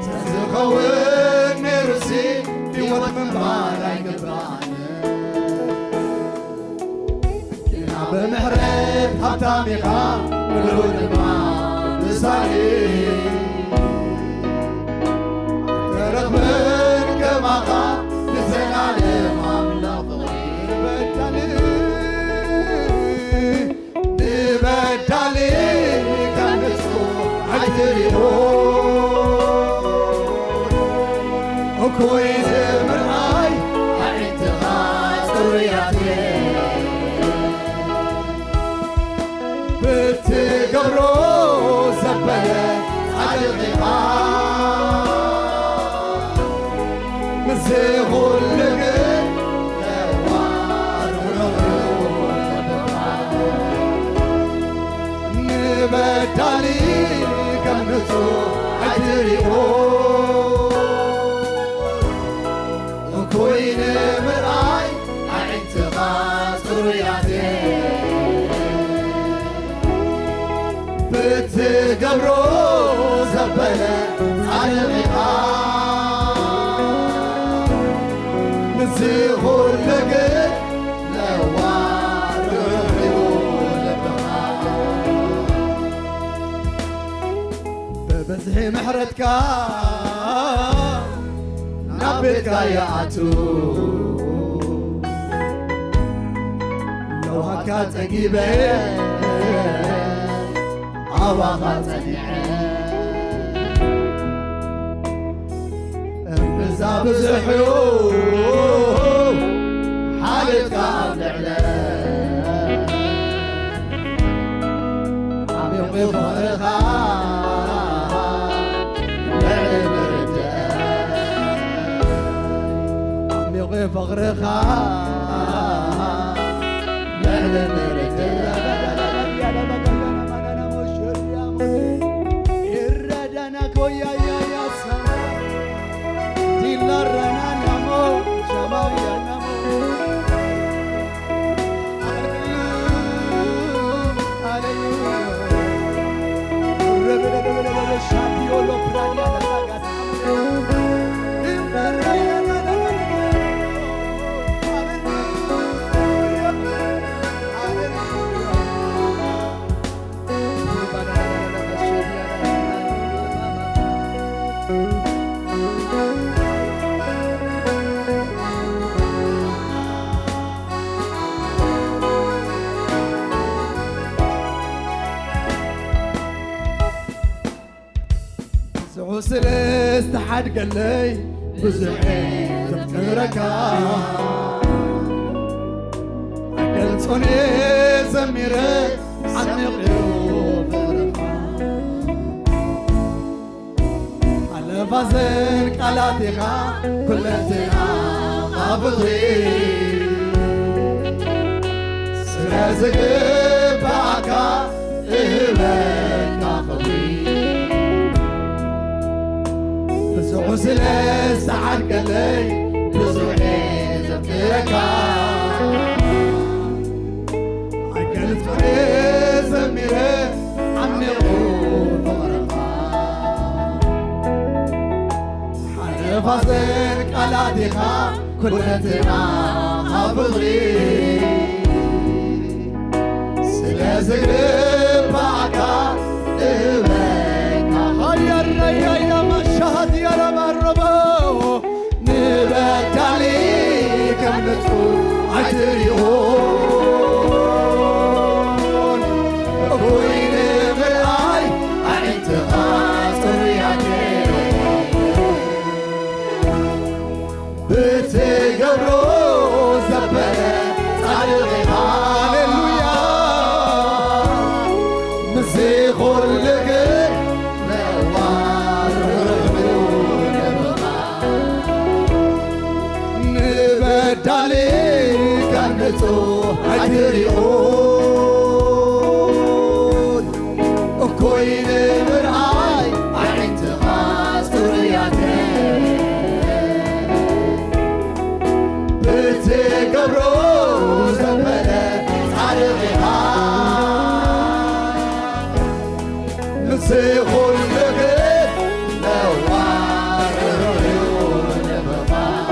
ተዝኸውን ነይሩሲ ህይወት ምንባር ኣይግባእን። ግና ብምሕረት ሃብታም ኢኻ፣ ምሉእ ድማ ምሳሌ። ኣይተረኽበን ከማኻ ንዘላለም ኣምላኽ ፍቕሪ። ንበዳሊ፣ ንበዳሊ ከም ንጹህ ኣይትሪኦ። እኩይ ንምርኣይ ኣዒንትኻ ጽሩያት እየን። ብትገብሮ ዘበለ ጻድቕ ኢኻ። ምስዚ ኹሉ ግን ለዋህ ርህሩህ ልብኻ። ንበዳሊ ከም ንጹህ ኣይትሪኦ። እኩይ ንምርኣይ ኣዒንትኻ ጽሩያት እየን። ብትገብሮ ዘበለ ጻድቕ ኢኻ። ምስዚ ኹሉ ግን ለዋህ ርህሩህ ልብኻ። ብብዝሒ ምሕረትካ ናብ ቤትካ ይኣቱ። ለውሃትካ ጸጊበ ኣባኻ ጸኒዐ። እምብዛ ብዙሕ እዩ ሓልዮትካ ኣብ ልዕለ። ዓሚቑ ፍቕርኻ ልዕሊ ምርድእ። ዓሚቑ ፍቕርኻ ልዕሊ ምርድእ። ብዙሑ ስለ ዝተሓድገለይ ብዙሕ ዘፍቅረካ። ኣይገልጾን እየ ዘሚረ ዓሚቕ እዩ ፍቕርኻ። ኣለፋዘን ቃላት ኢኻ ኩለንትናኻ ፍቕሪ። ስለ ዝግባኣካ እህበካ ክብሪ። ብዙሑ ስለ ዝተዓድገለይ ብዙሕ እየ ዘፍቅረካ። ኣይገልጽ ፍቕሪ ዘሚረ ዓሚቑ ፍቕርኻ። ሓለፋዘን ቃላት ኢኻ ኩለንትናኻ ፍቕሪ። ስለ ዝግባእካ እህበካ። ሃያራያያ ማሻሃት ያረባረበው ንበዳሊ ከም ንጹህ ኣይትሪኦን። እኩይ ንምርኣይ ኣዒንትኻ ጽሩያት እየን። ብትገብሮ ዘበለ ጻድቕ ኢኻ። ሃሌሉያ። ምስዚ ኹሉ ግን ለዋህ ርህሩህ ልብኻ። ንበዳሊ ከም ንጹህ ኣይትሪኦን። እኩይ ንምርኣይ ኣዒንትኻ ጽሩያት እየን። ብትገብሮ ዘበለ ጻድቕ ኢኻ። እዚ ኩሉ ግን ለዋርዑ ንምባል።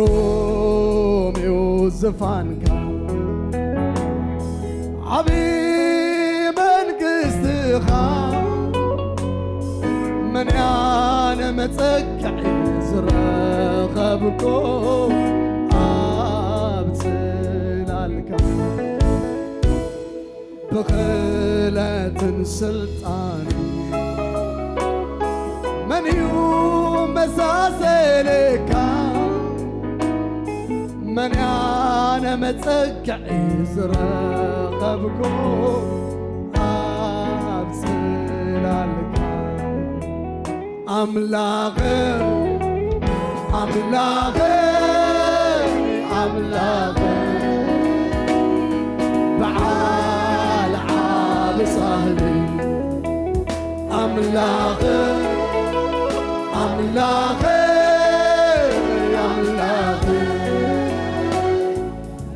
ግሩም እዩ ዝፋንካ፣ ዓቢ መንግስትኻ፣ መን ያነ መጸግዒ ዝረኸብኩ ኣብ ጽላልካ። ብኽእለትን ስልጣን መን እዩ መሳሰልካ? መን ያነ መጸግዒ ዝረኸብኩ ኣብ ጽላልካ? ኣምላኽ፣ ኣምላኽ፣ ኣምላኽ፣ በዓል ዓቢ ሳህሊ። ኣምላኽ፣ ኣምላኽ፣ ኣምላኽ፣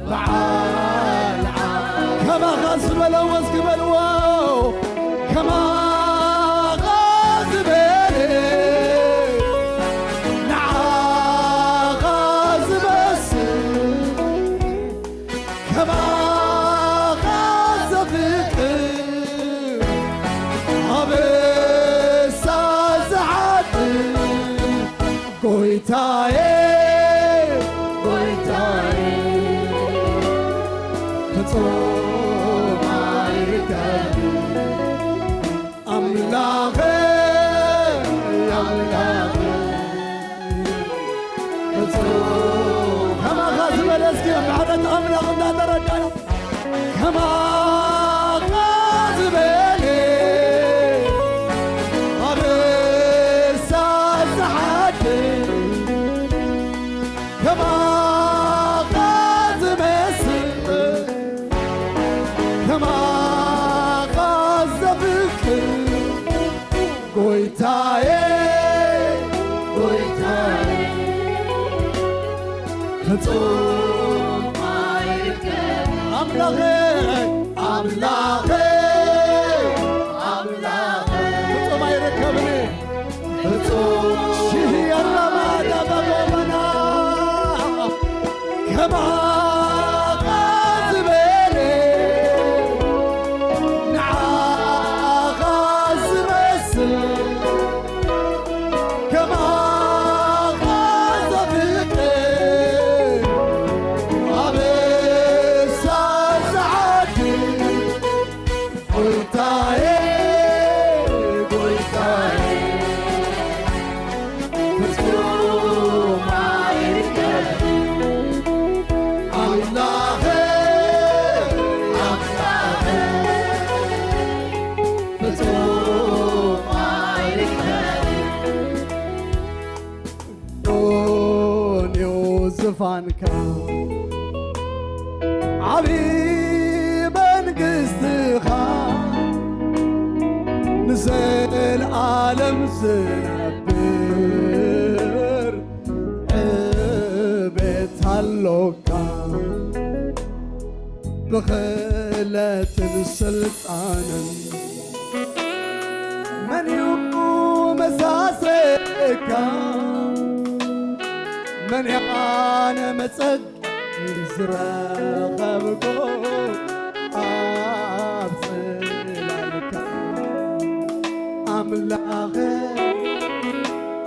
በዓል ዓ-፣ ከማኻ ዝበለ ወዝ ክበልዎ፣ ከማኻ ዝበለ ንዓኻ ዝመስል፣ ከማኻ ዘፍቅር ኣበሳ ዝሓድር ጎይታዬ፣ ጎይታዬ፣ ፍጹም ኣይርከብን። ኣምላኸይ፣ ኣምላኸይ፣ ፍጹም ከማኻ ዝበለ፣ እስኪ ምሕረት ኣምላኽ እንዳተረዳና። ከማኻ ዝበለ ኣበሳ ዝሓድር፣ ከማኻ ዝመስል፣ ከማኻ ዘፍቅር፣ ጎይታዬ፣ ጎይታዬ፣ ፍጹም ኣይርከብን። ኣምላኸይ፣ ኣምላኸይ፣ ኣምላኸይ፣ ፍጹም ኣይርከብን። ፍጹም ሽህ የላማ ዳባጎመና ከማኻ ዝበለ ንዓኻ ዝመስል፣ ከማኻ ዘፍቅር፣ ኣበሳ ዝሓድር፣ ጎይታዬ፣ ጎይታዬ፣ ፍጹም ኣይርከብን። ኣምላኸይ፣ ኣምላኸይ፣ ፍጹም ኣይርከብን። ጽዮን እዩ ዝፋንካ፣ ዓቢ መንግስትኻ፣ ንዘለኣለም ዝነብር ዕቤት ኣሎካ። ብኽእለትን ስልጣንን መን እዩ መሳሰልካ? መን ያነ መጸግዒ ዝረኸብኩ ኣብ ጽላልካ? ኣምላኸ፣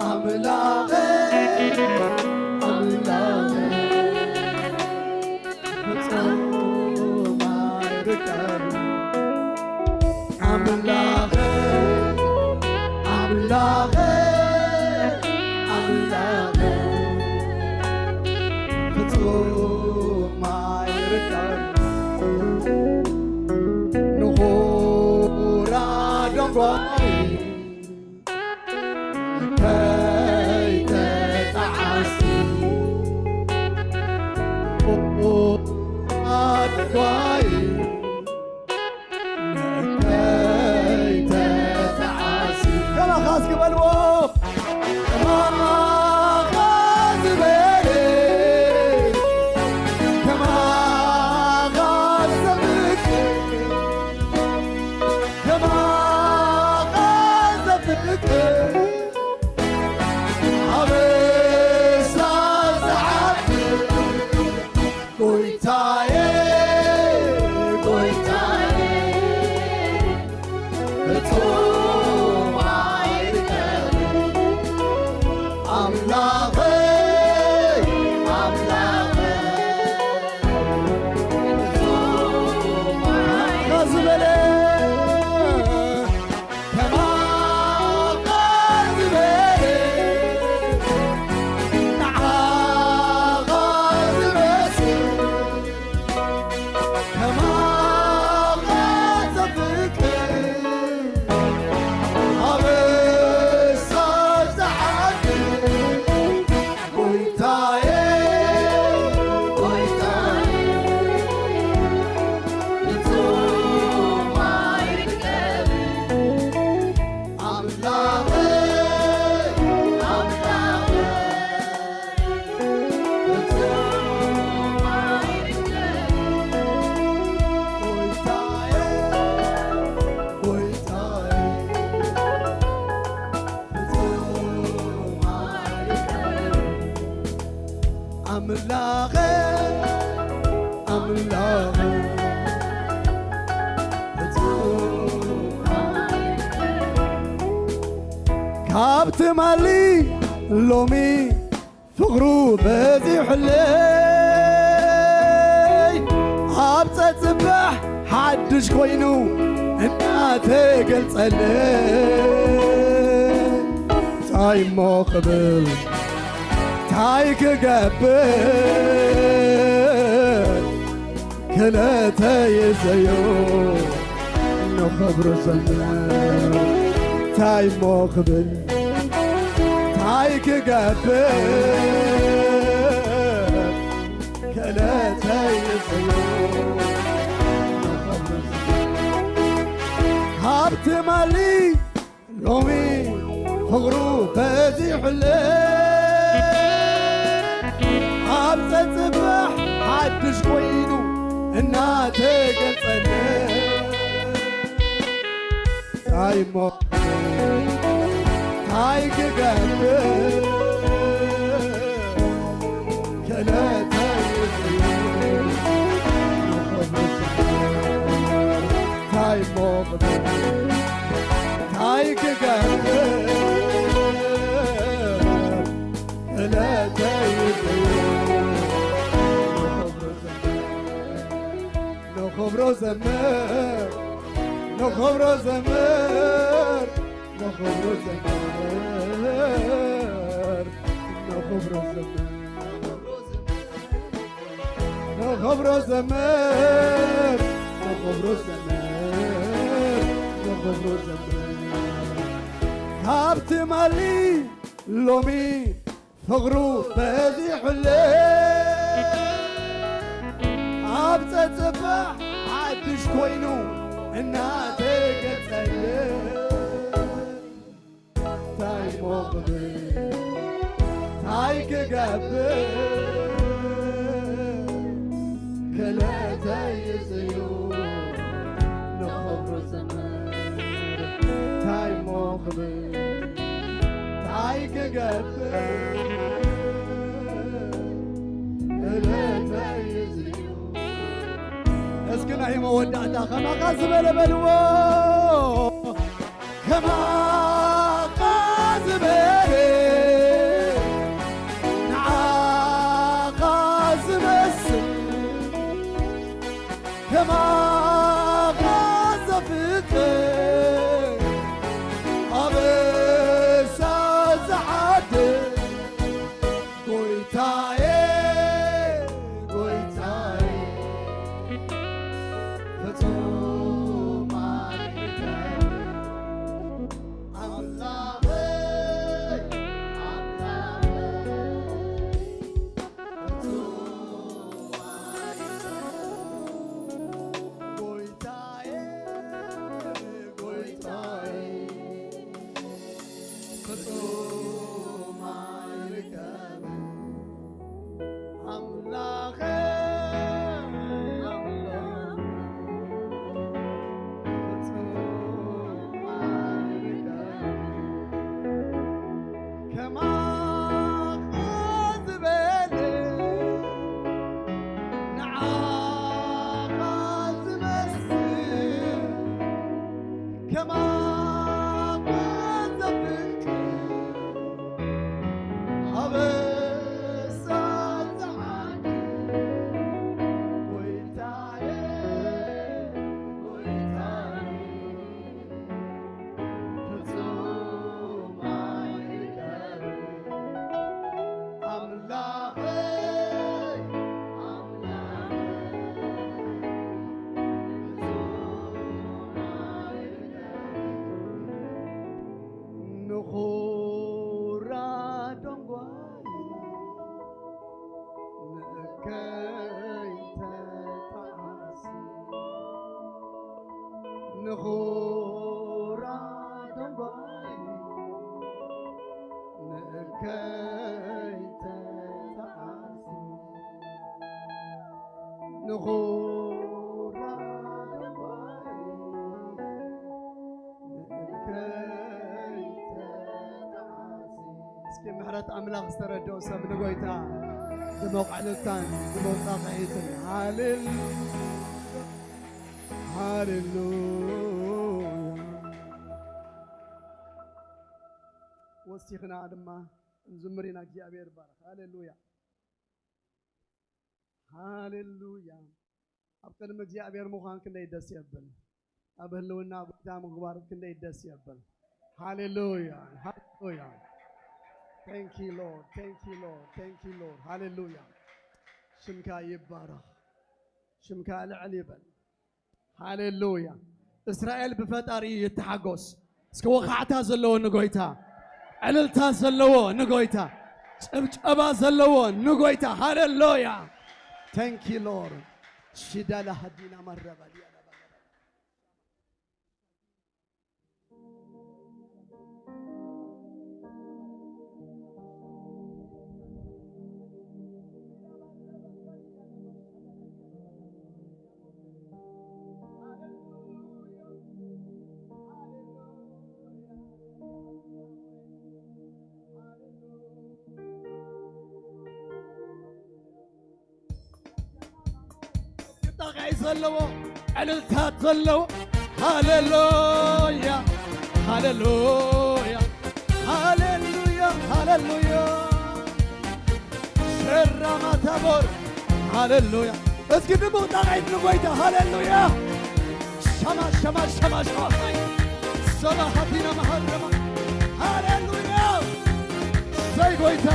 ኣምላኸ፣ ኣምላኸ፣ ፍጹም ኣይርከብን። ኣምላኸ፣ ኣምላኸ፣ ኣምላኸ፣ ፍጹም ኣይርከብን። ኣድባይ ከይተተዓሲ ከማኻ እስኪ በልዎ። ከማኻ ዝበለ፣ ከማኻ ዘፍቅር፣ ከማኻ ዘፍቅር፣ ኣበሳ ዝሓፍር ጎይታዬ፣ ጎይታዬ፣ ፍጹም ኣይርከብን። ኣምላኸይ፣ ኣምላኸይ፣ ፍጹም ከማኻ ዝበለ፣ ከማኻ ዝበለ፣ ንዓኻ ዝመስል፣ ከማኻ ዘፍቅር፣ ኣበሳ ዝሓድር፣ ጎይታዬ፣ ጎይታዬ፣ ፍጹም ኣይርከብን። ኣምላኸይ፣ ኣምላኸይ፣ ፍጹም ኣይርከብን። ጎይታዬ፣ ጎይታዬ፣ ፍጹም ኣይርከብን። ኣምላኸይ፣ ኣምላኸይ፣ ካብ ትማሊ ሎሚ ፍቕሩ በዚሑለይ፣ ኣብ ጸጽባሕ ሓድሽ ኮይኑ እናተገልጸለይ፣ እንታይ እሞ ክብል፣ እንታይ ክገብር፣ ክለተይዘዮ ንኽብሩ ዘምር። እንታይ እሞ ክብል፣ እንታይ ክገብር፣ ክለተይዘዮ ንኽብሩ ዘምር። ካብ ትማሊ ሎሚ ፍቕሩ በዚሑለይ፣ ኣብ ጸጽባሕ ሓድሽ ኮይኑ እናተገልጸለይ፣ እንታይ እሞ እንታይ ክገብር፣ ክለተይ እንታይ እሞ ክብል፣ እንታይ ክገብር፣ ክለተይ ንኽብሮ ዘምር፣ ንኽብሮ ዘምር፣ ንኽብሮ ዘምር፣ ንኽብሮ ዘምር። ንኽብሮ ዘምር፣ ንኽብሮ ዘምር፣ ንኽብሮ ዘምር። ካብ ትማሊ ሎሚ ፍቕሩ በዚሑለይ፣ ኣብ ጸጽባሕ ሓድሽ ኮይኑ እናተገልጸለይ። እንታይ እሞ ክብል፣ እንታይ ክገብር፣ ክለተይዝዩ ንኽብሩ ዘምር። እንታይ እሞ ክብል፣ እንታይ ክገብር፣ ክለተይዝዩ። እስኪ ናይ መወዳእታ ከማኻ ዝበለ በልዎ። ከማኻ ዝበለ፣ ንዓኻ ዝመስል፣ ከማኻ ዘፍቅር፣ ኣበሳ ዝሓድር፣ ጎይታዬ፣ ጎይታዬ፣ ፍጹም ኣይከብር። ኣምላኸይ፣ ኣምላኸይ፣ ፍጹም ኣኻ ዝመስል ከማኻ ዘፍቅር ኣበሳ ዝዓግብ ጎይታየ፣ ጎይታየ፣ ፍጹም ኣይትገብር። ኣምላኸይ፣ ኣምላኸይ፣ ፍጹም ኣይትገብር። ንኹራ ደንጓይ ንእከይ ተጣዓሲ፣ ንኹራ ደንጓይ ንእከይ ተጣዓሲ፣ ንኹራ ደንጓይ ንእከይ ተጣዓሲ። እስኪ ምሕረት ኣምላኽ ዝተረድኦ ሰብ ንጎይታ ድሙቕ ዕልልታን ድሙቕ ጣቕዒትን። ሃሌሉ-፣ ሃሌሉያ። ወሲኽና ድማ እንዝምር ኢና። እግዚኣብሔር ይባረኽ። ሃሌሉያ። ሃሌሉያ። ኣብ ቅድሚ እግዚኣብሔር ምዃን ክንደይ ደስ የብል። ኣብ ህልውና ጎይታ ምኽባር ክንደይ ደስ የብል። ሃሌሉያ፣ ሃሌሉያ። Thank you Lord, thank you Lord, thank you Lord. ሃሌሉያ። ሽምካ ይባረኽ። ሽምካ ልዕል ይበል። ሃሌሉያ። እስራኤል ብፈጣሪ ይተሓጎስ። እስኪ ወኻዕታ ዘለዎ ንጎይታ፣ ዕልልታ ዘለዎ ንጎይታ፣ ጭብጨባ ዘለዎ ንጎይታ። ሃሌሉያ። Thank you Lord. ሽዳላ ሃዲና ማረባ ዲያላ ጣቕዒ ዘለዎ፣ ዕልልታት ዘለዎ። ሃሌሉያ፣ ሃሌሉያ፣ ሃሌሉያ፣ ሃሌሉያ። ሸራማ ታቦር፣ ሃሌሉያ። እስኪ ድሙቕ ጣቕዒት ንጎይታ። ሃሌሉያ። ሸማ፣ ሸማ፣ ሸማ፣ ሸማ። ሰባ ሃቲና መሃረማ። ሃሌሉያ። ዘይ ጎይታ።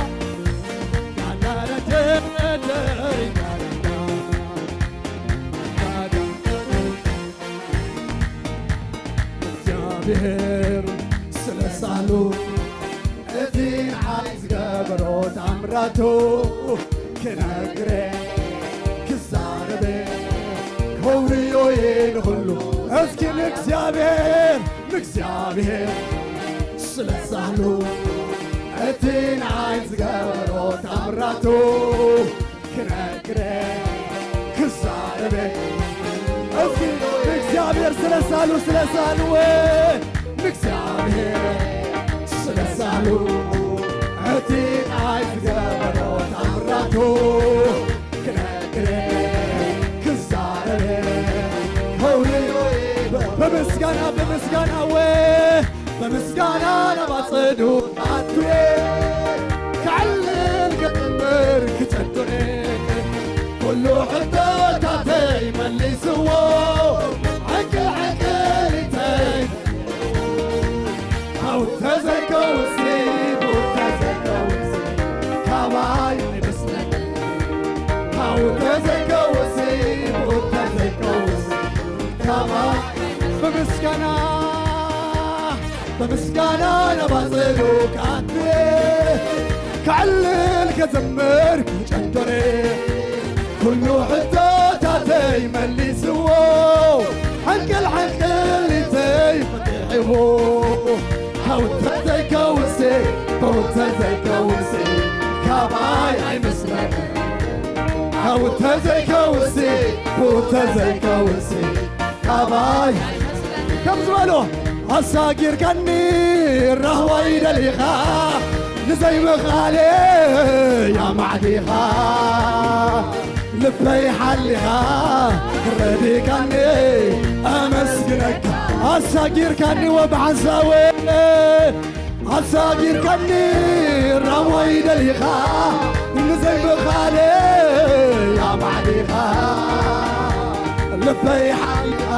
እግዚኣብሔር ስለ ሳሉ እቲ ንዓይ ዝገበሮ ታምራቱ ክነግረ ክዛረበ ከውርዮ እየ ንኹሉ። እስኪ ንእግዚኣብሔር፣ ንእግዚኣብሔር ስለ ሳሉ እቲ ንዓይ ዝገበሮ ታምራቱ ክነግረ ክዛረበ። እስኪ ንእግዚኣብሔር ስለ ሳሉ፣ ስለ ሳሉ፣ ንእግዚኣብሔር ስለ ሳሉ እቲ ንዓይ ዝገበሮ ታምራቱ ክነግረ ክዛረበ። ከውርዮ ብምስጋና፣ ብምስጋና ወ-፣ ብምስጋና ናብ ኣጸዱ ኣቱየ ክዕልል ክጥምር ክጨዱረ ኩሉ ሕቶታተይ መሊስዎ ዕንቅል ዕንቅሊተይ ሃው ተዘይከውሲ ቡር ተዘይከውሲ ካባይ ኣይመስለኒ ሃው ተዘይከውሲ ቡር ተዘይከውሲ ካባይ ብምስጋና ብምስጋና ናብ ኣጸዱ ክኣቱ ክዕልል ክዝምር ክጨንዶረ ኩሉ ሕቶታተይ መሊስዎ ሓንቅል ሓንቅሊተይ ፈትሕዎ ሃው ተዘይከውሲ ቡር ተዘይከውሲ ካባይ ኣይመስለኒ ሃው ተዘይከውሲ ቡር ተዘይከውሲ ካባይ ከም ዝበሎ ኣሳጊርካኒ ራህዋይ ደሊኻ ንዘይምኽኣለ ኣማዕዲኻ ልበይ ሓሊኻ ረዲካኒ ኣመስግነካ። ኣሳጊርካኒ ወብሓንሳወ ኣሳጊርካኒ ራሞይ ደሊኻ ንዘይምኻለይ ኣማዕዲኻ። ልበይ ሓሊኻ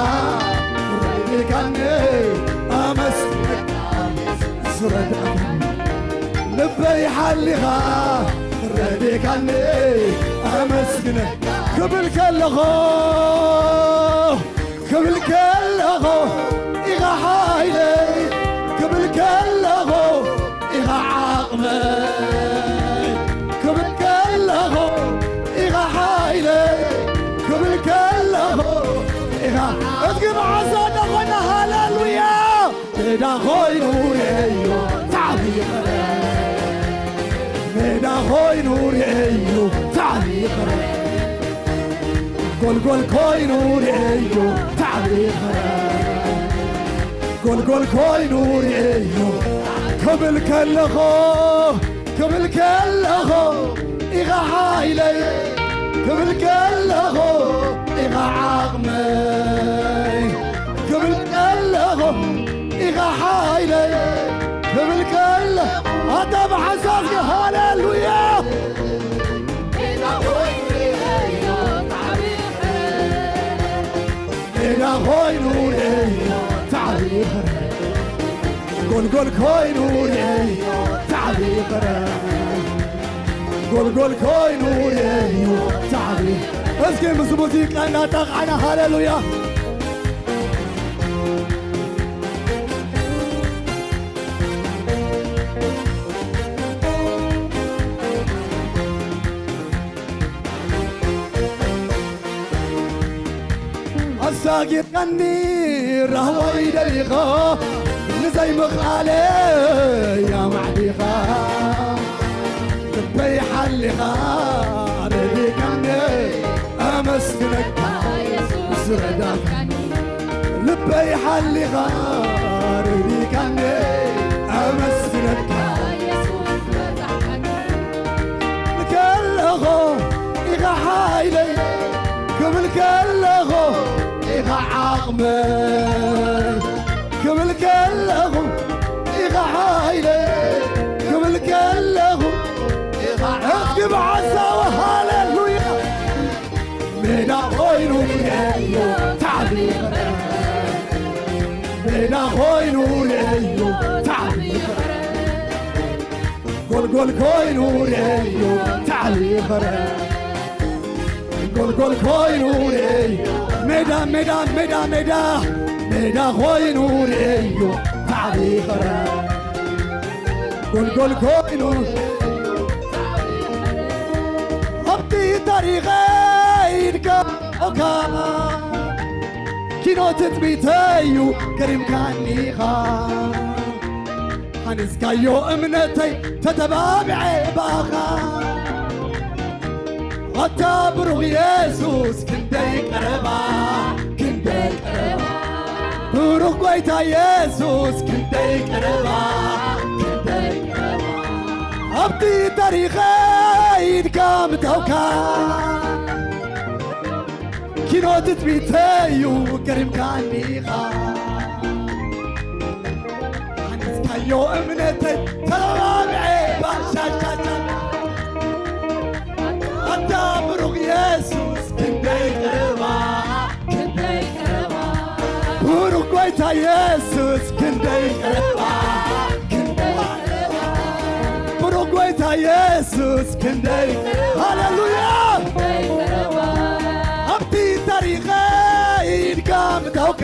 ረዲካኒ ኣመስግነካ። ዝረዳእካኒ ልበይ ሓሊኻ ረዲካኒ ኣመስግነ ክብል ከለኹ ክብል ከለኹ ኢኻ ሓይለይ ክብል ከለኹ ኢኻ ዓቕመይ ክብል ከለኹ ኢኻ ሓይለይ ክብል ከለኹ ኢኻ እዝጊ መዓዛ እናኾና ሃሌሉያ ሜዳ ኾይኑ ርእዮ ታዕቢቕረ ሜዳ ኾይኑ ርእዮ ታዕቢቕረ ጎልጎል ኮይኑ ርእዮ ታዕቢቕረ ጎልጎል ኮይኑ ርእዮ ክብል ከለኹ ክብል ከለኹ ኢኻ ሓይለይ ክብል ከለኹ ኢኻ ዓቕመይ ክብል ከለኹ ኢኻ ሓይለይ ክብል ከለኹ ኣታ ብሓንሳብ ሃሌሉያ ሜዳ ኮይኑ ርእዮ ታሪኽረ ጎልጎል ኮይኑ ርእዮ ታሪኽረ ጎልጎል ኮይኑ ርእዮ ታሪኽ እስኪ ምስ ሙዚቃ እናጣቕዓና ሃሌሉያ ኣሳጊርካኒ ራህዋይ ደሊኻ ንዘይምኽኣለ ያማዕዲኻ ልበይ ሓሊኻ ረዲካኒ ኣመስግነካ ዝረዳእካኒ ልበይ ሓሊኻ ረዲካኒ ኣመስግነካ ከለኹ ኢኻ ሓይለይ ክብል ከለኹ ኢኻ ዓቕመይ ክብል ከለኹ ኢኻ ሓይለይ ክብል ከለኹ ኢኻ እስኪ ብሓሳብ ሃሌሉያ ሜዳ ኮይኑ ርእዮ ታዕቢቕረ ሜዳ ኮይኑ ርእዮ ታዕቢቕረ ጎልጎል ኮይኑ ርእዮ ታዕቢቕረ ጎልጎል ኮይኑ ርእዮ ሜዳ ሜዳ ሜዳ ሜዳ ሜዳ ኮይኑ ርእዮ ታዕቢቕረ ጎልጎል ኮይኑ ኣብቲ ታሪኸይ ኢድካ ኦካ ኪኖ ትጽቢተዩ ገሪምካኒኻ ሓንዝካዮ እምነተይ ተተባብዐ ባኻ ኣታ ብሩኽ የሱስ ክንደይ ቀረባ ክንደይ ቀረባ ብሩኽ ጐይታ የሱስ ክንደይ ቀረባ ክንደይ ቀረባ ኣብቲ ታሪኸይ ኢድካ ምእታውካ ኪኖ ትጽቢተዩ ገሪምካኒኻ ሓንዝካዮ እምነተይ ተባብዐ ባሻሻሻ ኣታ ብሩኽ የሱስ ክንደይ ቀረባ ክንደይ ቀረባ ብሩኽ ጐይታ የሱስ ክንደይ ቀረባ ክንደይ ቀረባ ብሩኽ ጐይታ የሱስ ክንደይ ሃሌሉያ ኣብቲ ታሪኸይ ኢድካ ምእታውካ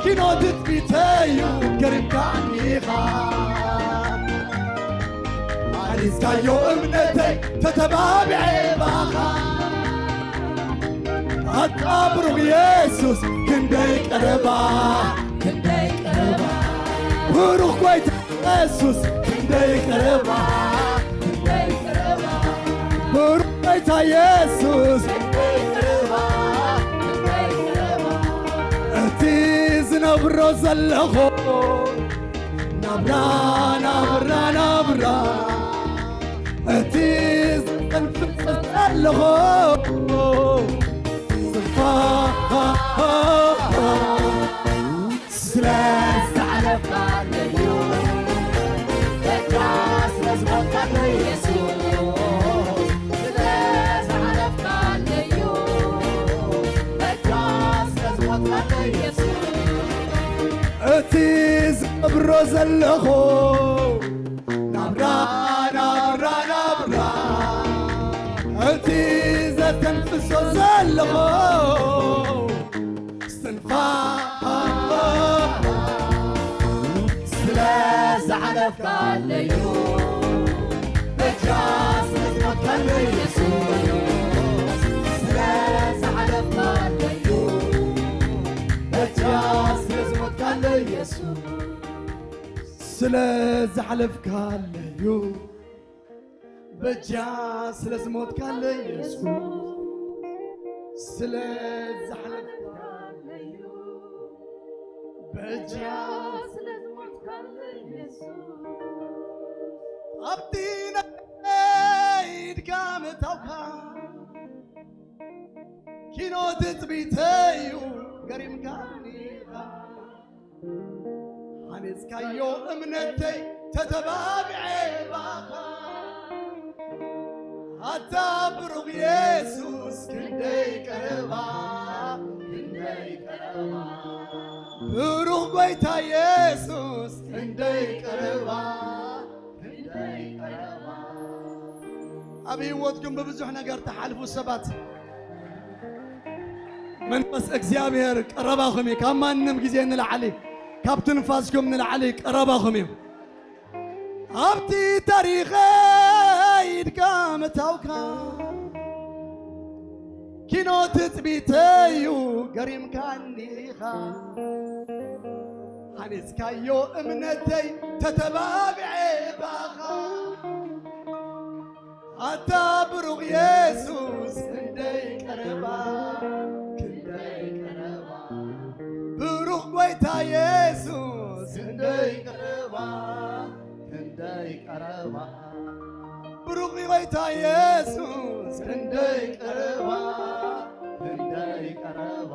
ኪኖ ትጽቢተዩ ገሪምካኒኻ ኣሊስካዮ እምነተይ ተተባብዐ ባኻ ኣታ ብሩኽ የሱስ ክንደይ ቀረባ ክንደይ ቀረባ ብሩኽ ጐይታ የሱስ ክንደይ ቀረባ ክንደይ ቀረባ ብሩኽ ጐይታ የሱስ ክንደይ ቀረባ ክንደይ ቀረባ እቲ ዝነብሮ ዘለኹ ናብራ ናብራ ናብራ እቲ ዝጸንፍ ኣለኹ። ስለ ዝሓለፍካለዩ በጃ፣ ስለ ዝሞትካለይ የሱስ፣ ስለ ዝሓለፍካለዩ በጃ፣ ስለ ዝሞትካለይ የሱስ፣ እቲ ዝገብሮ ዘለኹ ናብራ፣ ናብራ፣ ናብራ፣ እቲ ዘተንፍሶ ዘለኹ እስትንፋስ፣ ስለ ዝሓለፍካለዩ በጃ፣ ስለ ዝሞትካለይ የሱስ፣ ስለ ዝሓለፍካለዩ በጃ፣ ስለ ዝሞትካለይ የሱስ፣ ስለ ዝሓለፍካለዩ በጃ፣ ስለ ዝሞትካለይ የሱስ፣ ስለ ዝሓለፍካለዩ በጃ፣ ስለ ዝሞትካለይ የሱስ፣ ኣብቲ ናይ ኢድካ ምእታውካ ኪኖ ትጽቢተዩ ገሪምካኒ ኢኻ። ሓኒጽካዮ እምነተይ ተተባቢዐ ባኻ። ኣታ ብሩኽ የሱስ ክንደይ ቀረባ፣ ክንደይ ቀረባ። ብሩኽ ጐይታ የሱስ ክንደይ ቀረባ፣ ክንደይ ቀረባ። ኣብ ህይወትኩም ብብዙሕ ነገር ትሓልፉ ሰባት መንፈስ እግዚኣብሔር ቀረባኹም እዩ። ካብ ማንም ግዜ ንላዕሊ፣ ካብ ትንፋስኩም ንላዕሊ ቀረባኹም እዩ። ኣብቲ ታሪኸይ ኢድካ ምእታውካ ኪኖ ትጽቢተዩ ገሪምካኒ ኢኻ። ሓኒጽካዮ እምነተይ ተተባቢዐ ባኻ። ኣታ ብሩኽ የሱስ ክንደይ ቀረባ፣ ክንደይ ቀረባ። ብሩኽ ጐይታ የሱስ ክንደይ ቀረባ፣ ክንደይ ቀረባ። ብሩኽ ጐይታ የሱስ ክንደይ ቀረባ፣ ክንደይ ቀረባ።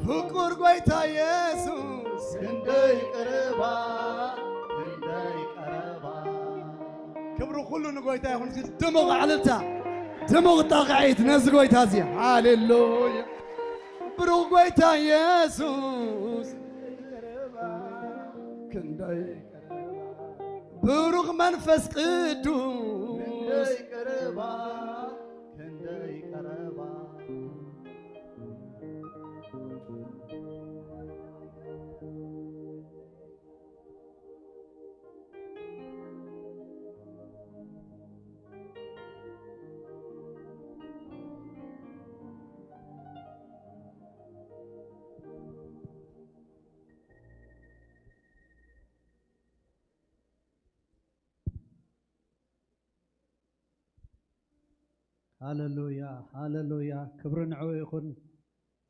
ፍቁር ጐይታ የሱስ ክንደይ ቀረባ፣ ክንደይ ቀረባ። ክብሪ ኩሉ ንጎይታ ይኹን። እስኪ ድሙቕ ዕልልታ፣ ድሙቕ ጣቕዒት ነዚ ጎይታ እዚ። ሃሌሉያ። ብሩኽ ጎይታ የሱስ ክንደይ፣ ብሩኽ መንፈስ ቅዱስ ክንደይ ቀረባ፣ ክንደይ ቀረባ። ሃሌሉያ፣ ሃሌሉያ፣ ክብሪ ንዕኡ ይኹን።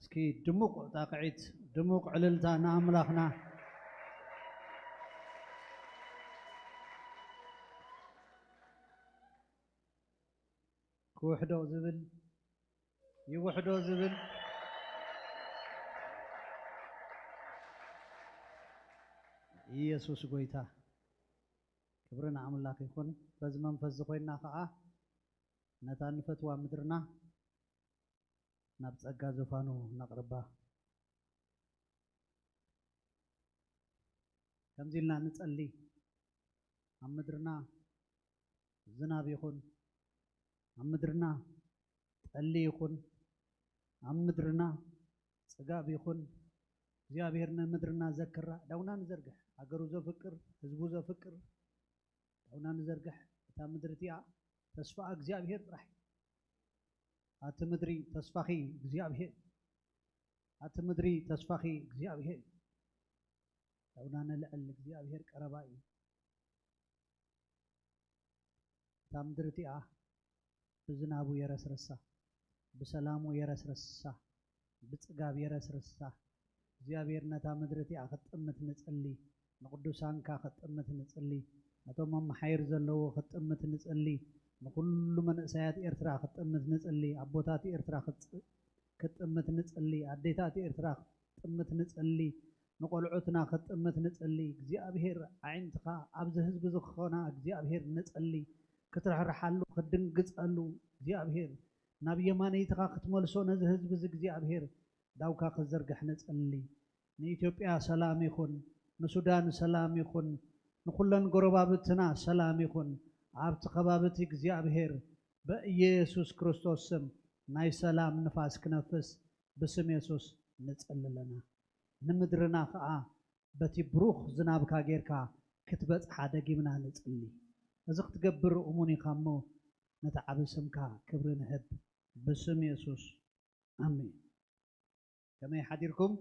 እስኪ ድሙቕ ጣቕዒት፣ ድሙቕ ዕልልታ ንኣምላኽና። ክውሕዶ ዝብል፣ ይውሕዶ ዝብል። ኢየሱስ ጎይታ። ክብሪ ንኣምላኽ ይኹን። በዚ መንፈስ እዚ ኮይንና ኸዓ ነታ ንፈትዋ ምድርና ናብ ጸጋ ዙፋኑ ነቕርባ። ከምዚ ኢልና ንጸሊ። ኣብ ምድርና ዝናብ ይኹን፣ ኣብ ምድርና ጠሊ ይኹን፣ ኣብ ምድርና ጽጋብ ይኹን፣ እግዚኣብሔር ንምድርና ዘክራ። ዳውና ንዘርግሕ፣ ሃገሩ ዘፍቅር፣ ህዝቡ ዘፍቅር፣ ዳውና ንዘርግሕ። እታ ምድሪ እቲኣ ተስፋኣ እግዚኣብሔር ጥራሕ እዩ። ኣቲ ምድሪ ተስፋኺ እግዚኣብሔር እዩ። ኣቲ ምድሪ ተስፋኺ እግዚኣብሔር እዩ። ዳውና ነልዕል፣ እግዚኣብሔር ቀረባ እዩ። እታ ምድሪ እቲኣ ብዝናቡ የረስርሳ፣ ብሰላሙ የረስርሳ፣ ብጽጋብ የረስርሳ። እግዚኣብሔር ነታ ምድሪ እቲኣ ክትጥምት ንጽሊ፣ ንቅዱሳንካ ክትጥምት ንጽሊ፣ ነቶም መመሓይር ዘለዉ ክትጥምት ንጽሊ። ንኹሉ መንእሰያት ኤርትራ ክትጥምት ንጽሊ፣ ኣቦታት ኤርትራ ክትጽ-፣ ክትጥምት ንጽሊ፣ ኣዴታት ኤርትራ ክትጥምት ንጽሊ፣ ንቖልዑትና ክትጥምት ንጽሊ። እግዚኣብሔር ኣዒንትኻ ኣብዚ ህዝቢ እዚ ክኾና እግዚኣብሔር ንጽሊ፣ ክትርሕርሓሉ፣ ክትድንግጸሉ እግዚኣብሔር ናብ የማነይትኻ ክትመልሶ ነዚ ህዝቢ እዚ እግዚኣብሔር ዳውካ ክትዘርግሕ ንጽሊ። ንኢትዮጵያ ሰላም ይኹን፣ ንሱዳን ሰላም ይኹን፣ ንኹለን ጎረባብትና ሰላም ይኹን። ኣብቲ ከባቢ እቲ እግዚኣብሔር ብኢየሱስ ክርስቶስ ስም ናይ ሰላም ንፋስ ክነፍስ ብስም የሱስ ንጽሊ ኣለና። ንምድርና ኸኣ በቲ ብሩኽ ዝናብካ ጌርካ ክትበጽሓ ደጊምና ንጽሊ። እዚ ክትገብር እሙን ኢኻ እሞ ነቲ ዓቢ ስምካ ክብሪ ንህብ ብስም የሱስ። ኣሜን። ከመይ ሓዲርኩም?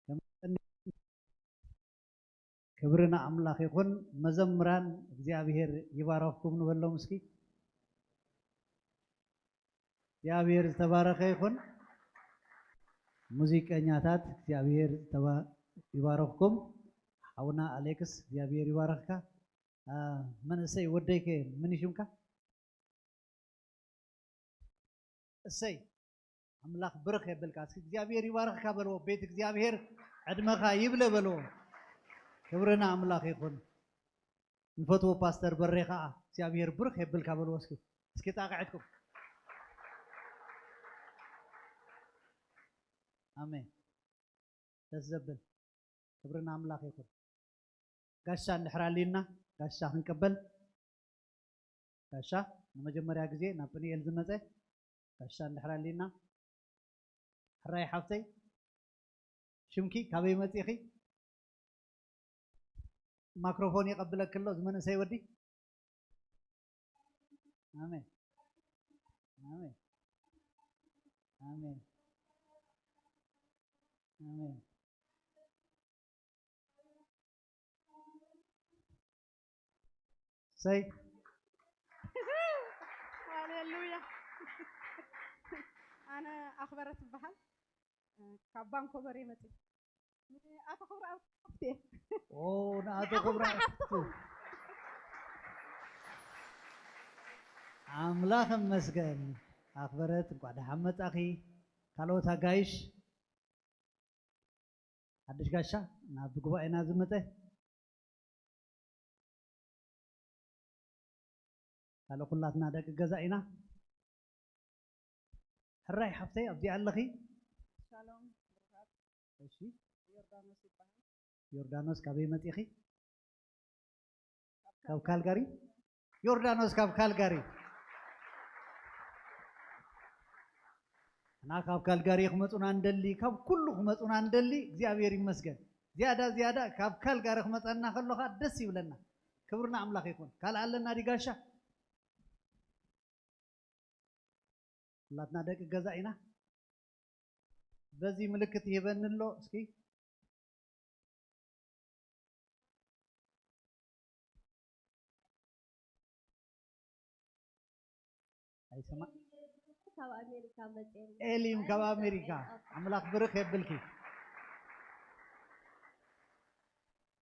ከመይ ቀኒኹም? ክብሪ ንኣምላኽ ይኹን። መዘምራን እግዚኣብሔር ይባረኽኩም ንበሎም እስኪ። እግዚኣብሔር ዝተባረኸ ይኹን። ሙዚቀኛታት እግዚኣብሔር ዝተባ-፣ ይባረኽኩም። ሓውና ኣሌክስ እግዚኣብሔር ይባረኽካ። አ፣ መንእሰይ ወደይ ከ ምን ሽምካ? እሰይ፣ ኣምላኽ ብርኽ የብልካ። እስኪ እግዚኣብሔር ይባርኽካ በልዎ። ቤት እግዚኣብሔር ዕድመኻ ይብለ በልዎ። ክብሪ ንኣምላኽ ይኹን። ንፈትዎ ፓስተር በሬ ኸዓ እግዚኣብሔር ብርኽ የብልካ በልዎ እስኪ። እስኪ ጣቕዕትኩም። ኣሜን። ደስ ዘብል። ክብሪ ንኣምላኽ ይኹን። ጋሻ እንድሕር ኣልዩና፣ ጋሻ ክንቀበል። ጋሻ ንመጀመርያ ግዜ ናብ ጵንኤል ዝመጸ። ጋሻ እንድሕር ኣልዩና። ሕራይ ሓፍተይ፣ ሽምኪ ካበይ መጺኺ? ማክሮፎን የቐብለኪ ኣሎ እዚ መንእሰይ ወዲ። ኣሜን። ኣሜን። ኣሜን። ኣሜን። ሰይ። ሃሌሉያ። ኣነ ኣኽበረት እበሃል። ካብ ባንኮቨር እየ መፂእ። ንኣቶ ክብረኣብ ሃፍቴ። ኦ፣ ንኣቶ ክብረኣብ። ኣምላኽ ይመስገን። ኣኽበረት፣ እንኳዕ ደሓን መጻኺ። ካልኦት ኣጋይሽ፣ ሓድሽ ጋሻ ናብ ጉባኤና ዝመጸ። ካልእ ኩላትና ደቂ ገዛ ኢና። ሕራይ ሓፍተይ፣ ኣብዚኣ ኣለኺ? ሻሎም ብሩኻት። እሺ። ዮርዳኖስ ይበሃል። ዮርዳኖስ፣ ካበይ መጺኺ? ካብ ካልጋሪ። ዮርዳኖስ ካብ ካልጋሪ። እና ካብ ካልጋሪ ክመጹና እንደሊ፣ ካብ ኩሉ ክመጹና እንደሊ፣ እግዚኣብሔር ይመስገን። ዝያዳ ዝያዳ ካብ ካልጋሪ ክመጸና ከሎኻ ደስ ይብለና። ክብርና ኣምላኽ ይኹን። ካልእ ኣለና ዲጋሻ? ኩላትና ደቂ ገዛ ኢና። በዚ ምልክት ይህበኒ ኣሎ። እስኪ ኣይሰማ። ካብ ኣሜሪካ መፅኤ። ኤሊም ካብ ኣሜሪካ። ኣምላኽ ብርኽ የብልኪ።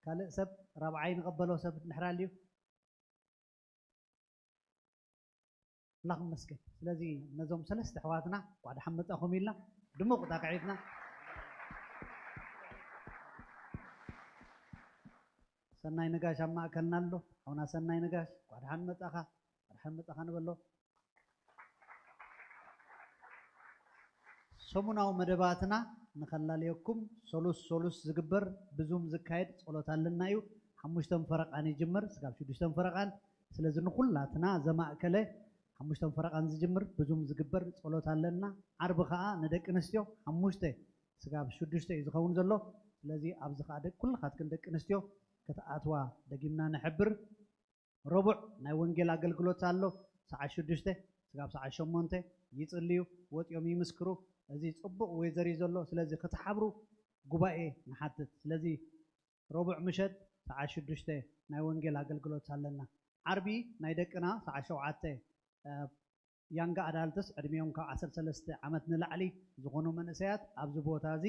ካልእ ሰብ ራብዓይ ንቐበሎ ሰብ እንድሕር ኣልዩ? ኣምላኽ ይመስገን። ስለዚ ነዞም ሰለስተ ኣሕዋትና እንኳዕ ደሓን መጻኹም ኢልና ድሙቕ ጣቕዒትና። ሰናይ ነጋሽ ኣብ ማእከልና ኣሎ። ሓውና ሰናይ ነጋሽ፣ እንኳዕ ደሓን መጻኻ፣ እንኳዕ ደሓን መጻኻ ንበሎ። ሰሙናዊ መደባትና ንኸላለየኩም ሶሉስ ሶሉስ ዝግበር ብዙም ዝካየድ ጸሎት ኣለና እዩ። ሓሙሽተን ፈረቓን ይጅምር፣ ስጋብ ሽዱሽተን ፈረቓን። ስለዚ ንኹላትና ዘማእከለ ሓሙሽተን ፈረቓን ዝጅምር ብዙም ዝግበር ጸሎት ኣለና። ዓርቢ ኸኣ ንደቂ ኣንስትዮ ሓሙሽተ ስጋብ ሽዱሽተ እዩ ዝኸውን ዘሎ። ስለዚ ኣብዚ ኸኣ ደቂ፣ ኩልኻትክን ደቂ ኣንስትዮ ክትኣትዋ ደጊምና ንሕብር። ረቡዕ ናይ ወንጌል ኣገልግሎት ኣሎ። ሰዓት ሽዱሽተ ስጋብ ሰዓት ሸሞንተ ይጽልዩ፣ ወጺኦም ይምስክሩ። እዚ ጽቡቕ ዌዘር እዩ ዘሎ። ስለዚ ክትሓብሩ ጉባኤ ንሓትት። ስለዚ ረቡዕ ምሸት ሰዓት ሽዱሽተ ናይ ወንጌል ኣገልግሎት ኣለና። ዓርቢ ናይ ደቅና ሰዓት ሸውዓተ፣ እ፣ ያንግ ኣዳልትስ፣ ዕድሜኦም ካብ ዓሰርተ ሰለስተ ዓመት ንላዕሊ ዝኾኑ መንእሰያት ኣብዚ ቦታ እዚ፣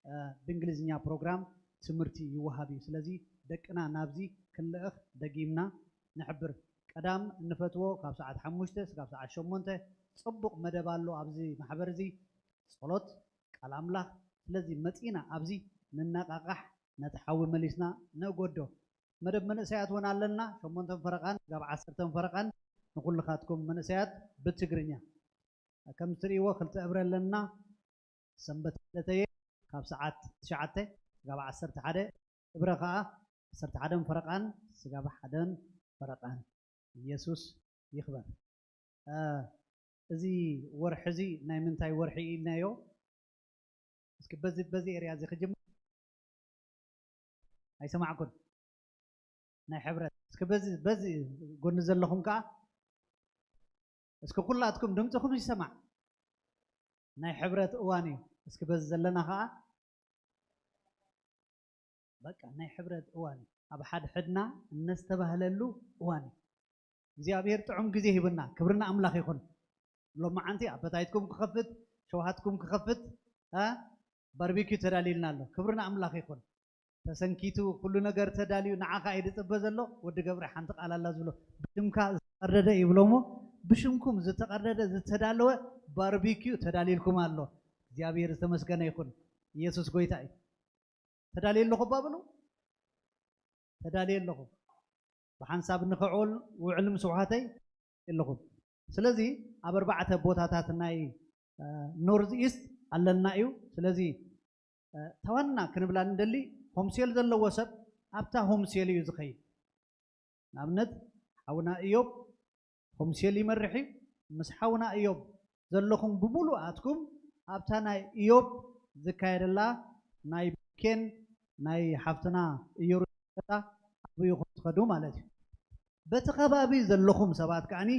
እ፣ ብእንግሊዝኛ ፕሮግራም ትምህርቲ ይወሃብ እዩ። ስለዚ ደቅና ናብዚ ክንልእኽ ደጊምና ንሕብር። ቀዳም እንፈትዎ ካብ ሰዓት ሓሙሽተ እስካብ ሰዓት ሸሞንተ ጽቡቕ መደብ ኣሎ ኣብዚ ማሕበር እዚ፣ ጸሎት፣ ቃል ኣምላኽ። ስለዚ መጺና ኣብዚ ንነቓቓሕ፣ ነቲ ሓዊ መሊስና ንእጎዶ። መደብ መንእሰያት እውን ኣለና፣ ሸሞንተን ፈረቓን ስጋብ ዓሰርተን ፈረቓን ንኹልኻትኩም መንእሰያት ብትግርኛ። ከም እትርእይዎ ክልተ እብረ ኣለና። ሰንበት ዕለተየ ካብ ሰዓት ትሽዓተ ስጋብ ዓሰርተ ሓደ፣ እብረ ኸኣ ዓሰርተ ሓደን ፈረቓን ስጋብ ሓደን ፈረቓን። ኢየሱስ ይኽበር። እ፣ እዚ ወርሒ እዚ ናይ ምንታይ ወርሒ ኢልናዮ? እስኪ በዚ፣ በዚ ኤርያ እዚ ክጅምር። ኣይሰማዕኩን። ናይ ሕብረት። እስኪ በዚ፣ በዚ ጎኒ ዘለኹም ከኣ እስኪ ኩላትኩም ድምፅኹም ይሰማዕ። ናይ ሕብረት እዋን እዩ። እስኪ በዚ ዘለና ከኣ በቃ ናይ ሕብረት እዋን እዩ። ኣብ ሓድሕድና እነስተባህለሉ እዋን እዩ። እግዚኣብሔር ጥዑም ግዜ ሂብና። ክብሪ ንኣምላኽ ይኹን። ሎማዓንቲ ኣበታይትኩም ክኸፍት፣ ሸውሃትኩም ክኸፍት፣ እ፣ ባርቢኪው ተዳልዩልና ኣሎ። ክብሪ ንኣምላኽ ይኹን። ተሰንኪቱ ኩሉ ነገር ተዳልዩ ንዓኻ እዩ ዝጽበ ዘሎ። ወዲ ገብረ ሓንቲ ቃል ኣላ ዝብሎ፣ "ብሽምካ ዝተቐርደደ" ይብሎ እሞ፣ ብሽምኩም ዝተቐርደደ ዝተዳለወ ባርቢኪው ተዳልዩልኩም ኣሎ። እግዚኣብሔር ዝተመስገነ ይኹን። ኢየሱስ ጎይታ እዩ። ተዳልየ ኣለኹ እባ በሉ። ተዳልየ ኣለኹ። ብሓንሳብ ንኽዕል ውዕል ምስ ውሓተይ ኣለኹም። ስለዚ ኣብ ኣርባዕተ ቦታታት ናይ፣ እ፣ ኖርዝ ኢስት ኣለና እዩ። ስለዚ፣ እ፣ እታ ዋና ክንብላ እንደሊ ሆምሴል ዘለዎ ሰብ ኣብታ ሆምሴል እዩ ዝኸይድ። ንኣብነት ሓውና እዮብ ሆምሴል ይመርሕ እዩ። ምስ ሓውና እዮብ ዘለኹም ብምሉእ ኣትኩም ኣብታ ናይ እዮብ ዝካየደላ ናይ ብኬን ናይ ሓፍትና እዮሩ ገዛ ኣብኡ ኢኹም ትኸዱ ማለት እዩ። በቲ ከባቢ ዘለኹም ሰባት ከኣኒ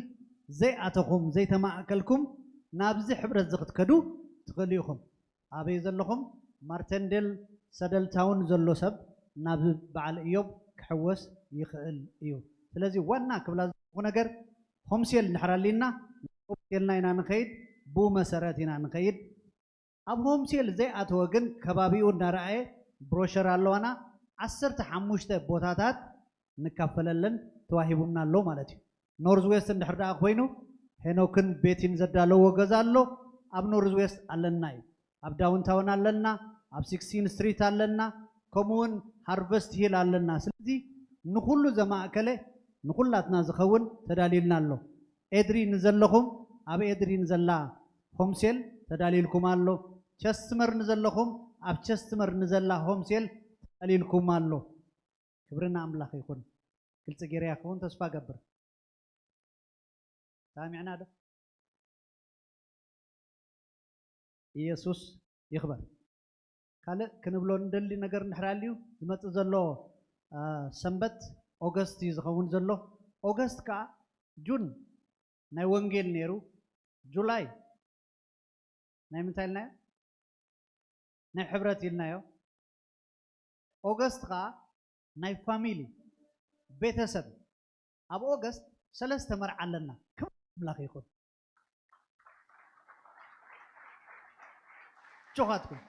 ዘይኣተኹም፣ ዘይተማእከልኩም ናብዚ ሕብረት እዚ ክትከዱ ትኽእሉ ኢኹም። ኣበይ ዘለኹም? ማርተንዴል ሰደል ታውን ዘሎ ሰብ ናብ በዓል እዮብ ክሕወስ ይኽእል እዩ። ስለዚ ዋና ክብላ ዘለኹ ነገር ሆምሴል እንድሕር ኣሊና ሆምሴልና ኢና ንኸይድ፣ ብኡ መሰረት ኢና ንኸይድ። ኣብ ሆምሴል ዘይኣተወ ግን ከባቢኡ እናረኣየ ብሮሸር ኣለዋና ዓሰርተ ሓሙሽተ ቦታታት ንካፈለለን ተዋሂቡና ኣሎ ማለት እዩ። ኖርዝ ዌስት እንድሕር ደኣ ኮይኑ ሄኖክን ቤቲን ዘዳለዎ ገዛ ኣሎ። ኣብ ኖርዝ ዌስት ኣለና እዩ። ኣብ ዳውንታውን ኣለና፣ ኣብ ሲክስቲን ስትሪት ኣለና፣ ከምኡውን ሃርቨስት ሂል ኣለና። ስለዚ ንኹሉ ዘማእከለ ንኹላትና ዝኸውን ተዳልዩልና ኣሎ። ኤድሪ ንዘለኹም ኣብ ኤድሪ ንዘላ ሆምሴል ተዳልዩልኩም ኣሎ። ቸስትመር ንዘለኹም ኣብ ቸስትመር ንዘላ ሆምሴል ተዳልዩልኩም ኣሎ። ክብሪ ንኣምላኽ ይኹን። ግልፂ ገይረያ ክኸውን ተስፋ ገብር። ሰሚዕና ዶ? ኢየሱስ ይኽበር። ካልእ ክንብሎ እንደሊ ነገር እንድሕር ኣልዩ ዝመጽእ ዘሎ፣ አ፣ ሰንበት ኦገስት እዩ ዝኸውን ዘሎ። ኦገስት ከኣ ጁን ናይ ወንጌል ነይሩ፣ ጁላይ ናይ ምንታይ ኢልናዮ? ናይ ሕብረት ኢልናዮ። ኦገስት ከኣ ናይ ፋሚሊ፣ ቤተሰብ። ኣብ ኦገስት ሰለስተ መርዓ ኣለና። ክብሪ ኣምላኽ ይኹን። ጆኻትኩም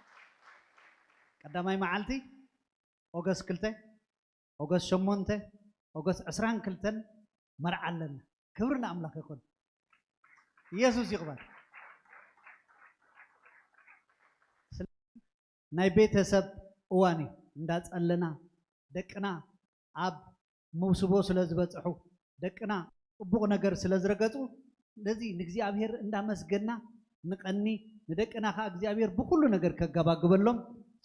ቀዳማይ መዓልቲ ኦገስት ክልተ፣ ኦገስት ሸሞንተ፣ ኦገስት ዕስራን ክልተን መርዓ ኣለና። ክብሪ ንኣምላኽ ይኹን። ኢየሱስ ይኽበር። ናይ ቤተሰብ እዋን እዩ። እንዳጸለና ደቅና ኣብ መውስቦ ስለ ዝበጽሑ፣ ደቅና ጽቡቕ ነገር ስለ ዝረገጹ፣ ነዚ ንእግዚኣብሔር እንዳመስገና ንቐኒ፣ ንደቅና ኸኣ እግዚኣብሔር ብኹሉ ነገር ከገባግበሎም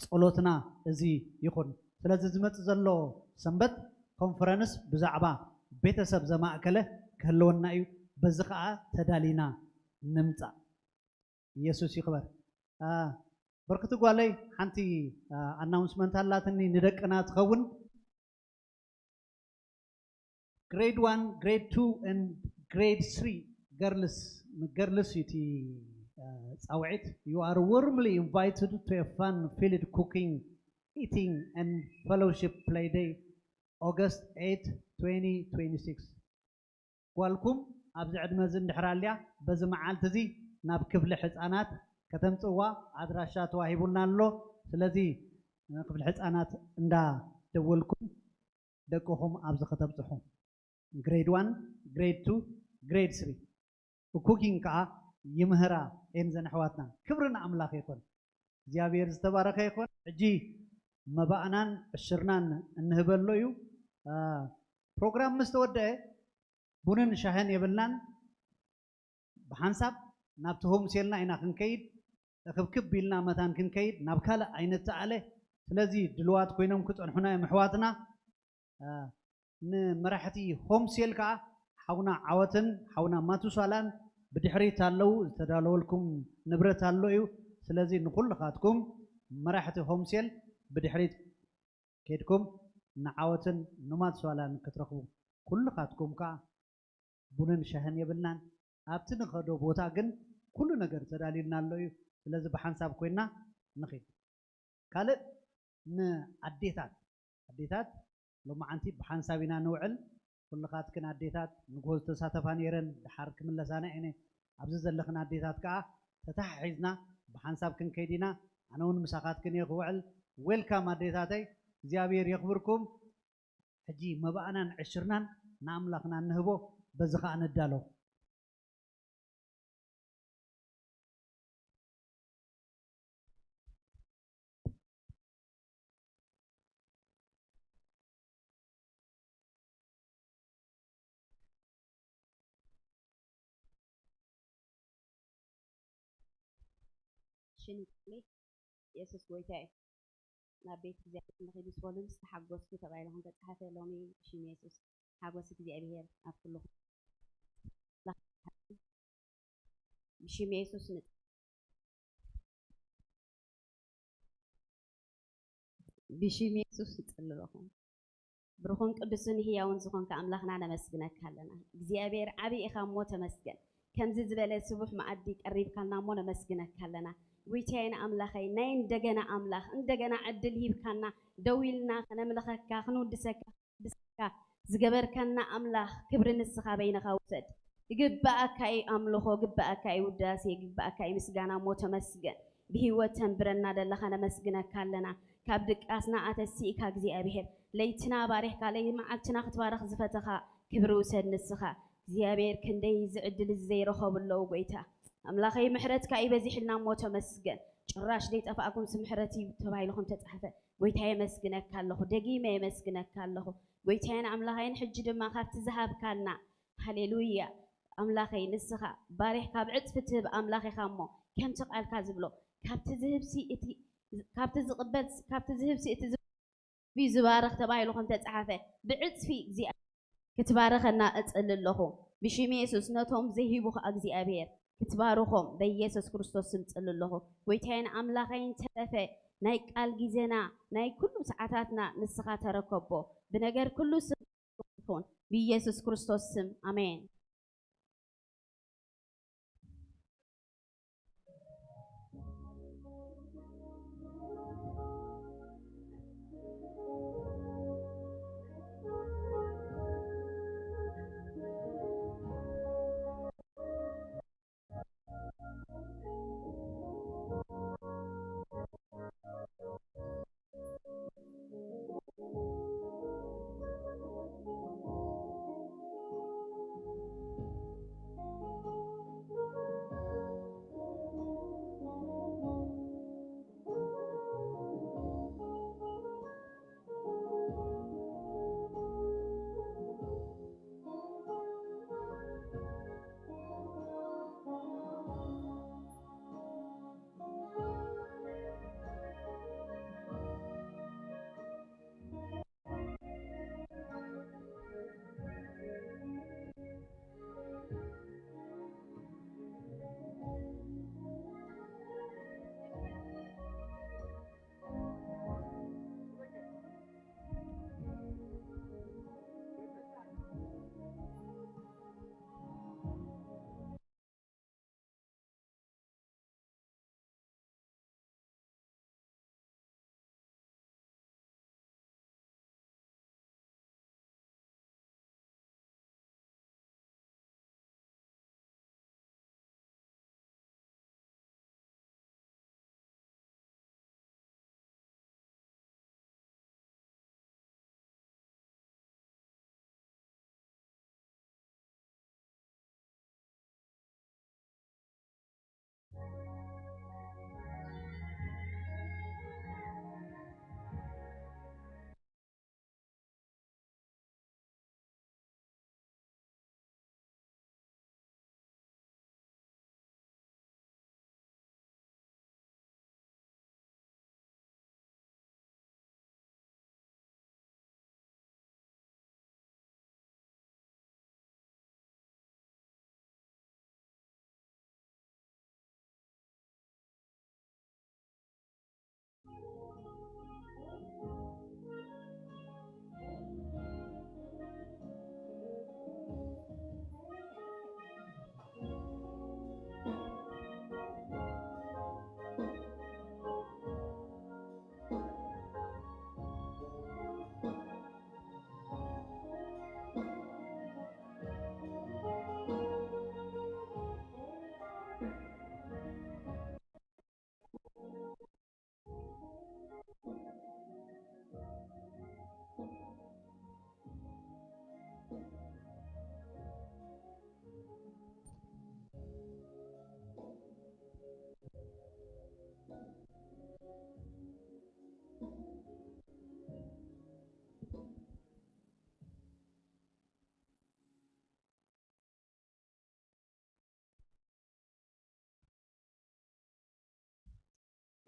ጸሎትና እዚ ይኹን። ስለዚ ዝመጽእ ዘሎ ሰንበት ኮንፈረንስ ብዛዕባ ቤተሰብ ዘማእከለ ክህልወና እዩ። በዚ ኸኣ ተዳሊና ንምጻእ። ኢየሱስ ይኽበር። አ፣ ብርክቲ ጓለይ ሓንቲ፣ አ፣ ኣናውንስመንት ኣላትኒ ንደቅና ትኸውን። ግሬድ ዋን፣ ግሬድ ቱ and ግሬድ ስሪ ገርልስ፣ ገርልስ እዩ እቲ፣ አ፣ ጻውዒት። You are warmly invited to a fun filled cooking, eating and fellowship play day, August eight, twenty twenty-six። ጓልኩም ኣብዚ ዕድመ እዚ እንድሕር ኣልያ፣ በዚ መዓልቲ እዚ ናብ ክፍሊ ሕጻናት ከተምጽዋ ኣድራሻ ተዋሂቡና ኣሎ። ስለዚ ንክፍሊ ሕጻናት እንዳደወልኩም ደቅኹም ኣብዚ ከተብጽሑ። grade one፣ grade two፣ grade three። ኩኪንግ ከዓ ይምህራ እየን ዘን ኣሕዋትና። ክብሪ ንኣምላኽ ይኹን። እግዚኣብሔር ዝተባረኸ ይኹን። ሕጂ መባእናን ዕሽርናን እንህበሎ እዩ። ፕሮግራም ምስ ተወደአ ቡንን ሻህን የብልናን። ብሓንሳብ ናብቲ ሆምሴልና ኢና ክንከይድ። እኽብክብ ኢልና መታን ክንከይድ ናብ ካልእ ኣይንተኣለ። ስለዚ ድልዋት ኮይኖም ክፀንሑና እዮም ኣሕዋትና። ንመራሕቲ ሆምሴል ከዓ ሓውና ዓወትን ሓውና ማቱሳላን ብድሕሪት ኣለዉ። ዝተዳለወልኩም ንብረት ኣሎ እዩ። ስለዚ ንኩልኻትኩም መራሕቲ ሆምሴል ብድሕሪት ከድኩም ንዓወትን ንማቱሳላን ክትረኽቡ፣ ኩልኻትኩም ከዓ ቡንን ሻህን የብልናን። ኣብቲ ንኸዶ ቦታ ግን ኩሉ ነገር ተዳልዩልና ኣሎ እዩ። ስለዚ ብሓንሳብ ኮይና ንኺድ። ካልእ ንኣዴታት፣ ኣዴታት ሎማዓንቲ ብሓንሳብ ኢና ንውዕል። ኩልኻትክን ኣዴታት ንግሆ ዝተሳተፋ ነይረን፣ ድሓር ክምለሳና እየን። ኣብዚ ዘለኽን ኣዴታት ከዓ ተተሓሒዝና ብሓንሳብ ክንከይድ ኢና። ኣነ እውን ምሳኻትክን እየ ክውዕል። ዌልካም ኣዴታተይ፣ እግዚኣብሔር የኽብርኩም። ሕጂ መባእናን ዕሽርናን ንኣምላኽና እንህቦ፣ በዚ ከዓ ንዳሎ። ሽን የሱስ ጎይታ እዩ። ናብ ቤት እግዚኣብሔር ንኺዱ ስበሉን ዝተሓጎስኩ ተባሂሉ ከም ተጻሕፈ ሎሚ ብሽም የሱስ ሓጎስ እግዚኣብሔር ኣብ ኩልኹም ብሽም የሱስ ንጽ ብሽም የሱስ ንጽልለኹም። ብሩኽን ቅዱስን ህያውን ዝኾንካ ኣምላኽና ነመስግነካ ኣለና። እግዚኣብሔር ዓቢ ኢኻ እሞ ተመስገን። ከምዚ ዝበለ ስቡሕ መኣዲ ቀሪብካልና እሞ ነመስግነካ ኣለና። ጎይታዬን ኣምላኸይ ናይ እንደገና ኣምላኽ እንደገና ዕድል ሂብካና ደው ኢልና ከነምልኸካ ክንውድሰካ ዝገበርከና ኣምላኽ ክብሪ ንስኻ በይንኻ ውሰድ። ይግብኣካ እዩ ኣምልኾ፣ ግብኣካ እዩ ውዳሴ፣ ግብኣካ እዩ ምስጋና እሞ ተመስገን። ብህይወት ተንብረና ደለኻ ነመስግነካ ኣለና። ካብ ድቃስና ኣተሲእካ እግዚኣብሔር ለይትና ባሪኽካ ለይ መዓልትና ክትባረኽ ዝፈተኻ ክብሪ ውሰድ ንስኻ እግዚኣብሔር። ክንደይ ዝዕድል እዚ ዘይረኸቡ ኣለዉ ጎይታ ኣምላኸይ ምሕረትካ እዩ በዚሕልና እሞ ተመስገን። ጭራሽ ዘይጠፋእኩምስ ምሕረት እዩ ተባሂሉ ከም ተጻሕፈ ጎይታ የመስግነካ ኣለኹ፣ ደጊመ የመስግነካ ኣለኹ። ጎይታዬን ኣምላኸይን ሕጂ ድማ ካብቲ ዝሃብካና ሃሌሉያ ኣምላኸይ ንስኻ ባሪኽካ ብዕጽፊ ትህብ ኣምላኽ ኢኻ እሞ ከምቲ ቃልካ ዝብሎ ካብቲ ዝህብሲ እቲ ካብቲ ዝቕበል ካብቲ ዝህብሲ እቲ ዝባረኽ ተባሂሉ ከም ተጻሓፈ ብዕጽፊ እግዚኣብሔር ክትባረኸና እጽሊ ኣለኹ። ብሽም የሱስ ነቶም ዘይህቡኻ እግዚኣብሔር ክትባርኾም በኢየሱስ ክርስቶስ ስም ጽሊ ኣለኹ። ጎይታዬን ኣምላኸይን ተረፈ ናይ ቃል ግዜና ናይ ኩሉ ሰዓታትና ንስኻ ተረከቦ። ብነገር ኩሉ ስም ይኹን ብኢየሱስ ክርስቶስ ስም ኣሜን።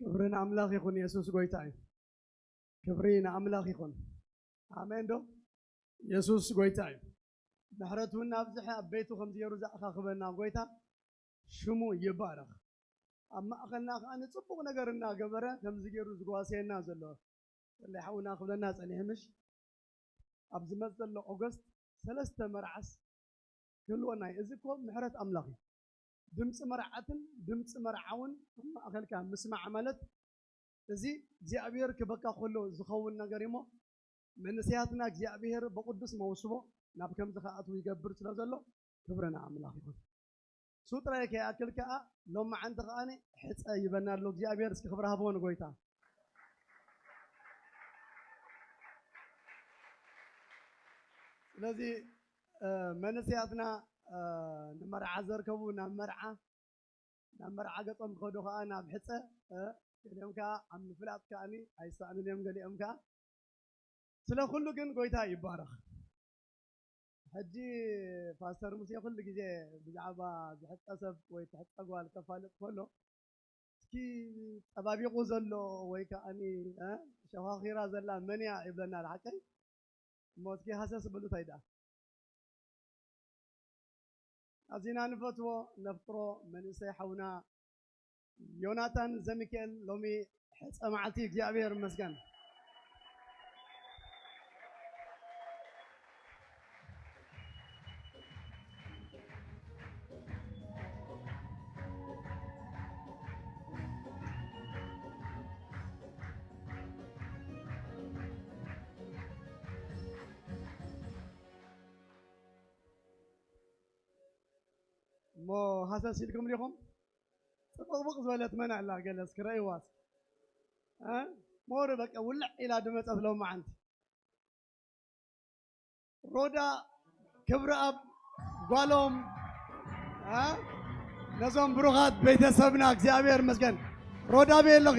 ክብሪ ንኣምላኽ ይኹን። የሱስ ጎይታ እዩ። ክብሪ ንኣምላኽ ይኹን። ኣሜን ዶ? የሱስ ጎይታ እዩ። ምሕረቱ እናብዝሐ ኣብ ቤቱ ከምዚ ገይሩ ዘኣኻኽበና ጎይታ ሽሙ ይባረኽ። ኣብ ማእኸልና ከኣ ንጽቡቕ ነገር እናገበረ ከምዚ ገይሩ ዝጓስየና ዘሎ። ወላሂ ሓውና ክብለና ጸኒሑ ምሽ ኣብ ዝመጽእ ዘሎ ኦገስት ሰለስተ መርዓስ ክህልወና እዩ። እዚ እኮ ምሕረት ኣምላኽ እዩ። ድምፂ መርዓትን ድምፂ መርዓውን ኣብ ማእኸልካ ምስማዕ ማለት እዚ እግዚኣብሔር ክበካ ከሎ ዝኸውን ነገር እሞ መንእሰያትና እግዚኣብሔር ብቅዱስ መውስቦ ናብ ከምዚ ክኣትዉ ይገብር ስለ ዘሎ ክብሪ ንኣምላኽ ይኹን። እሱ ጥራይ ከይኣክል ከኣ ሎማዓንቲ ከኣ ሕፀ ይበና ኣሎ እግዚኣብሔር። እስኪ ክብሪ ሃብዎ ንጎይታ። ስለዚ እ፣ መንእሰያትና እ፣ ንመርዓ ዘርከቡ ናብ መርዓ ናብ መርዓ ገጾም ክኸዱ ከኣ ናብ ሕፀ እ፣ ገሊኦም ከኣ ኣብ ምፍላጥ ከኣኒ ኣይሰኣኑን እዮም። ገሊኦም ከኣ ስለ ኩሉ ግን ጎይታ ይባረኽ። ሕጂ ፓስተር ሙሴ ኩሉ ግዜ ብዛዕባ ዝሕፀ ሰብ ወይ ትሕፀ ጓል ከፋልጥ ከሎ እስኪ ጠባቢቑ ዘሎ ወይ ከኣኒ እ፣ ሸዃኺራ ዘላ መን እያ ይብለና። ሓቀይ እሞ እስኪ ሃሰስ በሉት ኣይዳ ኣዚና ንፈትዎ ነፍቅሮ መንእሰይ ሓውና ዮናታን ዘሚካኤል ሎሚ ሕፀ መዓልቲ እግዚኣብሔር ይመስገን። እሞ ሃሰስ ኢልኩም ዲኹም? ጽብቕብቕ ዝበለት መን ኣላ? ገለ እስኪ ረእይዋ እስኪ። እ? ሞሪ በቃ ውልዕ ኢላ ድመጸት ሎማዓንቲ። ሮዳ ክብረኣብ ጓሎም እ? ነዞም ብሩኻት ቤተሰብና እግዚኣብሔር ይመስገን። ሮዳ በይ ኣለኺ?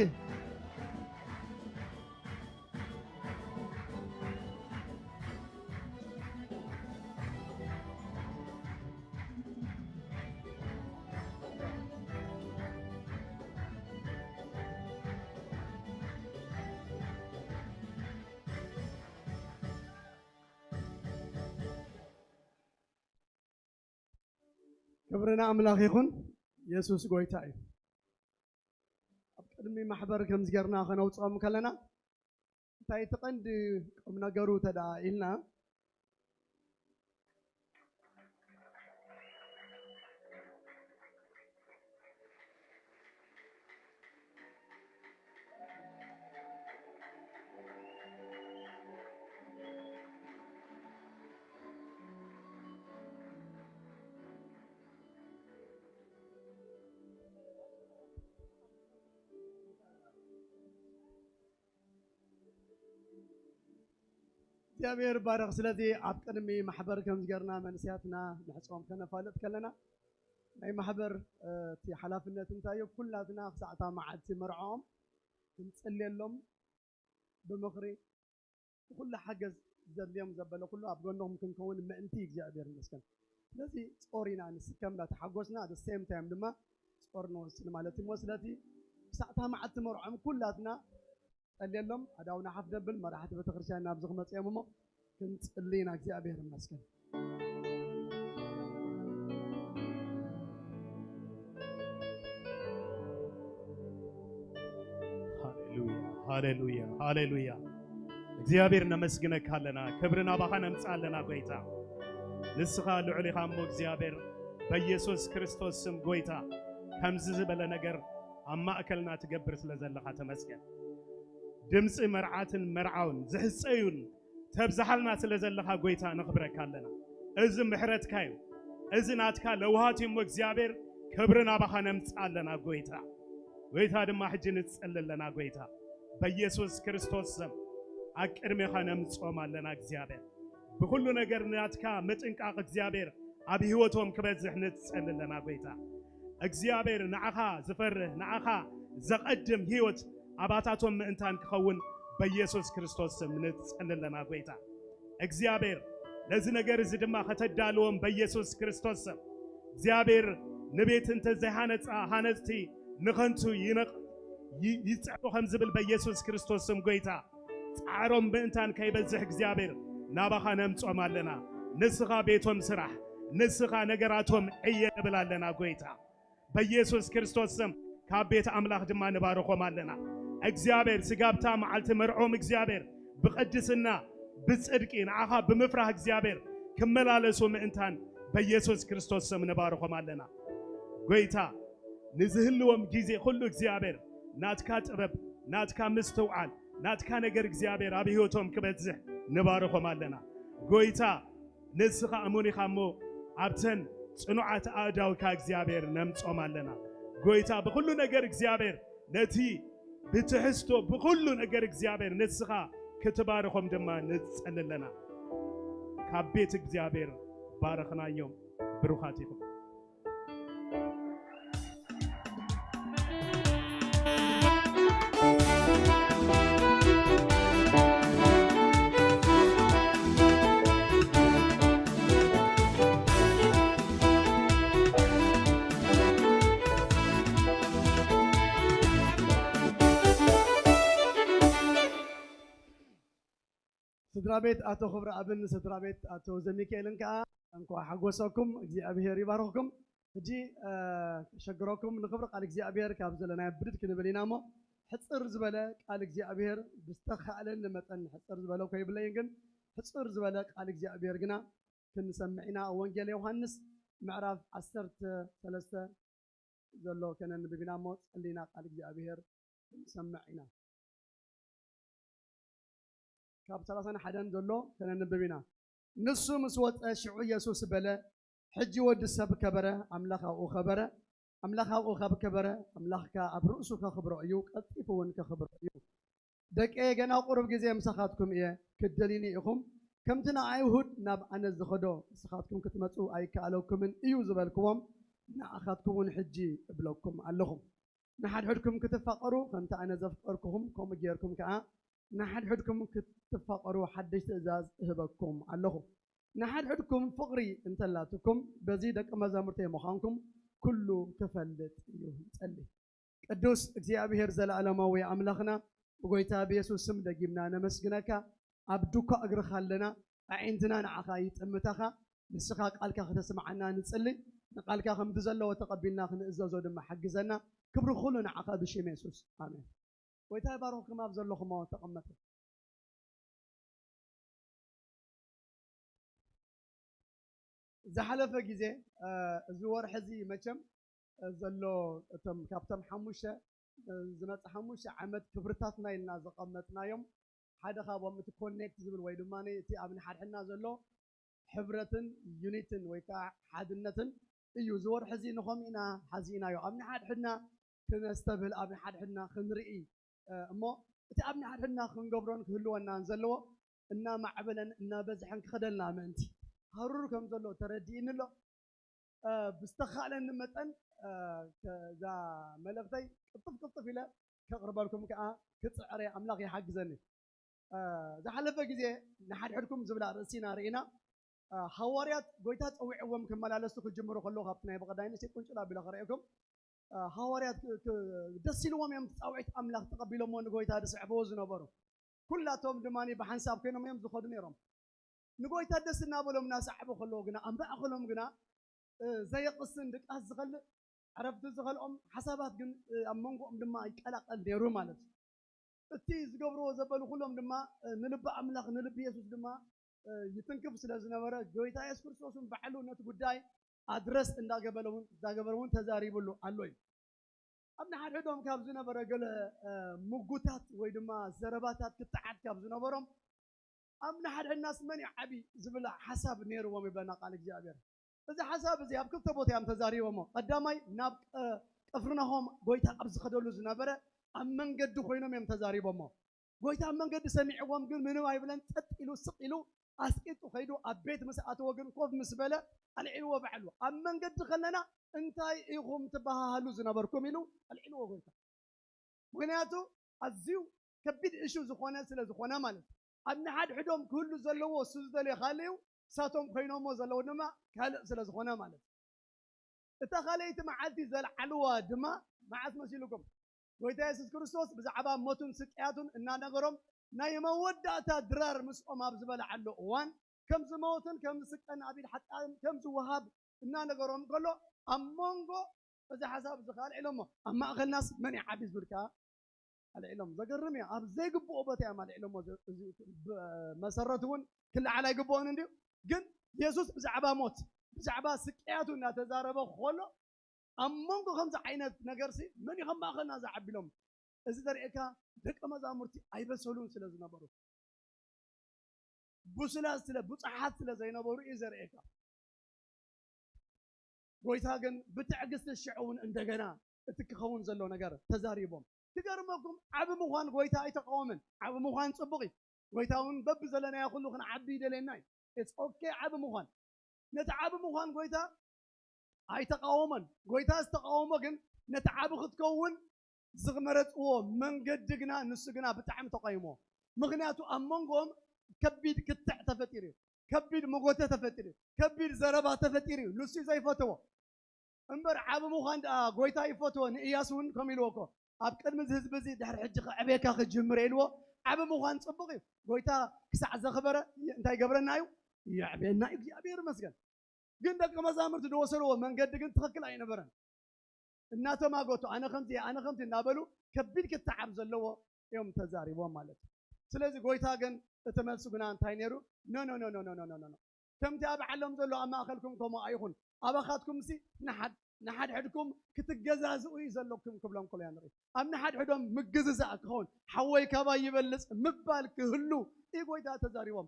ክብሪ ንኣምላኽ ይኹን። የሱስ ጎይታ እዩ። ኣብ ቅድሚ ማሕበር ከምዚ ጌርና ከነውጽኦም ከለና እንታይ እቲ ቀንዲ ቁም ነገሩ ተደኣ ኢልና እግዚኣብሔር ባረኽ። ስለዚ ኣብ ቅድሚ ማሕበር ከም ዝገርና መንእሰያትና ንሕጾም ከነፋልጥ ከለና ናይ ማሕበር እ፣ እቲ ሓላፍነት እንታይ እዩ? ኩላትና ክሳዕታ መዓልቲ መርዖም ክንጽልየሎም ብምኽሪ ኩሉ ሓገዝ ዘድልዮም ዘበለ ኩሉ ኣብ ጎንኹም ክንከውን ምእንቲ እግዚኣብሔር ይመስገን። ስለዚ ጾር ኢና ንስከም እንዳተሓጎስና the same time ድማ ጾር ንወስን ማለት እዩ። ስለዚ ክሳዕታ መዓልቲ መርዖም ኩላትና ጸልየሎም ኣዳውና ሓፍ ደብል መራሕቲ ቤተክርስትያን ናብዚ ክመጽኦም እሞ ክንጽሊ ኢና። እግዚኣብሔር ይመስገን። ሃሌሉያ፣ ሃሌሉያ፣ ሃሌሉያ። እግዚኣብሔር ነመስግነካ ኣለና፣ ክብሪ ናባኻ ነምጽእ ኣለና ጎይታ። ንስኻ ልዑል ኢኻ እሞ እግዚኣብሔር በኢየሱስ ክርስቶስ ስም ጎይታ ከምዚ ዝበለ ነገር ኣብ ማእከልና ትገብር ስለ ዘለኻ ተመስገን። ድምጺ መርዓትን መርዓውን ዝሕጸዩን ተብዝሓልና ስለ ዘለኻ ጎይታ ነኽብረካ ኣለና። እዚ ምሕረትካ እዩ። እዚ ናትካ ለውሃት እዩ እሞ እግዚኣብሔር ክብሪ ናባኻ ነምጽእ ኣለና ጎይታ። ጎይታ ድማ ሕጂ ንጽሊ ኣለና ጎይታ። በኢየሱስ ክርስቶስ ስም ኣብ ቅድሜኻ ነምጽኦም ኣለና እግዚኣብሔር። ብኹሉ ነገር ናትካ ምጥንቃቕ እግዚኣብሔር ኣብ ህይወቶም ክበዝሕ ንጽሊ ኣለና ጎይታ። እግዚኣብሔር ንዓኻ ዝፈርህ ንዓኻ ዘቐድም ህይወት ኣባታቶም ምእንታን ክኸውን በኢየሱስ ክርስቶስ ስም ንጽሊ ኣለና ጎይታ። እግዚኣብሔር ነዚ ነገር እዚ ድማ ከተዳልዎም በኢየሱስ ክርስቶስ ስም። እግዚኣብሔር ንቤት እንተ ዘይሃነጻ ሃነጽቲ ንኸንቱ ይነቕ ይ-፣ ይጽዕሩ ከም ዝብል በኢየሱስ ክርስቶስ ስም ጎይታ፣ ጻዕሮም ምእንታን ከይበዝሕ እግዚኣብሔር ናባኻ ነምጾም ኣለና። ንስኻ ቤቶም ስራሕ፣ ንስኻ ነገራቶም ዕየ ንብል ኣለና ጎይታ። በኢየሱስ ክርስቶስ ስም ካብ ቤት ኣምላኽ ድማ ንባርኾም ኣለና። እግዚኣብሔር ስጋብታ መዓልቲ መርዖም እግዚኣብሔር ብቕድስና ብጽድቂ ንዓኻ ብምፍራህ እግዚኣብሔር ክመላለሱ ምእንታን በኢየሱስ ክርስቶስ ስም ንባርኾም ኣለና። ጎይታ ንዝህልዎም ግዜ ኩሉ እግዚኣብሔር ናትካ ጥበብ፣ ናትካ ምስትውዓል፣ ናትካ ነገር እግዚኣብሔር ኣብ ህይወቶም ክበዝሕ ንባርኾም ኣለና። ጎይታ ንስኻ እሙን ኢኻ እሞ ኣብተን ጽኑዓት ኣእዳውካ እግዚኣብሔር ነምጾም ኣለና። ጎይታ ብኹሉ ነገር እግዚኣብሔር ነቲ ብትሕዝቶ ብኹሉ ነገር እግዚኣብሔር ንስኻ ክትባርኾም ድማ ንጸሊ ኣለና። ካብ ቤት እግዚኣብሔር ባረኽናዮም። ብሩኻት ኢኹም። ስድራ ቤት ኣቶ ክብረኣብን ስድራ ቤት ኣቶ ዘሚካኤልን ከኣ እንኳዕ ሓጎሰኩም፣ እግዚኣብሔር ይባርኽኩም። ሕጂ፣ እ፣ ከሸግረኩም ንኽብሪ ቃል እግዚኣብሔር ካብ ዘለናዮ ብድድ ክንብል ኢና እሞ፣ ሕጽር ዝበለ ቃል እግዚኣብሔር ብዝተኻእለኒ መጠን ሕጽር ዝበለ እኮ ይብለይን፣ ግን ሕጽር ዝበለ ቃል እግዚኣብሔር ግና ክንሰምዕ ኢና። ወንጌል ዮሃንስ ምዕራፍ ዓሰርተ ሰለስተ ዘሎ ከነንብብ ኢና እሞ፣ ጸሊና ቃል እግዚኣብሔር ክንሰምዕ ኢና። ካብ ሰላሳን ሓደን ዘሎ ከነንብብ ኢና። ንሱ ምስ ወጸ፣ ሽዑ የሱስ በለ፣ "ሕጂ ወዲ ሰብ ከበረ፣ ኣምላኽ ኣብኡ ከበረ። ኣምላኽ ኣብኡ ካብ ከበረ፣ ኣምላኽ ከኣ ኣብ ርእሱ ከኽብሮ እዩ፣ ቀልጢፉ እውን ከኽብሮ እዩ። ደቀየ፣ ገና ቁሩብ ግዜ ምሳኻትኩም እየ፣ ክትደልዩኒ ኢኹም። ከምቲ ንኣይሁድ ናብ ኣነ ዝኸዶ ንስኻትኩም ክትመጹ ኣይከኣለኩምን እዩ ዝበልክዎም፣ ንኣኻትኩም እውን ሕጂ እብለኩም ኣለኹ። ንሓድሕድኩም ክትፋቐሩ፣ ከምቲ ኣነ ዘፍቀርኩኹም፣ ከምኡ ጌርኩም ከኣ ንሓድሕድኩም ክትፋቐሩ ሓድሽ ትእዛዝ እህበኩም ኣለኹ። ንሓድሕድኩም ፍቕሪ እንተላትኩም፣ በዚ ደቂ መዛሙርተይ ምዃንኩም ኩሉ ክፈልጥ እዩ። ንጸሊ። ቅዱስ እግዚኣብሔር ዘለኣለማዊ ኣምላኽና፣ ብጎይታ ብየሱስ ስም ደጊምና ነመስግነካ። ኣብ ዱኳ እግርኻ ኣለና፣ ኣዒንትና ንዓኻ ይጥምታኻ። ንስኻ ቃልካ ከተስምዓና ንጽሊ። ንቃልካ ከምቲ ዘለዎ ተቐቢልና ክንእዘዞ ድማ ሓግዘና። ክብሪ ኩሉ ንዓኻ ብሽም የሱስ። ኣሜን። ጎይታ ይባርኽኩም። ኣብ ዘለኹሞ ተቐመጡ። ዝሓለፈ ግዜ፣ እ፣ እዚ ወርሒ እዚ መቸም፣ እ፣ ዘሎ እቶም፣ ካብቶም ሓሙሽተ፣ እ፣ ዝመጽእ ሓሙሽተ ዓመት ክብርታትና ኢልና ዘቐመጥናዮም፣ ሓደ ካብኦም እቲ ኮኔክት ዝብል ወይ ድማ እቲ ኣብ ንሓድሕድና ዘሎ ሕብረትን ዩኒትን ወይ ከዓ ሓድነትን እዩ። እዚ ወርሒ እዚ ንኸምኡ ኢና ሓዚእናዮ። ኣብ ንሓድሕድና ክነስተብህል፣ ኣብ ንሓድሕድና ክንርኢ፣ እ፣ እሞ እቲ ኣብ ንሓድሕድና ክንገብሮን ክህልወናን ዘለዎ እናማዕበለን እናበዝሐን ክኸደልና ምእንቲ ሃሩር ከም ዘሎ ተረዲእኒ ኣሎ። እ፣ ብዝተኻእለኒ መጠን፣ እ፣ ከ-፣ እዛ መልእኽተይ ቅልጥፍ ቅልጥፍ ኢለ ከቕርበልኩም ከኣ ክጽዕር እየ። ኣምላኽ ይሓግዘኒ። እ፣ ዝሓለፈ ግዜ ንሓድሕድኩም ዝብል ኣርእስቲ ኢና ርኢና። እ፣ ሃዋርያት ጎይታ ጸዊዕዎም ክመላለሱ ክጅምሩ ከለዉ፣ ካብቲ ናይ ብቐዳይ ንእሽተይ ቁንጭል ኣቢለ ከርእየኩም። እ፣ ሃዋርያት ክ-፣ ክ-፣ ደስ ኢልዎም እዮም፣ ጻውዒት ኣምላኽ ተቐቢሎምዎ ንጎይታ ዝስዕብዎ ዝነበሩ። ኩላቶም ድማ ብሓንሳብ ኮይኖም እዮም ዝኸዱ ነይሮም። ንጎይታ ደስ እናበሎም እናሰዓቡ ከለዉ ግና፣ ኣብ ማእከሎም ግና፣ እ፣ ዘየቕስን ድቃስ ዝኸልእ፣ ዕረፍቲ ዝኸልኦም ሓሳባት ግን፣ እ፣ ኣብ መንጎኦም ድማ ይቀላቐል ነይሩ ማለት እዩ። እቲ ዝገብርዎ ዘበሉ ኩሎም ድማ፣ እ፣ ንልቢ ኣምላኽ፣ ንልቢ የሱስ ድማ፣ እ፣ ይትንክፍ ስለ ዝነበረ፣ ጎይታ የሱስ ክርስቶስ እውን ባዕሉ ነቲ ጉዳይ ኣድረስ እንዳገበለ እውን፣ እንዳገበረ እውን ተዛሪቡሉ ኣሎ እዩ። ኣብ ንሓድሕዶም ካብ ዝነበረ ገለ፣ እ፣ ምጉታት ወይ ድማ ዘረባታት ክትዓት ካብ ዝነበሮም፣ ኣብ ንሓድሕድናስ መን እዩ ዓቢ ዝብል ሓሳብ ነይርዎም ይብለና ቃል እግዚኣብሔር። እዚ ሓሳብ እዚ ኣብ ክልተ ቦታ እዮም ተዛሪቦሞ። ቀዳማይ ናብ፣ እ፣ ቅፍርናሆም ጎይታ ኣብ ዝኸደሉ ዝነበረ ኣብ መንገዲ ኮይኖም እዮም ተዛሪቦሞ። ጎይታ ኣብ መንገዲ ሰሚዕዎም ግን ምንም ኣይብለን፣ ጸጥ ኢሉ ስቕ ኢሉ ኣስቂጡ ከይዱ ኣብ ቤት ምስ ኣተወ ግን ኮፍ ምስ በለ ኣልዒልዎ ባዕሉ። ኣብ መንገዲ ከለና እንታይ ኢኹም ትበሃሃሉ ዝነበርኩም ኢሉ ኣልዒልዎ ጎይታ። ምኽንያቱ ኣዝዩ ከቢድ እሹ ዝኾነ ስለ ዝኾነ ማለት እዩ። ኣብ ንሓድሕዶም ክህሉ ዘለዎ እሱ ዝደልዮ ካልእ እዩ፣ እሳቶም ኮይኖሞ ዘለዉ ድማ ካልእ ስለ ዝኾነ ማለት እዩ። እታ ካልኣይቲ መዓልቲ ዘልዓልዋ ድማ መዓስ መሲልኩም? ጎይታ የሱስ ክርስቶስ ብዛዕባ ሞቱን ስቅያቱን እናነገሮም ናይ መወዳእታ ድራር ምስኦም ኣብ ዝበልዓሉ እዋን ከም ዝመውትን ከም ዝስቀን ኣብ ኢድ ሓጣን ከም ዝወሃብ እናነገሮም ከሎ ኣብ መንጎ እዚ ሓሳብ እዚ ከኣ ኣልዒሎሞ። ኣብ ማእኸልናስ መን ይዓቢ ዝብል ከኣ ኣልዒሎም። ዘገርም እዩ። ኣብ ዘይግብኦ ቦታ እዮም ኣልዒሎሞ። እዚ መሰረቱ እውን ክለዓል ኣይግብኦን እንድዩ። ግን የሱስ ብዛዕባ ሞት ብዛዕባ ስቅያቱ እናተዛረበ ከሎ ኣብ መንጎ ከምዚ ዓይነት ነገርሲ መን እዩ ከም ማእኸልና ዝዓቢ ኢሎም? እዚ ዘርእየካ ደቀ መዛሙርቲ ኣይበሰሉን ስለ ዝነበሩ፣ ብሱላት ስለ ብፁሓት ስለ ዘይነበሩ እዩ ዘርእየካ። ጎይታ ግን ብትዕግስቲ ሽዑ እውን እንደገና እቲ ክኸውን ዘሎ ነገር ተዛሪቦም። ክገርመኩም ዓቢ ምዃን ጎይታ ኣይተቃወመን። ዓቢ ምዃን ጽቡቕ እዩ። ጎይታ እውን በቢ ዘለናዮ ኩሉ ክንዓቢ ይደልየና እዩ። It's okay ዓቢ ምዃን። ነቲ ዓቢ ምዃን ጎይታ ኣይተቃወመን። ጎይታ ዝተቃወሞ ግን ነቲ ዓቢ ክትከውን ዝመረጽዎ መንገዲ ግና ንሱ ግና ብጣዕሚ ተቃይሞ። ምኽንያቱ ኣብ መንጎኦም ከቢድ ክትዕ ተፈጢሩ እዩ። ከቢድ መጎተ ተፈጢሩ እዩ። ከቢድ ዘረባ ተፈጢሩ እዩ። ንሱ እዩ ዘይፈተዎ። እምበር ዓቢ ምዃን ደኣ ጎይታ ይፈትዎ። ንእያሱ እውን ከም ኢልዎ እኮ ኣብ ቅድሚ እዚ ህዝቢ እዚ ድሕሪ ሕጂ ከዕብየካ ክጅምር ኢልዎ። ዓቢ ምዃን ጽቡቕ እዩ። ጎይታ ክሳዕ ዘኽበረ እንታይ ይገብረና እዩ? የዕብየና እዩ። እግዚኣብሔር ይመስገን። ግን ደቂ መዛሙርቲ ዝወሰድዎ መንገዲ ግን ትኽክል ኣይነበረን። እናተማጎቱ ኣነ ከምዚ ኣነ ከምዚ እናበሉ ከቢድ ክትዓብ ዘለዎ እዮም ተዛሪቦም ማለት እዩ። ስለዚ ጎይታ ግን እቲ መልሱ ግና እንታይ ነይሩ? ኖ ኖ ኖ ኖ ኖ ኖ ኖ ኖ ከምቲ ኣብ ዓለም ዘሎ ኣብ ማእኸልኩም ከምኡ ኣይኹን። ኣባኻትኩም ሲ ንሓድ ንሓድሕድኩም ክትገዛዝኡ እዩ ዘለኩም ክብሎም ከሎ ኢና ንርኢ። ኣብ ንሓድሕዶም ምግዝዛእ ክኸውን ሓወይ ካባይ ይበልጽ ምባል ክህሉ እዩ ጎይታ ተዛሪቦም።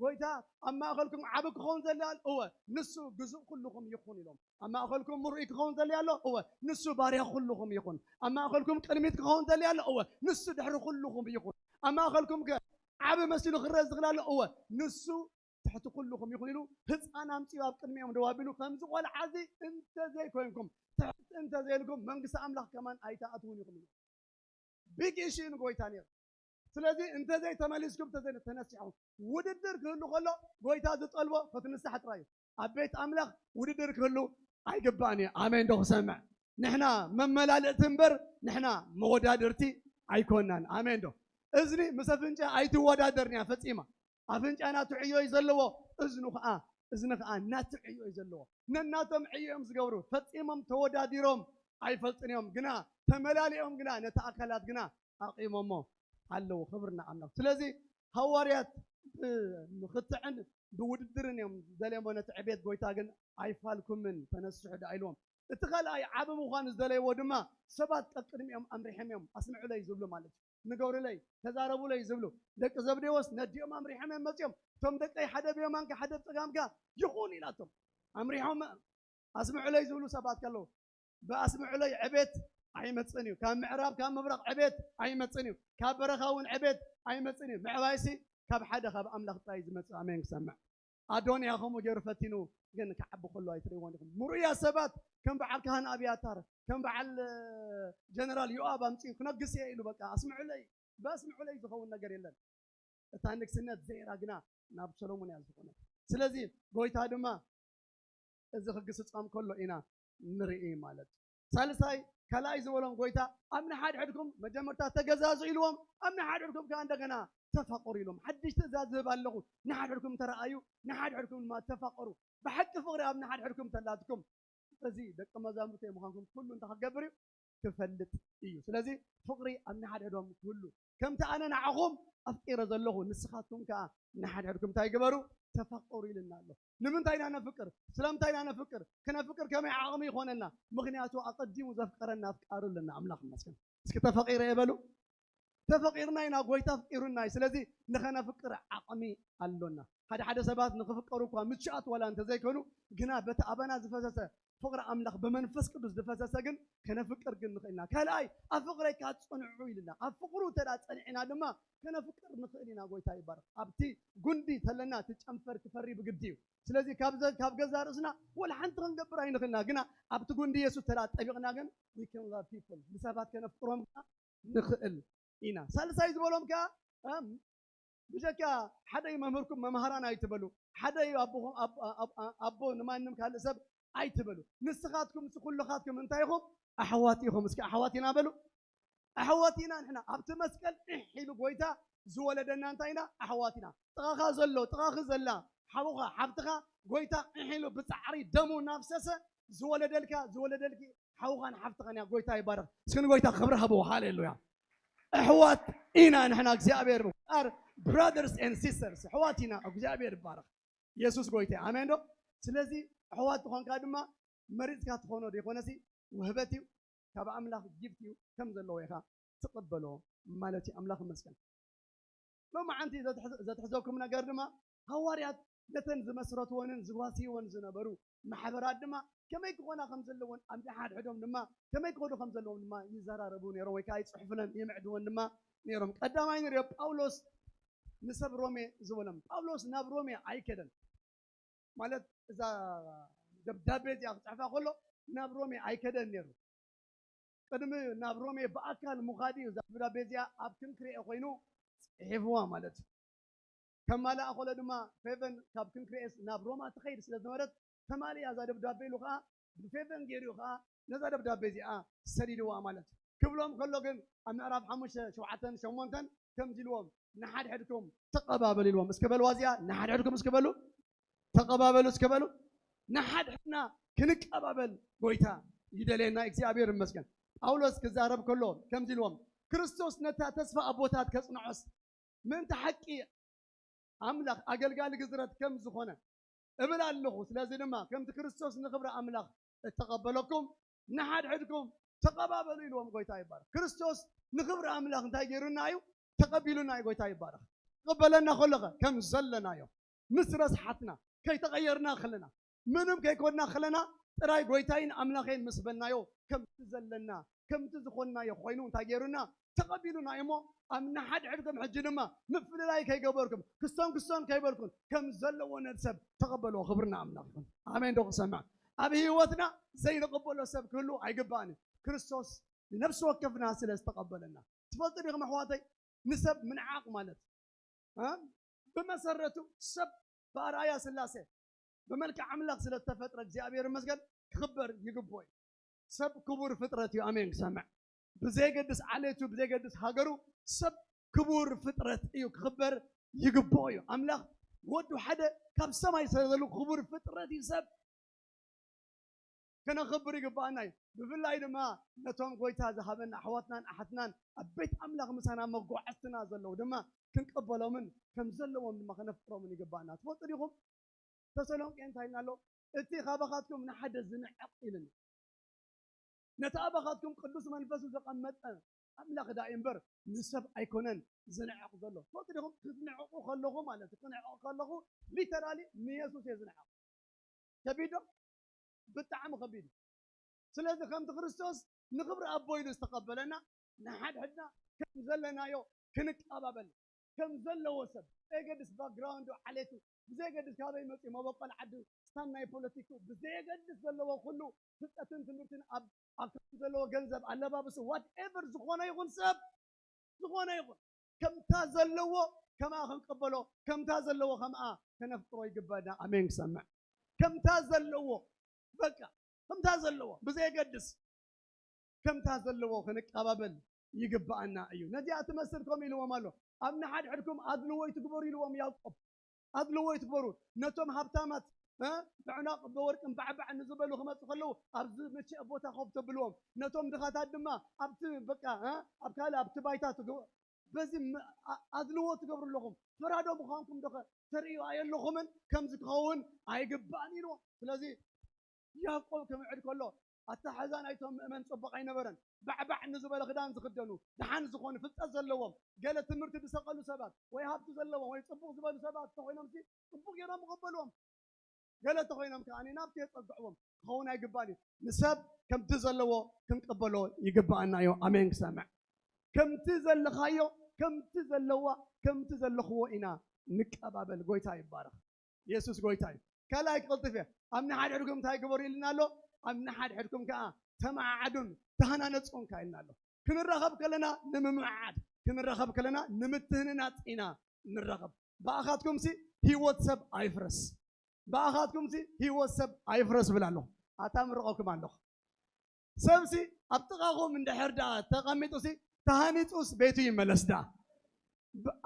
ጎይታ ኣብ ማእኸልኩም ዓቢ ክኸውን ዘለ ኣሎ እወ ንሱ ግዙእ ኩልኹም ይኹን ኢሎም። ኣብ ማእኸልኩም ምርኡይ ክኸውን ዘለ ኣሎ እወ ንሱ ባርያ ኩልኹም ይኹን። ኣብ ማእኸልኩም ቅድሚት ክኸውን ዘለ ኣሎ እወ ንሱ ድሕሪ ኩልኹም ይኹን። ኣብ ማእኸልኩም ከ ዓቢ መሲሉ ክረአ ዝኽእል ኣሎ እወ ንሱ ትሕቲ ኩልኹም ይኹን ኢሉ ህፃን ኣምፅኡ ኣብ ቅድሚኦም ደው ኣቢሉ ከምዚ ቆልዓ እዚ እንተዘይኮይንኩም ትሕቲ እንተዘይልኩም መንግስቲ ኣምላኽ ከማን ኣይትኣትውን ኢኹም ኢሉ። ቢግ ኢሹ ንጎይታ ነይሩ። ስለዚ እንተዘይ ተመሊስኩም እንተዘይ ተነሲሕኩም ውድድር ክህሉ ከሎ ጎይታ ዝጠልቦ ክትንሳሕ ጥራይ እዩ። ኣብ ቤት ኣምላኽ ውድድር ክህሉ ኣይግባእን እዩ። ኣሜን ዶ ክሰምዕ? ንሕና መመላለእቲ እምበር ንሕና መወዳድርቲ ኣይኮናን። ኣሜን ዶ? እዝኒ ምስ ኣፍንጫ ኣይትወዳደርን እያ ፈጺማ። ኣፍንጫ ናቱ ዕዮ እዩ ዘለዎ፣ እዝኑ ኸዓ እዝኒ ኸዓ ናቱ ዕዮ እዩ ዘለዎ። ነናቶም ዕዮ እዮም ዝገብሩ። ፈጺሞም ተወዳዲሮም ኣይፈልጡን እዮም፣ ግና ተመላሊኦም ግና ነቲ ኣካላት ግና ኣቂሞሞ ኣለዉ። ክብርና ኣምላኽ። ስለዚ ሃዋርያት ብምኽትዕን ብውድድርን እዮም ዝደልዮሞ ነቲ ዕቤት፣ ጎይታ ግን ኣይፋልኩምን ተነስሑ ደኣ ኢልዎም። እቲ ካልኣይ ዓቢ ምዃን ዝደለይዎ ድማ ሰባት ቀቅድሚኦም ኣምሪሖም እዮም ኣስምዑለይ ዝብሉ ማለት እዩ። ንገሩለይ፣ ተዛረቡለይ ዝብሉ። ደቂ ዘብዴዎስ ነዲኦም ኣምሪሖም እዮም መጺኦም። እቶም ደቀይ ሓደ ብየማንካ ሓደ ብጸጋምካ ይኹን ኢላቶም። ኣምሪሖም ኣስምዑለይ ዝብሉ ሰባት ከለዉ ብኣስምዑለይ ዕቤት ኣይመጽእን እዩ። ካብ ምዕራብ ካብ ምብራቕ ዕቤት ኣይመጽእን እዩ። ካብ በረኻ እውን ዕቤት ኣይመጽእን እዩ። ምዕባይሲ ካብ ሓደ ካብ ኣምላኽ ጥራይ ዝመጽእ። ኣሜን ክሰምዕ። ኣዶንያ ከምኡ ገይሩ ፈቲኑ ግን ክዓቢ ከሎ ኣይትርእይዎን ኢኹም። ምሩያ ሰባት ከም በዓል ካህን ኣብያታር ከም በዓል ጀነራል ዮኣብ ኣምፅኡ ክነግስ እየ ኢሉ በቃ ኣስምዑለይ ብኣስምዑለይ ዝኸውን ነገር የለን። እታ ንግስነት ዘይራ ግና ናብ ሰሎሞን እያ ዝኾነት። ስለዚ ጎይታ ድማ እዚ ክግስጾም ከሎ ኢና ንርኢ ማለት እዩ። ሳልሳይ ካልኣይ ዝበሎም ጎይታ ኣብ ንሓድሕድኩም መጀመርታ ተገዛዙ ኢልዎም ኣብ ንሓድሕድኩም ከዓ እንደገና ተፋቀሩ ኢሎም ሓድሽ ትእዛዝ ዝህብ ኣለኹ። ንሓድሕድኩም ተረኣዩ፣ ንሓድሕድኩም ድማ ተፋቀሩ። ብሓቂ ፍቕሪ ኣብ ንሓድሕድኩም ተላትኩም እዚ ደቂ መዛሙርተይ ምዃንኩም ኩሉ እንታይ ክገብር እዩ ክፈልጥ እዩ። ስለዚ ፍቕሪ ኣብ ንሓድሕዶም ክህሉ ከምቲ ኣነ ንዓኹም ኣፍቂረ ዘለኹ ንስኻትኩም ከዓ ንሓድሕድኩም እንታይ ግበሩ ተፋቀሩ ኢልና ኣሎ። ንምንታይ ኢና ነፍቅር? ስለምንታይ ኢና ነፍቅር? ክነፍቅር ከመይ ዓቕሚ ይኾነልና? ምኽንያቱ ኣቐዲሙ ዘፍቀረና ኣፍቃሪ ኣለና። ኣምላኽ ይመስገን። እስኪ ተፈቂረ የበሉ። ተፈቂርና ኢና፣ ጎይታ ኣፍቂሩና እዩ። ስለዚ ንኸነፍቅር ዓቕሚ ኣሎና። ሓደ ሓደ ሰባት ንኽፍቀሩ እኳ ምቹኣት ዋላ እንተዘይኮኑ ግና በቲ ኣባና ዝፈሰሰ ፍቕሪ ኣምላኽ ብመንፈስ ቅዱስ ዝፈሰሰ ግን ከነፍቅር ግን ንኽእልና። ካልኣይ ኣብ ፍቕረይ ከዓ ጽንዑ ኢልና። ኣብ ፍቕሩ እንተ ደኣ ጸኒዕና ድማ ከነፍቅር ንኽእል ኢና። ጎይታ ይባረኽ። ኣብቲ ጉንዲ ተለና እቲ ጨንፈር ክፈሪ ብግዲ እዩ። ስለዚ ካብ ገዛ ርእስና ወላ ሓንቲ ክንገብር ኣይንኽእልና፣ ግና ኣብቲ ጉንዲ የሱስ ተዳ ጠቢቕና ግን we can love people ንሰባት ከነፍቅሮም ግና ንኽእል ኢና። ሳልሳይ ዝበሎም ከኣ ብጀካ ሓደ እዩ መምህርኩም መምሃራን ኣይትበሉ፣ ሓደ እዩ ኣቦኹም ኣቦ ንማንም ካልእ ሰብ ኣይትበሉ። ንስኻትኩም ምስ ኩልኻትኩም እንታይ ኢኹም? ኣሕዋት ኢኹም። እስኪ ኣሕዋት ኢና በሉ። ኣሕዋት ኢና ንሕና። ኣብቲ መስቀል እሕ ኢሉ ጎይታ ዝወለደና እንታይ ኢና? ኣሕዋት ኢና። ጥቓኻ ዘሎ፣ ጥቓኺ ዘላ፣ ሓውኻ፣ ሓብትኻ፣ ጎይታ እሕ ኢሉ ብጻዕሪ ደሙ እናፍሰሰ ዝወለደልካ፣ ዝወለደልኪ ሓውኻን ሓፍትኻን እያ። ጎይታ ይባረኽ። እስኪ ንጎይታ ክብሪ ሃብዎ። ሃሌሉያ። ኣሕዋት ኢና ንሕና። እግዚኣብሔር፣ we are brothers and sisters፣ ኣሕዋት ኢና። እግዚኣብሔር ይባረኽ። የሱስ ጎይታ እዩ። ኣሜን ዶ? ስለዚ ኣሕዋት ትኾንካ ድማ መሪጽካ ትኾኖ ዶ ይኾነሲ? ውህበት እዩ። ካብ ኣምላኽ ጊፍት እዩ። ከም ዘለዎ ኢኻ ትቕበሎ ማለት እዩ። ኣምላኽ ይመስገን። ሎማዓንቲ ዘትሕዘኩም ነገር ድማ፣ ሃዋርያት ነተን ዝመስረትወንን ዝጓስይወን ዝነበሩ ማሕበራት ድማ ከመይ ክኾና ከም ዘለወን፣ ኣብ ሓድሕዶም ድማ ከመይ ክኸዱ ከም ዘለዎም ድማ ይዘራረቡ ነይሮም፣ ወይ ከዓ ይፅሕፉለን ይምዕድወን ድማ ነይሮም። ቀዳማይ ንሪኦ፣ ጳውሎስ ንሰብ ሮሜ ዝበሎም። ጳውሎስ ናብ ሮሜ ኣይከደን። ማለት፣ እዛ ደብዳቤ እዚኣ ክፅሕፋ ከሎ ናብ ሮሜ ኣይከደን ነይሩ። ቅድሚ ናብ ሮሜ ብኣካል ምኻድ እዩ እዛ ደብዳቤ እዚኣ ኣብ ክንክርኤ ኮይኑ ፅሒፍዋ ማለት እዩ። ከማልኣ ከሎ ድማ፣ ፌቨን ካብ ክንክርኤስ ናብ ሮማ ትኸይድ ስለ ዝነበረት፣ ተማልያ እዛ ደብዳቤ ኢሉ ከዓ፣ ብፌቨን ገይሩ ከዓ ነዛ ደብዳቤ እዚኣ ሰዲድዋ ማለት እዩ። ክብሎም ከሎ ግን፣ ኣብ ምዕራፍ ሓሙሽተ፣ ሸውዓተን ሸሞንተን ከምዚ ኢልዎም፣ "ንሓድሕድኩም ተቐባበሉ" ኢልዎም። እስከ በልዋ እዚኣ፣ "ንሓድሕድኩም" እስከ በሉ፣ "ተቐባበሉ" እስከ በሉ። ንሓድሕድና ክንቀባበል ጎይታ ይደልየና። እግዚኣብሔር ይመስገን። ጳውሎስ ክዛረብ ከሎ ከምዚ ኢልዎም፣ "ክርስቶስ ነታ ተስፋ ኣቦታት ከጽንዖስ፣ ምእንቲ ሓቂ ኣምላኽ ኣገልጋሊ ግዝረት ከም ዝኾነ እብል ኣለኹ። ስለዚ ድማ ከምቲ ክርስቶስ ንኽብሪ ኣምላኽ እተቐበለኩም፣ ንሓድሕድኩም ተቐባበሉ" ኢልዎም። ጎይታ ይባረኽ። ክርስቶስ ንኽብሪ ኣምላኽ እንታይ ገይሩና እዩ? ተቐቢሉና እዩ። ጎይታ ይባረኽ። ክቕበለና ከሎኸ ከም ዘለናዮ፣ ምስ ረስሓትና፣ ከይተቐየርና ከለና፣ ምንም ከይኮንና ከለና፣ ጥራይ ጎይታይን ኣምላኸይን ምስ በልናዮ፣ ከምቲ ዘለና፣ ከምቲ ዝኾንናዮ ኮይኑ እንታይ ገይሩና? ተቐቢሉና እዩ። እሞ ኣብ ንሓድሕድኩም ሕጂ ድማ ምፍልላይ ከይገበርኩም፣ ክስቶን ክስቶን ከይበልኩም፣ ከም ዘለዎ ነቲ ሰብ ተቐበልዎ። ክብሪ ንኣምላኽ ይኹን። ኣሜን ዶ ክሰምዕ? ኣብ ህይወትና ዘይንቕበሎ ሰብ ክህሉ ኣይግባእን እዩ። ክርስቶስ ንነፍሲ ወከፍና ስለ ዝተቐበለና። ትፈልጡ ዲኹም ኣሕዋተይ? ንሰብ ምንዓቕ ማለት፣ እ? ብመሰረቱ ሰብ ብኣርኣያ ስላሴ፣ ብመልክዕ ኣምላኽ ስለ ዝተፈጥረ፣ እግዚኣብሔር ይመስገን፣ ክኽበር ይግብኦ እዩ። ሰብ ክቡር ፍጥረት እዩ። ኣሜን ክሰምዕ። ብዘየገድስ ዓሌቱ፣ ብዘየገድስ ሃገሩ፣ ሰብ ክቡር ፍጥረት እዩ፣ ክኽበር ይግብኦ እዩ። ኣምላኽ ወዱ ሓደ ካብ ሰማይ ስለ ዘሎ ክቡር ፍጥረት እዩ ሰብ። ከነኽብር ይግባኣና እዩ። ብፍላይ ድማ ነቶም ጎይታ ዝሃበና ኣሕዋትናን ኣሓትናን ኣብ ቤት ኣምላኽ ምሳና መጓዕዝትና ዘለዉ ድማ ክንቀበሎምን ከም ዘለዎም ድማ ከነፍቅሮምን ይግባኣና። ትፈልጡ ዲኹም? ተሰሎንቄ እንታይ ኢልና ኣሎ? "እቲ ካባኻትኩም ንሓደ ዝንዕቕ" ኢልና። ነቲ ኣባኻትኩም ቅዱስ መንፈሱ ዘቐመጠ ኣምላኽ ዳኣ እምበር ንሰብ ኣይኮነን ዝንዕቕ ዘሎ። ትፈልጡ ዲኹም? ክትንዕቑ ከለኹ ማለት እዩ፣ ክንዕቕ ከለኹ ሊተራሊ ንየሱስ እየ ዝንዕቕ። ከቢድ ዶ? ብጣዕሚ ከቢድ እዩ። ስለዚ ከምቲ ክርስቶስ ንኽብሪ ኣቦ ኢሉ ዝተቐበለና፣ ንሓድሕድና ከም ዘለናዮ ክንቀባበል፣ ከም ዘለዎ ሰብ፣ ብዘየገድስ ባክግራውንዱ፣ ዓሌቱ፣ ብዘየገድስ ካበይ መፂኡ፣ መበቆል ዓዱ፣ ስታን ናይ ፖለቲኩ፣ ብዘየገድስ ዘለዎ ኩሉ ፍልጠትን ትምህርትን፣ ኣብ ኣካሉ ዘለዎ ገንዘብ፣ ኣለባብሱ፣ ዋትኤቨር ዝኾነ ይኹን ሰብ፣ ዝኾነ ይኹን ከምታ ዘለዎ ከምኣ ክንቀበሎ፣ ከምታ ዘለዎ ከምኣ ከነፍቅሮ ይግበኣና። ኣሜን ክሰምዕ። ከምታ ዘለዎ፣ በቃ ከምታ ዘለዎ ብዘየገድስ ከምታ ዘለዎ ክንቀባበል ይግበኣና እዩ። ነዚኣ ትመስል ከምኡ ኢልዎም ኣሎ። "ኣብ ንሓድሕድኩም ኣድልዎ ይትግበሩ" ኢልዎም ያዕቆብ። ኣድልዎ ይትግበሩ። ነቶም ሃብታማት፣ እ፣ ብዕናቕ ብወርቅን ባዕባዕ ንዝበሉ ክመጹ ከለዉ፣ ኣብ ዝመቸአ ቦታ ኮፍ ተብልዎም። ነቶም ድኻታት ድማ ኣብቲ፣ በቃ፣ እ፣ ኣብ ካልእ፣ ኣብቲ ባይታ ትግ-፣ በዚ ም-፣ ኣ-፣ ኣድልዎ ትገብሩ ኣለኹም። ፈራዶ ምዃንኩም ዶኸ ተርእዩ ኣየለኹምን? ከምዚ ክኸውን ኣይግባእን ኢልዎም። ስለዚ ያዕቆብ ክምዕድ ከሎ፣ ኣተሓሕዛ ናይቶም ምእመን ጽቡቕ ኣይነበረን። ባዕባዕ ንዝበለ ክዳን ዝኽደኑ፣ ደሓን ዝኾኑ፣ ፍልጠት ዘለዎም፣ ገለ ትምህርቲ ዝሰቐሉ ሰባት፣ ወይ ሃብቲ ዘለዎም፣ ወይ ጽቡቕ ዝበሉ ሰባት እንተኾይኖምሲ፣ ጽቡቕ ገይሮም ይቐበልዎም። ገለ እንተኾይኖም ከኣ ናብቲ የጸግዕዎም ክኸውን ኣይግባእን እዩ። ንሰብ ከምቲ ዘለዎ ክንቀበሎ ይግባኣና እዩ። ኣሜን ክሰምዕ። ከምቲ ዘለኻዮ፣ ከምቲ ዘለዋ፣ ከምቲ ዘለኽዎ ኢና ንቀባበል። ጎይታ ይባረኽ። የሱስ ጎይታ እዩ። ካልኣይ ክቕልጥፍ እየ። ኣብ ንሓድሕድኩም እንታይ ግበሩ ኢልና ኣሎ? ኣብ ንሓድሕድኩም ከኣ ተመዓዓዱን ተሃናነጹን ከኣ ኢልና ኣሎ። ክንራኸብ ከለና ንምምዕዓድ፣ ክንራኸብ ከለና ንምትህንናጽ ኢና ንራኸብ። ብኣኻትኩምሲ ህይወት ሰብ ኣይፍረስ። ብኣኻትኩምሲ ህይወት ሰብ ኣይፍረስ እብል ኣለኹ። ኣታ ምርቐኩም ኣለኹ። ሰብሲ ኣብ ጥቓኹም እንድሕር ደኣ ተቐሚጡሲ ተሃኒፁስ ቤቱ ይመለስ ዳ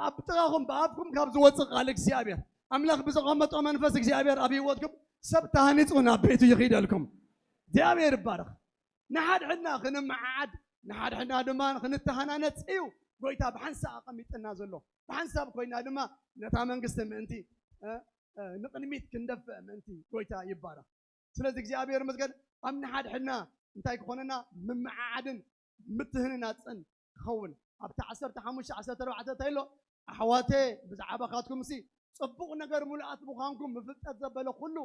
ኣብ ጥቓኹም ብኣፍኩም ካብ ዝወፅእ ቃል እግዚኣብሔር ኣምላኽ ብዘቐመጦ መንፈስ እግዚኣብሔር ኣብ ህይወትኩም ሰብ ተሃኒፁ ናብ ቤቱ ይኽይደልኩም። እግዚኣብሔር ይባረኽ። ንሓድሕድና ክንመዓዓድ ንሓድሕድና ድማ ክንተሃናነፅ እዩ ጎይታ ብሓንሳብ ኣቐሚጥና ዘሎ። ብሓንሳብ ኮይና ድማ ነታ መንግስቲ ምእንቲ ንቕድሚት ክንደፍእ ምእንቲ ጎይታ ይባረኽ። ስለዚ እግዚኣብሔር ይመስገን ኣብ ንሓድሕድና እንታይ ክኾነና ምምዓዓድን ምትህንናፅን ክኸውን ኣብቲ ዓሰርተ ሓሙሽተ ዓሰርተ ኣርባዕተ እንታይ ኣሎ ኣሕዋተ ብዛዕባኻትኩም ሲ ፅቡቕ ነገር ሙሉኣት ምዃንኩም ብፍልጠት ዘበለ ኩሉ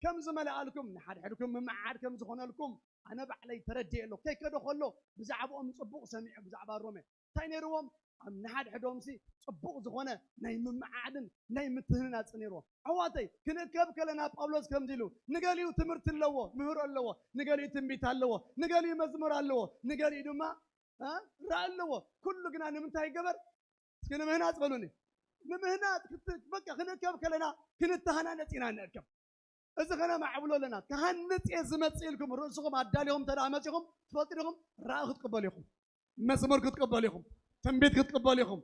ከም ዝመልኣልኩም ንሓድሕድኩም ምምዓዓድ ከም ዝኾነልኩም ኣነ ባዕለይ ተረዲኤ ኣሎ። ከይከደ ከሎ ብዛዕባኦም ፅቡቕ ሰሚዑ ብዛዕባ ሮሜ እንታይ ነይርዎም ኣብ ንሓድሕዶምሲ ፅቡቕ ዝኾነ ናይ ምምዓዓድን ናይ ምትህንናፅ ነይርዎም። ኣሕዋተይ ክንእከብ ከለና ጳውሎስ ከምዚ ኢሉ ንገሊኡ ትምህርቲ ኣለዎ ምህሮ ኣለዎ፣ ንገሊኡ ትንቢት ኣለዎ፣ ንገሊኡ መዝሙር ኣለዎ፣ ንገሊኡ ድማ ራእ ኣለዎ። ኩሉ ግና ንምንታይ ይገበር? እስኪ ንምህናፅ በሉኒ። ንምህናፅ በቃ ክንእከብ ከለና ክንተሃናነፅ ኢና ንእከብ። እዚ ከነማዕብሎ ኣለና። ክሃንፅ እየ ዝመፅእ ኢልኩም ርእስኹም ኣዳሊኹም እንተ መፂኹም ትፈልጡ ዲኹም? ራእ ክትቅበሉ ኢኹም። መዝሙር ክትቅበሉ ኢኹም። ትንቢት ክትቅበሉ ኢኹም።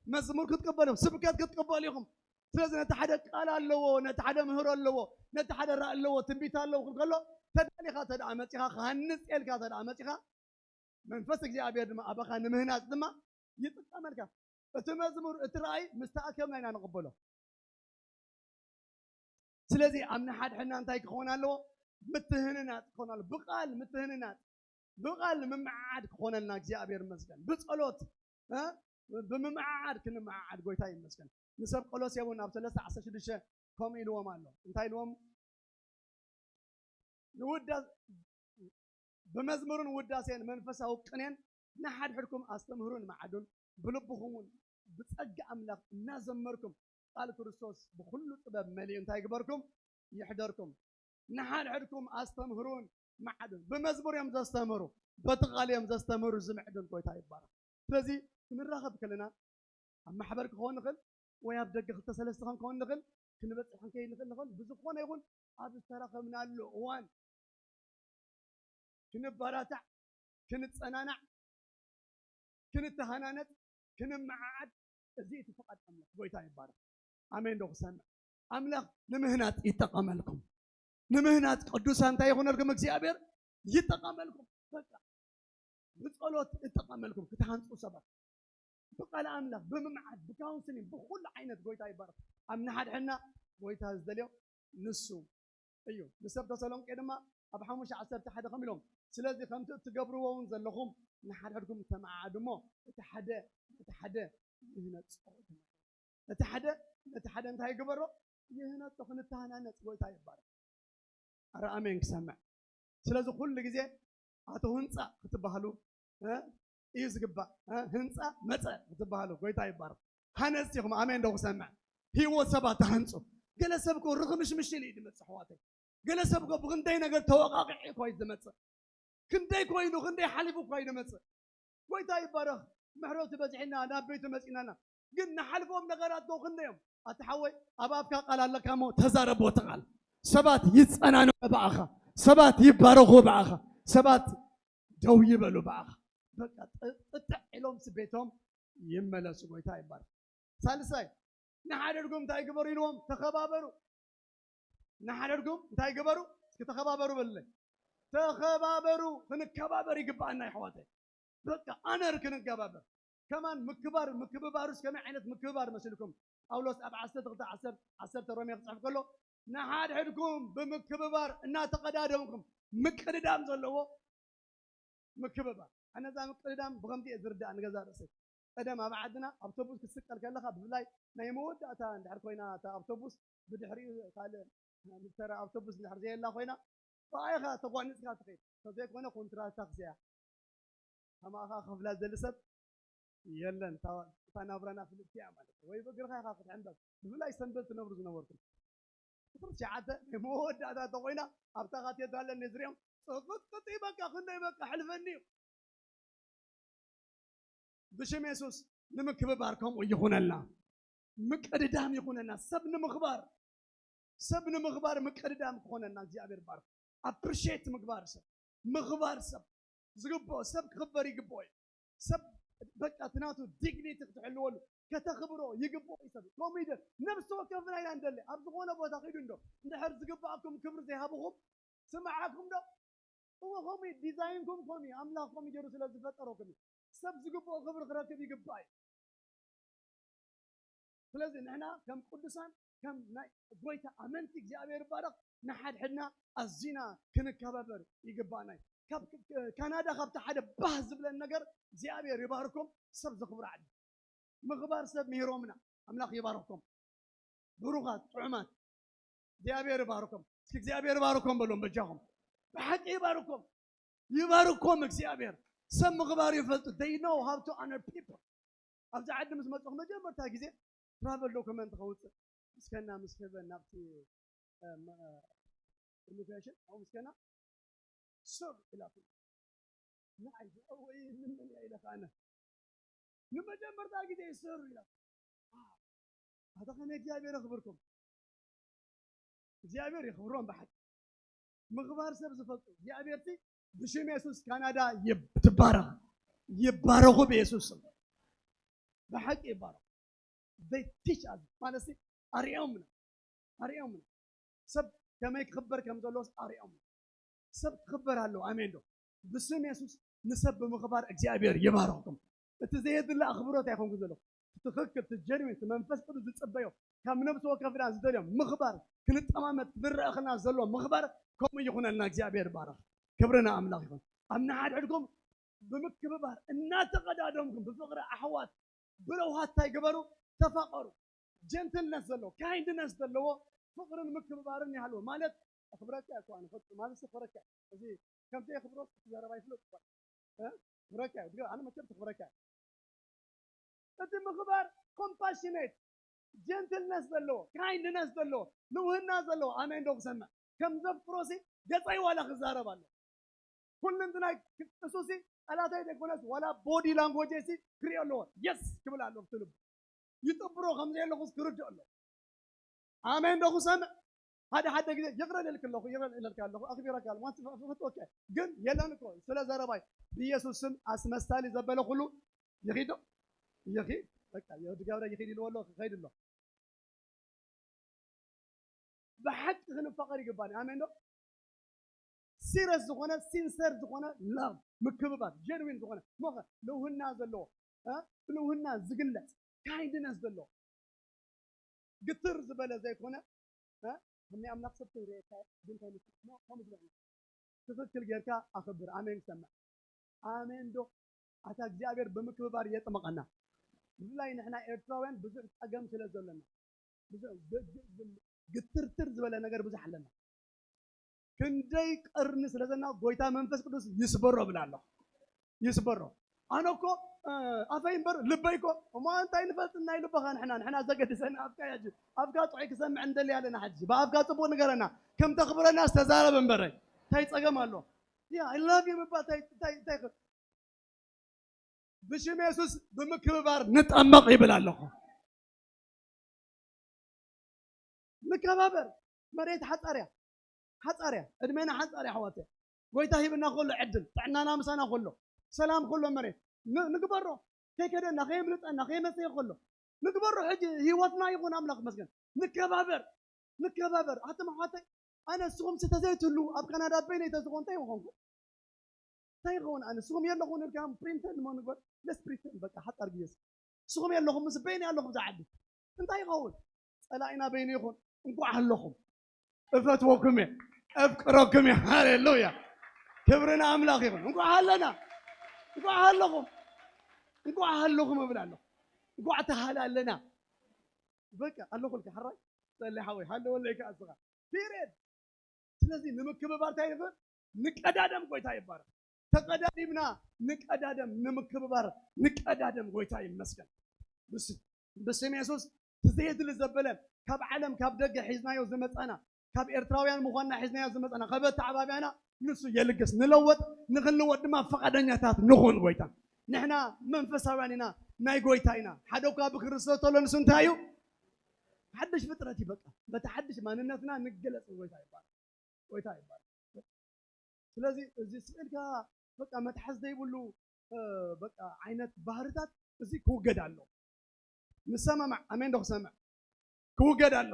መዝሙር ክትቅበሉ ኢኹም። ስብከት ክትቅበሉ ኢኹም። ስለዚ ነቲ ሓደ ቃል ኣለዎ፣ ነቲ ሓደ ምህሮ ኣለዎ፣ ነቲ ሓደ ራእ ኣለዎ፣ ትንቢት ኣለዎ ክብል ከሎ ተዳሊኻ ተደኣ መፂኻ ክሃንፅ የልካ ተደኣ መፂኻ መንፈስ እግዚኣብሔር ድማ ኣባኻ ንምህናፅ ድማ ይጥቀመልካ። እቲ መዝሙር እቲ ራእይ ምስ ተኣከብና ኢና ንቕበሎ። ስለዚ ኣብ ንሓድሕድና እንታይ ክኸውን ኣለዎ? ምትህንናፅ ክኾን ኣለዎ። ብቃል ምትህንናፅ ብቃል ምምዓዓድ ክኾነልና እግዚኣብሔር ይመስገን። ብፀሎት እ? ብምምዓዓድ ክንመዓዓድ ጎይታ ይመስገን። ንሰብ ቆሎሴ እውን ኣብ ሰለስተ ዓሰርተ ሽዱሽተ ከምኡ ኢልዎም ኣሎ። እንታይ ኢልዎም? ንውዳ ብመዝሙርን ውዳሴን መንፈሳዊ ቅኔን ንሓድሕድኩም ኣስተምህሩን መዓዱን ብልብኹም እውን ብጸጋ ኣምላኽ እናዘመርኩም ቃል ክርስቶስ ብኹሉ ጥበብ መሊኡ እንታይ ይግበርኩም? ይሕደርኩም። ንሓድሕድኩም ኣስተምህሩን መዓዱን። ብመዝሙር እዮም ዘስተምህሩ፣ በቲ ቃል እዮም ዘስተምህሩ ዝምዕዱን። ጎይታ ይባረኽ። ስለዚ ክንራኸብ ከለና ኣብ ማሕበር ክኸውን ንኽእል ወይ ኣብ ደገ ክልተ ሰለስተ ክንከውን ንኽእል ክንበፅሕ ክንከይድ ንኽእል ንኽእል ብዝኾነ ይኹን ኣብ ዝተረኸብናሉ እዋን ክንበራታዕ ክንፀናናዕ ክንተሃናነፅ ክንመዓዓድ እዚ እቲ ፍቓድ ኣምላኽ ጎይታ ይባረኽ። ኣሜን ዶ ክሰምዕ ኣምላኽ ንምህናፅ ይጠቐመልኩም። ንምህናፅ ቅዱሳን እንታይ ይኹነልኩም እግዚኣብሔር ይጠቐመልኩም። በቃ ብጸሎት እጠቐመልኩም ክትሃንጹ ሰባት ብቃል ኣምላኽ ብምምዓድ ብካውንስሊንግ ብኩሉ ዓይነት ጎይታ ይባረኽ። ኣብ ንሓድሕድና ጎይታ ዝደልዮ ንሱ እዩ። ንሰብ ተሰሎንቄ ድማ ኣብ ሓሙሽተ ዓሰርተ ሓደ ከም ኢሎም ስለዚ ከምቲ እትገብርዎ እውን ዘለኹም ንሓድሕድኩም ተመዓዓዱ እሞ እቲ ሓደ እቲ ሓደ ይህነጾ እቲ ሓደ ነቲ ሓደ እንታይ ይግበሮ ይህነጾ ክንተሃናነጽ ጎይታ ይባረኽ። ኣረ ኣሜን ክሰምዕ። ስለዚ ኩሉ ግዜ ኣቶ ህንፃ ክትበሃሉ እዩ ዝግባእ። ህንፃ መፀ ክትበሃሉ ጎይታ ይባረኽ። ሃነፅቲ ኢኹም ኣሜን ዶ ክሰምዕ። ህይወት ሰባት ተሃንፁ። ገለ ሰብ ኮ ርኽምሽምሽ ኢሉ እዩ ዝመፅእ ኣሕዋተይ። ገለ ሰብ ኮ ብክንደይ ነገር ተወቃቂዑ እኳ እዩ ዝመፅእ። ክንደይ ኮይኑ ክንደይ ሓሊፉ እኳ እዩ ዝመፅእ። ጎይታ ይባረኽ። ምሕረቱ በዚሕና ናብ ቤቱ መፂናና። ግን ንሓልፎም ነገራት ዶ ክንደዮም ኣቲ ሓወይ ኣብ ኣፍካ ቃል ኣለካ እሞ ተዛረቦ እቲ ቃል ሰባት ይፀናንዑ ብኣኻ ሰባት ይባረኹ ብኣኻ ሰባት ደው ይበሉ ብኣኻ በቃ ጥጥዕ ኢሎም ቤቶም ይመለሱ ጎይታ ይባረኽ ሳልሳይ ንሓደድኩም እንታይ ግበሩ ኢልዎም ተኸባበሩ ንሓደድኩም እንታይ ግበሩ እስኪ ተኸባበሩ በልለይ ተኸባበሩ ክንከባበር ይግባኣና ይሕዋተይ በቃ ኣነር ክንገባበር ከማን ምክባር ምክብባሩስ ከመይ ዓይነት ምክብባር መሲልኩም ጳውሎስ ኣብ ዓሰርተ ክልተ ዓሰርተ ሮሜ ክፅሕፍ ከሎ ንሓድሕድኩም ብምክብባር እናተቐዳደምኩም ምቅድዳም ዘለዎ ምክብባር ኣነዛ ምቅድዳም ብኸምዚ እየ ዝርዳእ ንገዛ ርእሰይ ቀደም ኣብ ዓድና ኣውቶቡስ ክትስቀል ከለኻ ብፍላይ ናይ መወዳእታ እንድሕር ኮይና እታ ኣውቶቡስ ብድሕሪኡ ካልእ ተራ ኣውቶቡስ እንድሕር ዘየላ ኮይና ብኣይኻ ተጓኒፅካ ትኸይድ ተዘይኮነ ኮንትራት ታክሲ እያ ከማኻ ከፍላ ዘሊ ሰብ የለን እታ ናብራና ፍልጥቲ እያ ማለት ወይ ብእግርኻ ኢኻ ክትሕንበብ ብፍላይ ሰንበት ትነብሩ ዝነበርኩም ቁፅሪ ትሽዓተ ናይ መወዳእታ ተኮይና ኣብታ ካቴድራል ኣለኒ ዝሪኦም ፅቕጥቅጢ በቃ ክንደይ በቃ ሕልፈኒ እዩ ብሽም የሱስ ንምክብባር ከምኡ ይኹነልና ምቅድዳም ይኹነና ሰብ ንምኽባር ሰብ ንምኽባር ምቅድዳም ክኾነና እግዚኣብሔር ባር ኣፕሪሼት ምግባር ሰብ ምኽባር ሰብ ዝግብኦ ሰብ ክኽበር ይግብኦ እዩ ሰብ በቃ እቲ ናቱ ዲግኒቲ ክትሕልወሉ ከተኽብሮ ይግብኦ እዩ። ሰብ ከምኡ ይደ ነብሲ ወከፍና ኢና እንደለ ኣብ ዝኾነ ቦታ ኺዱ እንዶ እንድሕር ዝግብኣኩም ክብሪ ዘይሃብኹም ስምዓኩም ዶ? እዎ ከምኡ እዩ። ዲዛይንኩም ከምኡ እዩ። ኣምላኽ ከምኡ ገይሩ ስለ ዝፈጠረኩም እዩ። ሰብ ዝግብኦ ክብሪ ክረክብ ይግባእ እዩ። ስለዚ ንሕና ከም ቅዱሳን ከም ናይ ጎይታ ኣመንቲ እግዚኣብሔር ይባረኽ ንሓድሕድና ኣዚና ክንከባበር ይግባእና እዩ። ካብ ካናዳ ካብቲ ሓደ ባህ ዝብለን ነገር እግዚኣብሔር ይባርኩም ሰብ ዘኽብሩ ዓዲ ምኽባር ሰብ ምሂሮምና ኣምላኽ ይባርኩም። ብሩኻት ጥዑማት እግዚኣብሔር ይባርኩም። እስኪ እግዚኣብሔር ይባርኩም በሎም በጃኹም። ብሓቂ ይባርኩም። ይባርኮም እግዚኣብሔር። ሰብ ምኽባር ይፈልጡ። They know how to honor people። ኣብዚ ዓዲ ምስ መፅኹ መጀመርታ ግዜ ትራቨል ዶክመንት ከውፅእ ምስከና ምስ ፌቨን ናብቲ ኢሚግሬሽን ኣብኡ ምስከና ስር ኢላቱ ንዓይ ወይ ንመን እያ ኢለ ከኣነ ንመጀመርታ ግዜ ስር ኢላ ኣታ ከመይ እግዚኣብሔር ኣኽብርኩም እግዚኣብሔር የኽብሮም ብሓቂ ምኽባር ሰብ ዝፈልጡ እግዚኣብሔር ሲ ብሽም የሱስ ካናዳ ትባረኽ ይባረኹ ብየሱስ ስም ብሓቂ ይባረኹ ቲች ማለት ኣርኦምና ኣርኦምና ሰብ ከመይ ክኽበር ከም ዘለዎስ ኣርኦምና ሰብ ክኽበር ኣለዎ ኣሜን ዶ ብስም የሱስ ንሰብ ብምኽባር እግዚኣብሔር ይባረኽኩም እቲ ዘየድሊ ኣኽብሮት ኣይኮንኩ ዘለኹ ትኽክል እቲ ጀንዊን እቲ መንፈስ ቅዱስ ዝፅበዮ ካብ ነብሲ ወከፍና ዝደልዮ ምኽባር ክንጠማመት ክንረአ ከለና ዘሎ ምኽባር ከምኡ ይኹነልና እግዚኣብሔር ይባረኽ ክብሪ ንኣምላኽ ይኹን ኣብ ንሓድሕድኩም ብምክብባር እናተቐዳደምኩም ብፍቕሪ ኣሕዋት ብረውሃት እንታይ ግበሩ ተፋቐሩ ጀንትልነስ ዘለዎ ካይንድነስ ዘለዎ ፍቕርን ምክብባርን ይሃልዎ ማለት ኣኽብረካ እኮ ኣነ ፈጽ ማለት ኣኽብረካ እዚ ከምዚ የኽብሮ ዘረባ ይፍለጥ እኮ ኣኽብረካ እዩ ኣነ መቸም ተኽብረካ እቲ ምኽባር ኮምፓሽኔት ጀንትልነስ ዘለዎ ካይንድነስ ዘለዎ ልውህና ዘለዎ ኣሜን ዶ ክሰምዕ ከም ዘፍቅሮ ሲ ገፀይ ዋላ ክዛረብ ኣሎ ኩልንትናይ እሱ ሲ ጠላታይ ዘይኮነስ ዋላ ቦዲ ላንጎጅ ሲ ክሪኦ ኣለዎ የስ ክብል ኣሎ ብቲ ልቡ ይጥብሮ ከም ዘየለኹስ ክርድእ ኣሎ ኣሜን ዶ ክሰምዕ ሓደ ሓደ ግዜ ይቕረ ኢለልክ ኣለኹ ይቕረ ኢለልካ ኣለኹ ኣኽቢረካ ኣለኹ ፍትወካ ግን የለን እኮ ስለ ዘረባይ ብኢየሱስ ስም ኣስመሳሊ ዘበለ ኩሉ ይኺዶ ይኺድ በቃ የወዲ ገብረ ይኺድ ኢልዎ ኣሎ ክኸይድ ኣሎ ብሓቂ ክንፋቐር ይግባኒ ኣሜን ዶ ሲረስ ዝኾነ ሲንሰር ዝኾነ ላቭ ምክብባር ጀንዊን ዝኾነ ሞኸ ልውህና ዘለዎ ብልውህና ዝግለፅ ካይንድነስ ዘለዎ ግትር ዝበለ ዘይኮነ ከመይ ኣምላኽ ሰብ ዘይርእየካ ግን እንታይ ምስ ከምኡ ዝበለ ትኽክል ጌርካ ኣኽብር ኣሜን ሰምዕ ኣሜን ዶ ኣታ እግዚኣብሔር ብምክብባር የጥመቐና ብፍላይ ንሕና ኤርትራውያን ብዙሕ ፀገም ስለ ዘለና ግትርትር ዝበለ ነገር ብዙሕ ኣለና ክንደይ ቀርኒ ስለ ዘለና ጎይታ መንፈስ ቅዱስ ይስበሮ እብል ኣለኹ ይስበሮ ኣነ እኮ ኣፈይ እምበር ልበይ እኮ እሞ እንታይ ንፈልጥ ናይ ልበኻ ንሕና ንሕና ዘገድሰና ኣፍካ ያጅ ኣፍካ ጥዑይ ክሰምዕ እንደሊ ኣለና ሕጂ ብኣፍካ ፅቡቅ ንገረና ከም ተኽብረና ዝተዛረብ እምበረ እንታይ ፀገም ኣሎ ያ I love you ምባል እንታይ እንታይ ብሽም የሱስ ብምክብባር ንጠመቕ ይብል ኣለኹ ንከባበር መሬት ሓፃርያ ሓፃርያ እድሜና ሓፃርያ ኣሕዋት ጎይታ ሂብና ከሎ ዕድል ጥዕናና ምሳና ከሎ ሰላም ከሎ መሬት ንግበሮ ከይከደና ከየምልጠና ከየመፀየ ከሎ ንግበሮ ሕጂ ህይወትና ይኹን ኣምላኽ መስገን ንከባበር ንከባበር ኣቶም ኣሕዋተይ ኣነ ንስኹም ሲ ተዘይትህሉ ኣብ ካናዳ በይነይ ተዝኾን እንታይ ምኾንኩ እንታይ ይኸውን ኣነ ንስኹም የለኹን ኢልካ ፕሪንተር ንሞ ንግበር ለስ ፕሪንተር በቃ ሓፃር ግዜ ንስኹም የለኹም ምስ በይነይ ኣለኹም ዝዓዲ እንታይ ይኸውን ፀላኢና በይኑ ይኹን እንኳዕ ኣለኹም እፈትወኩም እየ እፍቅረኩም እየ ሃሌሉያ ክብሪ ንኣምላኽ ይኹን እንኳዕ ኣለና እንኳዕ ኣለኹም እንኳዕ ኣለኹም እብል ኣለኹ እንኳዕ ተሃላለና በቃ ኣለኹልካ ሕራይ ፀሊ ሓወይ ሃለወለይ ከዓ እስኻ ፒሪድ ስለዚ ንምክብባር እንታይ ንግበር ንቀዳደም ጎይታ ይባረክ ተቀዳዲምና ንቀዳደም ንምክብባር ንቀዳደም ጎይታ ይመስገን ብስም የሱስ ትዘየድሊ ዘበለ ካብ ዓለም ካብ ደገ ሒዝናዮ ዝመፃና ካብ ኤርትራውያን ምዃንና ሒዝናዮ ዝመፃና ካብ ኣተዓባብያና ንሱ የልግስ ንለወጥ ንኽንልወጥ ድማ ፈቓደኛታት ንኹን ጎይታ ንሕና መንፈሳውያን ኢና ናይ ጎይታ ኢና ሓደ እኳ ብክርስቶስ ተሎ ንሱ እንታይ እዩ ሓድሽ ፍጥረት እዩ በቃ በቲ ሓድሽ ማንነትና ንገለፅ ጎይታ ይባል ጎይታ ይባል ስለዚ እዚ ስእልካ በቃ መትሓዝ ዘይብሉ እ፣ በቃ ዓይነት ባህርታት እዚ ክውገድ ኣሎ። ንሰማማዕ፣ ኣሜን ዶ ክሰምዕ? ክውገድ ኣሎ።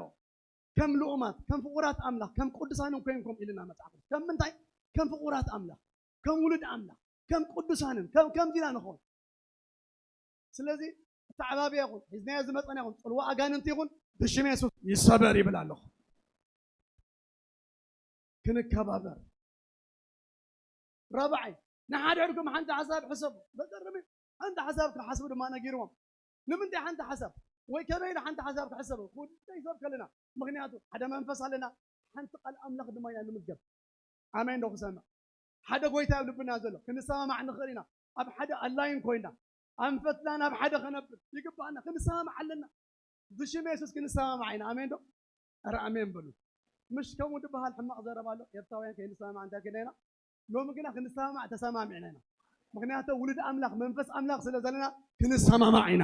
ከም ልኡማት፣ ከም ፍቑራት ኣምላኽ፣ ከም ቅዱሳንን ኮንኩም ኢልና መጽሓፍ ቅዱስ። ከም ምንታይ? ከም ፍቑራት ኣምላኽ፣ ከም ውሉድ ኣምላኽ፣ ከም ቅዱሳንን፣ ከም፣ ከምዚ ኢና ንኸውን። ስለዚ፣ ኣተዓባብያ ይኹን፣ ሒዝናዮ ዝመጸና ይኹን፣ ጽልዋ ኣጋንንቲ ይኹን፣ ብሽም የሱስ ይሰበር ይብል ኣለኹ። ክንከባበር። ራብዓይ፣ ንሓድሕድኩም ሓንቲ ሓሳብ ሕሰቡ። ዘገርም እዩ። ሓንቲ ሓሳብ ክሓስቡ ድማ ነጊርዎም። ንምንታይ ሓንቲ ሓሳብ? ወይ ከመይ ኢሉ ሓንቲ ሓሳብ ክሕሰቡ? ጉዳይ ሰብ ከለና። ምኽንያቱ ሓደ መንፈስ ኣለና፣ ሓንቲ ቃል ኣምላኽ ድማ ኢና ንምገብ። ኣሜን ዶ ክሰምዕ? ሓደ ጎይታ ኣብ ልብና ዘሎ፣ ክንሰማማዕ ንኽእል ኢና። ኣብ ሓደ ኣላይን ኮይና፣ ኣንፈትና ናብ ሓደ ከነብል ይግባኣና። ክንሰማማዕ ኣለና። ብሽም የሱስ ክንሰማማዕ ኢና። ኣሜን ዶ? ኧረ ኣሜን በሉ። ምሽ ከምኡ ዝበሃል ሕማቕ ዘረባ ኣሎ። ኤርትራውያን ከይንሰማማዕ እንታይ ከይና ኢና? ሎሚ ግና ክንሰማማዕ ተሰማሚዕና ኢና። ምኽንያቱ ውሉድ ኣምላኽ፣ መንፈስ ኣምላኽ ስለ ዘለና ክንሰማማዕ ኢና።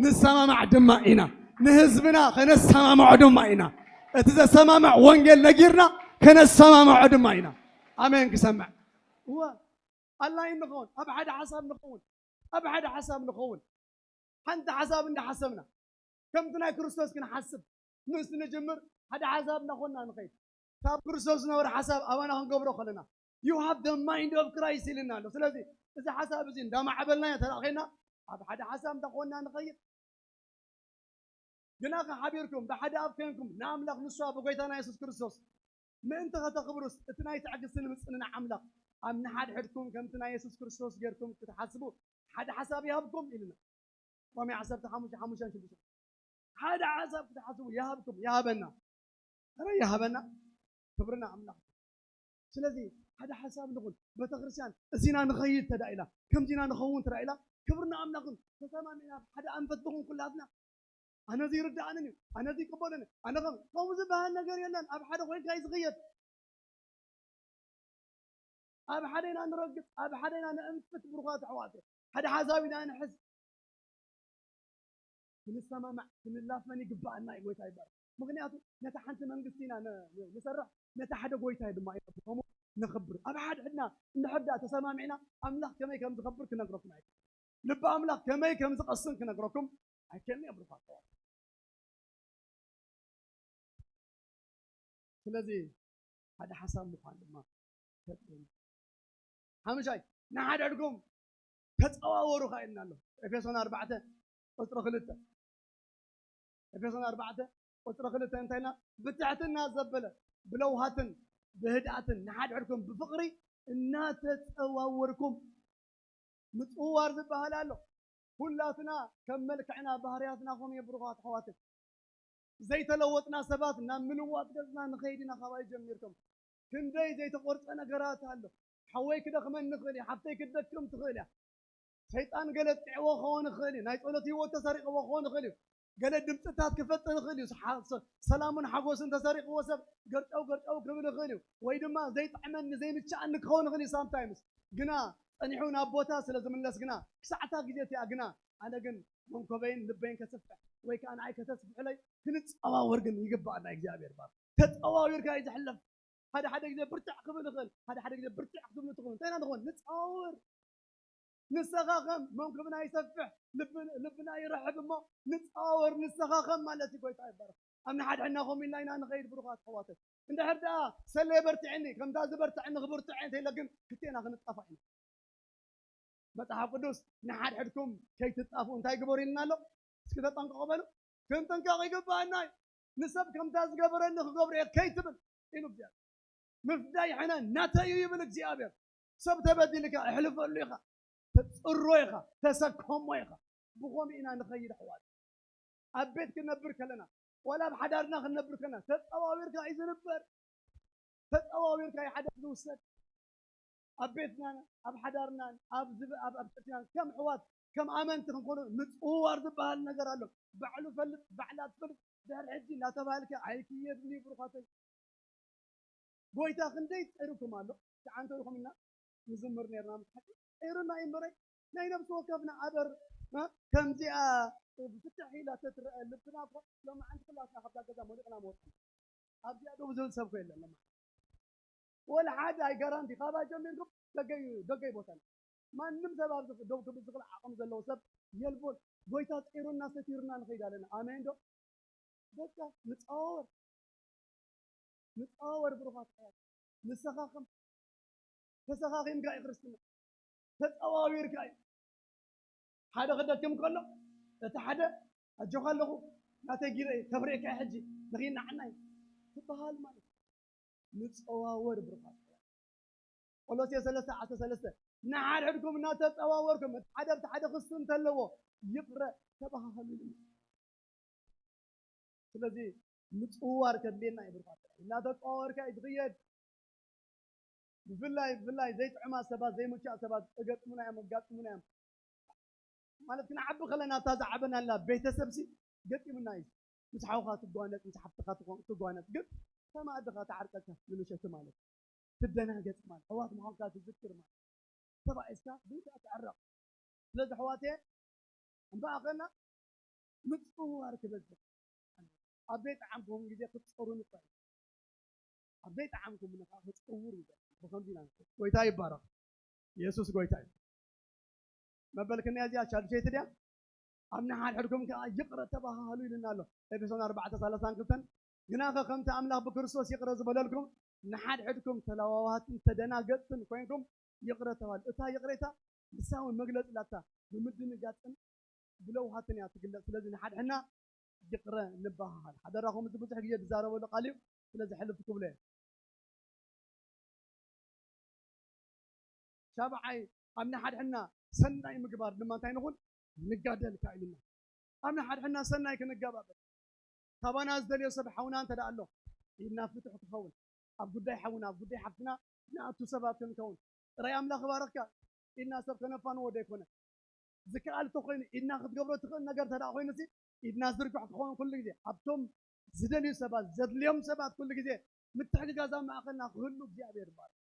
ንሰማማዕ ድማ ኢና። ንህዝብና ከነሰማምዖ ድማ ኢና። እቲ ዘሰማምዕ ወንጌል ነጊርና ከነሰማምዖ ድማ ኢና። ኣሜን ክሰምዕ። እወ፣ ኣላይን ንኸውን፣ ኣብ ሓደ ሓሳብ ንኸውን፣ ኣብ ሓደ ሓሳብ ንኸውን። ሓንቲ ሓሳብ እንዳሓሰብና፣ ከምቲ ናይ ክርስቶስ ክንሓስብ ምስ ንጅምር፣ ሓደ ሓሳብ እናኾንና ንኸይድ። ካብ ክርስቶስ ዝነበረ ሓሳብ ኣባና ክንገብሮ ከለና፣ "You have the mind of Christ" ኢልና ኣሎ። ስለዚ፣ እዚ ሓሳብ እዚ እንዳማዕበልናዮ ተራኺና፣ ኣብ ሓደ ሓሳብ እንዳኾንና ንኸይድ። ግናኸ ሓቢርኩም ብሓደ ኣፍ ኮይንኩም ንኣምላኽ ንሱ ኣብ ጎይታና የሱስ ክርስቶስ ምእንቲ ከተኽብሩስ፣ እቲ ናይ ትዕግስትን ምጽንናዕ ኣምላኽ ኣብ ንሓድሕድኩም ከምቲ ናይ የሱስ ክርስቶስ ጌርኩም ክትሓስቡ ሓደ ሓሳብ ይሃብኩም ኢልና። ሮሜ ዓሰርተ ሓሙሽተ፣ ሓሙሽተ፣ ሽዱሽተ። ሓደ ሓሳብ ክትሓስቡ ይሃብኩም፣ ይሃበና። ኣረ ይሃበና። ክብርና ኣምላኽ። ስለዚ ሓደ ሓሳብ ንኹን። ቤተክርስትያን እዚና ንኸይድ ተዳ ኢላ፣ ከምዚና ንኸውን ተዳ ኢላ፣ ክብርና ኣምላኽን ተሰማሚዕና ሓደ ኣንፈት ንኹን ኩላትና። ኣነ እዚ ይርድኣንን እዩ፣ ኣነ እዚ ይቅበልን እዩ፣ ኣነ ከም-፣ ከምኡ ዝበሃል ነገር የለን። ኣብ ሓደ ኮይንካ እዩ ዝኽየድ። ኣብ ሓደ ኢና ንረግጽ፣ ኣብ ሓደ ኢና ንእንፍት ብሩኻት ኣሕዋት። ሓደ ሓሳብ ኢና ንሕዝ። ክንሰማማዕ፣ ክንላፈን ይግባኣና እዩ፣ ጎይታ ይባረክ። ምኽንያቱ ነታ ሓንቲ መንግስቲ ኢና ን-፣ ን-፣ ንሰርሕ፣ ነታ ሓደ ጎይታ ድማ ኢና ብኸምኡ ነኽብር። ኣብ ሓድሕድና እንድሕር ደኣ ተሰማሚዕና ኣምላኽ ከመይ ከም ዝኸብር ክነግረኩም ኣይክእልን። ልቢ ኣምላኽ ከመይ ከም ዝቐስን ክነግረኩም ኣይክእልን እየ ብሩኻት ኣሕዋት። ስለዚ ሓደ ሓሳብ ምዃን ድማ ተጠቒሙ። ሓሙሻይ፣ ንሓድሕድኩም ተጸዋወሩ ኸዓ ኢልና ኣሎ። ኤፌሶን ኣርባዕተ ቁጽሪ ክልተ። ኤፌሶን ኣርባዕተ ቁጽሪ ክልተ እንታይ ኢልና? ብትሕትና ዘበለ፣ ብለውሃትን ብህድኣትን ንሓድሕድኩም ብፍቕሪ እናተጸዋወርኩም። ምጽውዋር ዝበሃል ኣሎ። ኩላትና ከም መልክዕና ባህርያትና ኾም እየ ብሩኻት ኣሕዋትን። ዘይተለወጥና ሰባት ናብ ምልዋጥ ገጽና ንኸይድ ኢና። ካባይ ጀሚርኩም ክንደይ ዘይተቖርጸ ነገራት ኣሎ። ሓወይ ክደኽመኒ ይኽእል እዩ፣ ሓፍተይ ክትደክም ትኽእል እያ። ሰይጣን ገለ ጥዕዎ ክኸውን ይኽእል እዩ፣ ናይ ጸሎት ህይወት ተሰሪቕዎ ክኸውን ይኽእል እዩ። ገለ ድምፅታት ክፈጥር ይኽእል እዩ። ሰ-፣ ሰላሙን ሓጎስን ተሰሪቕዎ ሰብ ገርጨው ገርጨው ክብል ይኽእል እዩ። ወይ ድማ ዘይጥዕመኒ ዘይምችኣኒ ክኸውን ይኽእል እዩ ሳምታይምስ። ግና ጸኒሑ ናብ ቦታ ስለ ዝምለስ ግና ክሳዕታ ግዜ እቲኣ ግና ኣነ ግን መንኮበይን ልበይን ከስፍሕ ወይ ከዓ ንዓይ ከተስፍሕለይ ክንጸዋወር ግን ይግባኣና። እግዚኣብሔር ባር ተጸዋዊርካ እዩ ዝሕለፍ። ሓደ ሓደ ግዜ ብርትዕ ክብል ይኽእል፣ ሓደ ሓደ ግዜ ብርትዕ ክትብሉ ትኽእሉ። እንታይ ኢና ንኾን? ንጸዋወር። ንሰኻኸም። መንኩብና ይሰፍሕ፣ ልብ-፣ ልብና ይርሕብ እሞ ንጸዋወር፣ ንሰኻኸም ማለት እዩ። ጎይታ ይባረኽ። ኣብ ንሓድሕድና ኸም ኢልና ኢና ንኸይድ ብሩኻት ኣሕዋተይ። እንድሕር ደኣ ሰለየ በርትዕኒ፣ ከምታ ዝበርትዐኒ ክብርትዕ እንተ ኢለ ግን ክልቴና ክንጠፋእ ኢና። መጽሓፍ ቅዱስ ንሓድሕድኩም ከይትጣፍኡ እንታይ ግበሩ ኢልና ኣሎ? እስኪ ተጠንቀቑ በሉ። ክንጥንቀቕ ይግባኣና እዩ። ንሰብ ከምታ ዝገበረኒ ክገብሮ እየ ከይትብል ኢሉ እግዚኣብሔር። ምፍዳይ ሕነ ናተይ እዩ ይብል እግዚኣብሔር። ሰብ ተበዲልካ እሕልፈሉ ኢኻ፣ ተጽሮ ኢኻ፣ ተሰከሞ ኢኻ። ብኸምኡ ኢና ንኸይድ ኣሕዋት። ኣብ ቤት ክንነብር ከለና፣ ዋላ ኣብ ሓዳርና ክንነብር ከለና፣ ተጸዋዊርካ እዩ ዝንበር። ተጸዋዊርካ እዩ ሓዳር ዝውሰድ። ኣብ ቤትናን ኣብ ሓዳርናን ኣብ ዝብ-፣ ኣብ፣ ኣብ ጨርቲናን ከም ኣሕዋት ከም ኣመንቲ ክንኮኑ ምጽውዋር ዝበሃል ነገር ኣሎ። ባዕሉ ፈልጥ፣ ባዕላ ትፈልጥ፣ ድሕሪ ሕጂ እናተባህልካ ኣይክየድን እዩ ብሩኻተይ። ጎይታ ክንደይ ጸይሩኩም ኣሎ። ትዓንተሩኹም ኢና ንዝምር ነርና ምስ ሓቂ። ጸይሩና እዩ እምበረይ ናይ ነብሲ ወከፍና ኣበር፣ እ፣ ከምዚኣ ብፍትሕ ኢላ ተትረአ ልብና እኮ ሎማዓንቲ ኩላትና ካብዛ ገዛ ሞሊቕና መወጽና። ኣብዚኣ ደው ዝብል ሰብ እኮ የለን ሎማዓንቲ። ወላ ሓደ ኣይ ጋራንቲ ካባ ጀሚርኩም ደገይ፣ ደገይ ቦታ ኣሎ። ማንም ሰብ ኣብዚ ደው ክብል ዝኽእል ዓቕሚ ዘለዎ ሰብ የልቦን። ጎይታ ፂሩና ሰቲሩና ንኸይድ ኣለና። ኣሜን ዶ? በቃ ንፀዋወር፣ ንፀዋወር ብሩኻት ኣሕዋት። ንሰኻኽም፣ ተሰኻኺምካ እዩ ክርስትና። ተፀዋዊርካ እዩ። ሓደ ክደክም ከሎ እቲ ሓደ ኣጆኻ ኣለኹ፣ ናተይ ጊረ እዩ፣ ከብሬካ እዩ ሕጂ፣ ንኺናዕና እዩ ትበሃል ማለት እዩ። ንፀዋወር ብሩኻት። ቆሎሴ ሰለስተ ዓሰርተ ሰለስተ ንሓድሕድኩም እናተፀዋወርኩም፣ እቲ ሓደ ኣብቲ ሓደ ክሲ እንተለዎ ይቕረ ተባሃሃሉ ይብል። ስለዚ ምፅውዋር ከድልየና እዩ ብሩኻት። እናተፀዋወርካ እዩ ዝኽየድ። ብፍላይ ብፍላይ ዘይጥዑማት ሰባት ዘይምቹኣት ሰባት እገጥሙና እዮም ኣጋጥሙና እዮም። ማለት ክንዓቢ ከለና እታ ዝዓበናላ ቤተሰብ ሲ ገጢሙና እዩ። ምስ ሓውካ ትጓነጥ ምስ ሓፍትካ ትጓ- ትጓነጥ ግን ከማእድኻ ትዓርቀካ ንምሸቲ ማለት ትደናገጽ ማለት ኣሕዋት ምዃንካ ትዝክር ማለት ተባኢስካ ብኢኻ ትዕረቕ። ስለዚ ኣሕዋት እምበኣኸና ምፅውዋር ክበዝሕ ኣብ ዘይጠዓምኩም ግዜ ክትፀሩ ንኽእል ኣብ ዘይጠዓምኩም ንኻ ክትፀውሩ ንኽእል ብከምዚ ኢና ንኽእል። ጎይታ ይባረኽ። የሱስ ጎይታ እዩ። መበልክና እዚኣ ሻዱሸይቲ ድያ? ኣብ ንሓድሕድኩም ከኣ ይቕረ ተባሃሃሉ ኢሉና ኣሎ። ኤፌሶን ኣርባዕተ ሰላሳን ክልተን ግናኸ ከምቲ ኣምላኽ ብክርስቶስ ይቕረ ዝበለልኩም ንሓድሕድኩም ተለዋዋሃትን ተደናገጽትን ኮይንኩም ይቕረ ተባሃሉ። እታ ይቕሬታ ንሳ እውን መግለጺ ላታ ብምድንጋጽን ብለውሃትን እያ ትግለጽ። ስለዚ ንሓድሕና ይቕረ ንበሃሃል። ሓደራኹም እዚ ብዙሕ ግዜ ዝዛረበሉ ቃል እዩ። ስለዚ ሕልፍ ክብሎ እየ። ሻብዓይ ኣብ ንሓድሕና ሰናይ ምግባር ድማ እንታይ ንኹን ንጋደል ካኢልና ኣብ ንሓድሕና ሰናይ ክንገባበር ካባና ዝደልዮ ሰብ ሓውና እንተ ደኣ ኣሎ ኢድና ፍትሕ ክኸውን ኣብ ጉዳይ ሓውና ኣብ ጉዳይ ሓፍትና ንኣቱ ሰባት ክንከውን ጥራይ ኣምላኽ ባረኽካ ኢድና ሰብ ከነፋንዎ ዘይኮነ ዝከኣል ተኮይኑ ኢድና ክትገብሮ ትኽእል ነገር እንተ ደኣ ኮይኑ ኢድና ዝርግሕ ክኸውን ኩሉ ግዜ ኣብቶም ዝደልዩ ሰባት ዘድልዮም ሰባት ኩሉ ግዜ ምትሕግጋዝ ኣብ ማእኸልና ክህሉ እግዚኣብሔር ይባረክ።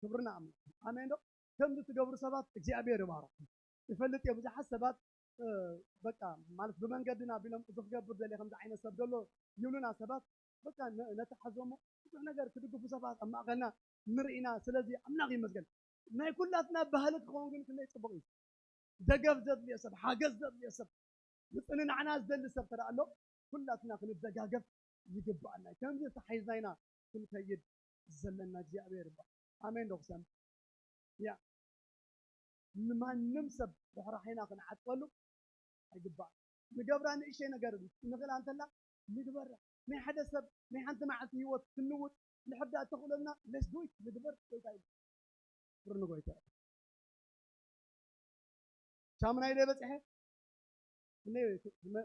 ክብርና ኣምላኽ ኣሜን ዶ? ከምዚ ትገብሩ ሰባት እግዚኣብሔር ይባረኩም። ይፈልጥ እየ ብዙሓት ሰባት በቃ ማለት ብመንገድና ቢሎም እዚ ክገብር ደልየ ከምዚ ዓይነት ሰብ ዘሎ ይብሉና ሰባት በቃ ነተሓዞሞ ብዙሕ ነገር ክድግፉ ሰባት ኣብ ማእኸልና ንርኢና። ስለዚ ኣምላኽ ይመስገን። ናይ ኩላትና ባህሊ ክኸውን ግን ክንደይ ፅቡቕ እዩ። ደገፍ ዘድልዮ ሰብ፣ ሓገዝ ዘድልዮ ሰብ፣ ምፅንናዕና ዝደሊ ሰብ ተደኣ ኣሎ ኩላትና ክንደጋገፍ ይግባኣና እዩ። ከምዚ ተሓይዝና ኢና ክንከይድ ዘለና እግዚኣብሔር ይባል። ኣሜን ዶ ክሰም ያ ንማንም ሰብ ርሕራሒና ክንዓጥቀሉ ኣይግባእ። ንገብራ ንእሸ ነገር ንኽእላ እንተላ ንግበራ። ናይ ሓደ ሰብ ናይ ሓንቲ መዓልቲ ህይወት ክንውጥ ንሕዳ እተኽእለና let's do it ንግበር። ጎይታ እዩ ክብሪ ንጎይታ። ሻሙናይ ዶ በፅሐ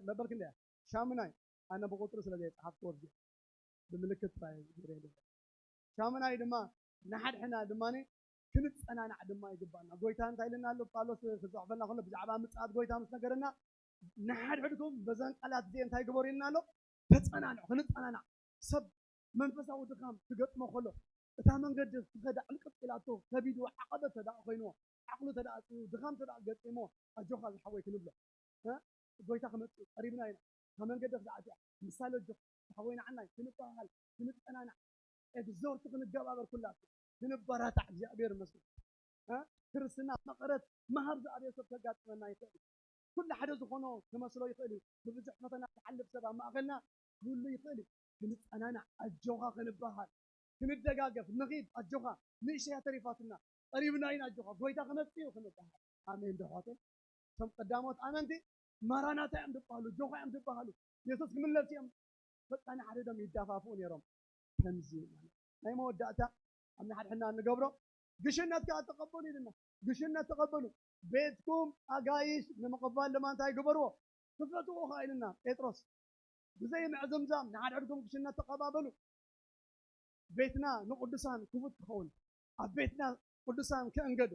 መበልክ እንደ ሻሙናይ ኣነ ብቁፅሪ ስለ ዘይፀሓፍኩ ወብዚ ብምልክት ጥራይ ገይረ ሻሙናይ ድማ ንሓድሕና ድማ ክንፀናናዕ ድማ ይግባና። ጎይታ እንታይ ኢልና ኣሎ ጳውሎስ ክፅሕፈልና ከሎ ብዛዕባ ምፅኣት ጎይታ ምስ ነገረና ንሓድሕድኩም በዘን ቃላት እዚኤ እንታይ ግበሩ ኢልና ኣሎ ተፀናንዑ። ክንፀናናዕ ሰብ መንፈሳዊ ድኻም ክገጥሞ ከሎ እታ መንገዲ ክኸዳ ዕልቅጥ ኢላቶ ከቢድዎ ዓቐበት ተደኣ ኮይንዎ ዓቕሉ ተደኣ ኣፅዩ ድኻም ተደኣ ገጢሞ ኣጆኻ ዝሓወይ ክንብሎ እ? ጎይታ ክመፅእ ቀሪብና ኢና እታ መንገዲ ክደዓት እያ ምሳሌ ኣጆኻ ዝሓወይ ንዓናይ ክንበሃል ክንጠናናዕ ኤግዞርት ክንገባበር ኩላቱ ክንበራታዕ እግዚኣብሔር ይመስገን እ? ክርስትና መቐረት መሃብ ዝኣብዮ ሰብ ከጋጥመና ይኽእል እዩ ኩሉ ሓደ ዝኾኖ ክመስሎ ይኽእል እዩ ብብዙሕ ፈተና ዝሓልፍ ሰብ ኣብ ማእኸልና ክህሉ ይኽእል እዩ ክንፀናናዕ ኣጆኻ ክንበሃል ክንደጋገፍ ንኺድ ኣጆኻ ንእሽተያ ተሪፋትና ቀሪብና ኢና ኣጆኻ ጎይታ ክመፅእ እዩ ክንበሃል ኣሜን ዶ ኣሕዋተይ እቶም ቀዳሞት ኣመንቲ ማራናታ እዮም ዝበሃሉ ኣጆኻ እዮም ዝበሃሉ የሱስ ክምለስ እዮም በቃ ንሓድሕዶም ይዳፋፍኡ ነይሮም ከምዚ ማለት ናይ መወዳእታ ኣብ ንሓድሕና እንገብሮ ግሽነት ከዓ ተቐበሉ ኢልና ግሽነት ተቐበሉ ቤትኩም ኣጋይሽ ንምቕባል ድማ እንታይ ግበርዎ ክፈትዎ ኸዓ ኢልና ጴጥሮስ ብዘይ ምዕዝምዛም ንሓድሕድኩም ግሽነት ተቐባበሉ ቤትና ንቅዱሳን ክፉት ክኸውን ኣብ ቤትና ቅዱሳን ክእንገዱ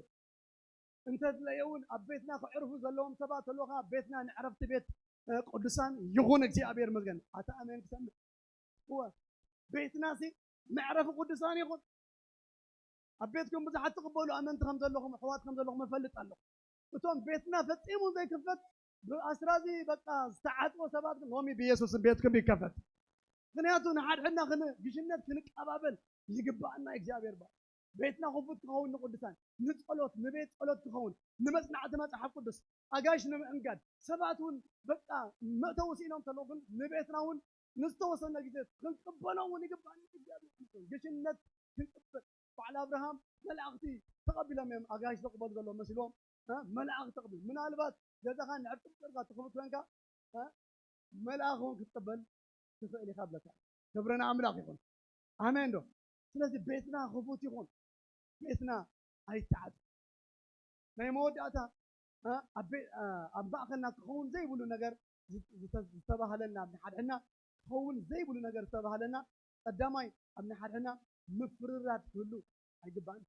እንተድለየ እውን ኣብ ቤትና ክዕርፉ ዘለዎም ሰባት ተልካ ቤትና ንዕረፍቲ ቤት ቅዱሳን ይኹን እግዚኣብሔር ይመስገን ኣታ ኣሜን ክሰምዕ እወ ቤትና ሲ መዕረፊ ቅዱሳን ይኹን ኣብ ቤትኩም ብዙሓት ትቕበሉ ኣመንቲ ከም ዘለኹም ኣሕዋት ከም ዘለኹም እፈልጥ ኣለኹ እቶም ቤትና ፈፂሙ ዘይክፈት ብኣስራዚ በቃ ዝተዓፅወ ሰባት ግን ሎሚ ብየሱስን ቤትኩም ይከፈት ምክንያቱ ንሓድሕድና ግሽነት ክንቀባበል ይግባኣና እግዚኣብሔር ባ ቤትና ክፉት ክኸውን ንቅዱሳን፣ ንጸሎት፣ ንቤት ጸሎት ክኸውን፣ ንመጽናዕቲ መጽሓፍ ቅዱስ፣ ኣጋይሽ ንምእንጋድ፣ ሰባት እውን በቃ መእተዊ ስኢኖም እንተለዉ ግን ንቤትና እውን ንዝተወሰነ ግዜ ክንቅበሎ እውን ይግባእ። እግዚኣብሔር ይመስገን። ግሽነት ክንቅበል። በዓል ኣብርሃም መላእኽቲ ተቐቢሎም እዮም ኣጋይሽ ዘቕበሉ ዘለዉ መሲልዎም፣ እ፣ መላእኽቲ ተቐቢሉ። ምናልባት ገዛኻ እንድሕር ጥርጥርካ ትኽፍት ኮንካ፣ እ፣ መልኣኽ እውን ክትቅበል ትኽእል ኢኻ ብለካ። ክብሪ ንኣምላኽ ይኹን። ኣሜን ዶ? ስለዚ ቤትና ክፉት ይኹን። ቤትና ኣይተዓጽ። ናይ መወዳእታ፣ እ፣ ኣብ ቤ-፣ እ፣ ኣብ ማእከልና ክኸውን ዘይብሉ ነገር ዝ-፣ ዝተ-፣ ዝተባህለና፣ ኣብ ንሓድሕድና ክኸውን ዘይብሉ ነገር ዝተባህለና፣ ቀዳማይ ኣብ ንሓድሕድና ምፍርራድ ክህሉ ኣይግባእን።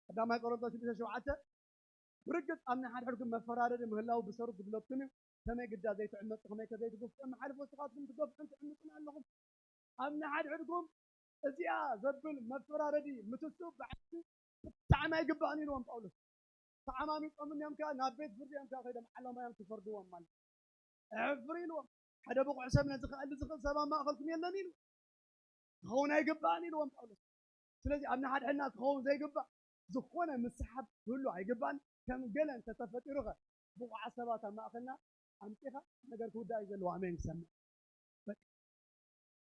ቀዳማይ ቆሮንቶስ ሽዱሽተ ሸውዓተ፣ ብርግጽ ኣብ ንሓድሕድኩም መፈራረዲ ምህላው ብሰሩ ክፍለጥኩም እዩ። ከመይ ግዳ ዘይትዕመጹ፣ ከመይከ ዘይትገፍዑ፣ መሓልፎ ንስኻትኩም ትገፍዑን ትዕምጹን ኣለኹም። ኣብ ንሓድሕድኩም እዚኣ ዘብል መፈራረዲ ምትስኡ ብዓይነቱ ብጣዕሚ ኣይግባእን ኢልዎም ጳውሎስ። ተዓማሚጾም እዮም ከኣ ናብ ቤት ፍርዲ እዮም ከኣ ከይዶም ዓለማውያን ክፈርድዎም ማለት እዩ። እፍር ኢልዎም። ሓደ ብቑዕ ሰብ ነዚ ክኣሊ ዝኽእል ሰብ ኣብ ማእከልኩም የለን ኢሉ። ክኸውን ኣይግባእን ኢልዎም ጳውሎስ። ስለዚ ኣብ ንሓድሕድና ክኸውን ዘይግባእ ዝኾነ ምስሓብ ክህሉ ኣይግባእን። ከም ገለ እንተተፈጢሩኸ ብቑዓት ሰባት ኣብ ማእከልና ኣምጺኻ ነገር ክውዳእ እዩ ዘለዎ። ኣሜን ክሰምዕ። በቃ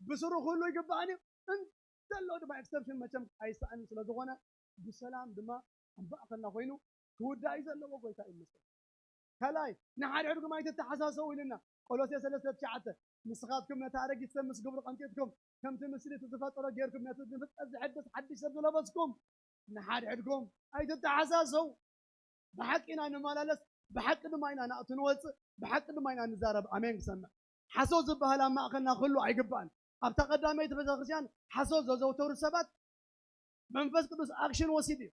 ብስሩ ክህሉ ይግባእን እዩ። እንተሎ ድማ ኤክሰፕሽን መቸም ኣይሰኣንን ስለ ዝኾነ ብሰላም ድማ ኣብ ማእከልና ኮይኑ ክውዳእ እዩ ዘለዎ። ጎይታ ይመስገን። ካልኣይ ንሓድሕድኩም ኣይትተሓሳሰቡ ኢሉና። ቆሎሴ ሰለስተ ትሽዓተ፣ ንስኻትኩም ነቲ ኣረጊት ሰብ ምስ ግብሩ ቀንጢጥኩም ከምቲ ምስሊ እቲ ዝፈጠሮ ጌርኩም ነቲ ንፍጥረት ዝሕድስ ሓድሽ ሰብ ዝለበስኩም ንሓድሕድኩም ኣይትተሓሳሰቡ። ብሓቂ ኢና ንመላለስ፣ ብሓቂ ድማ ኢና ናእቱ ንወፅእ፣ ብሓቂ ድማ ኢና ንዛረብ። ኣሜን ክሰምዕ። ሓሶት ዝበሃል ኣብ ማእከልና ክህሉ ኣይግባእን። ኣብታ ቀዳመይቲ ቤተክርስትያን ሓሶት ዘዘውተሩ ሰባት መንፈስ ቅዱስ ኣክሽን ወሲዱ እዩ።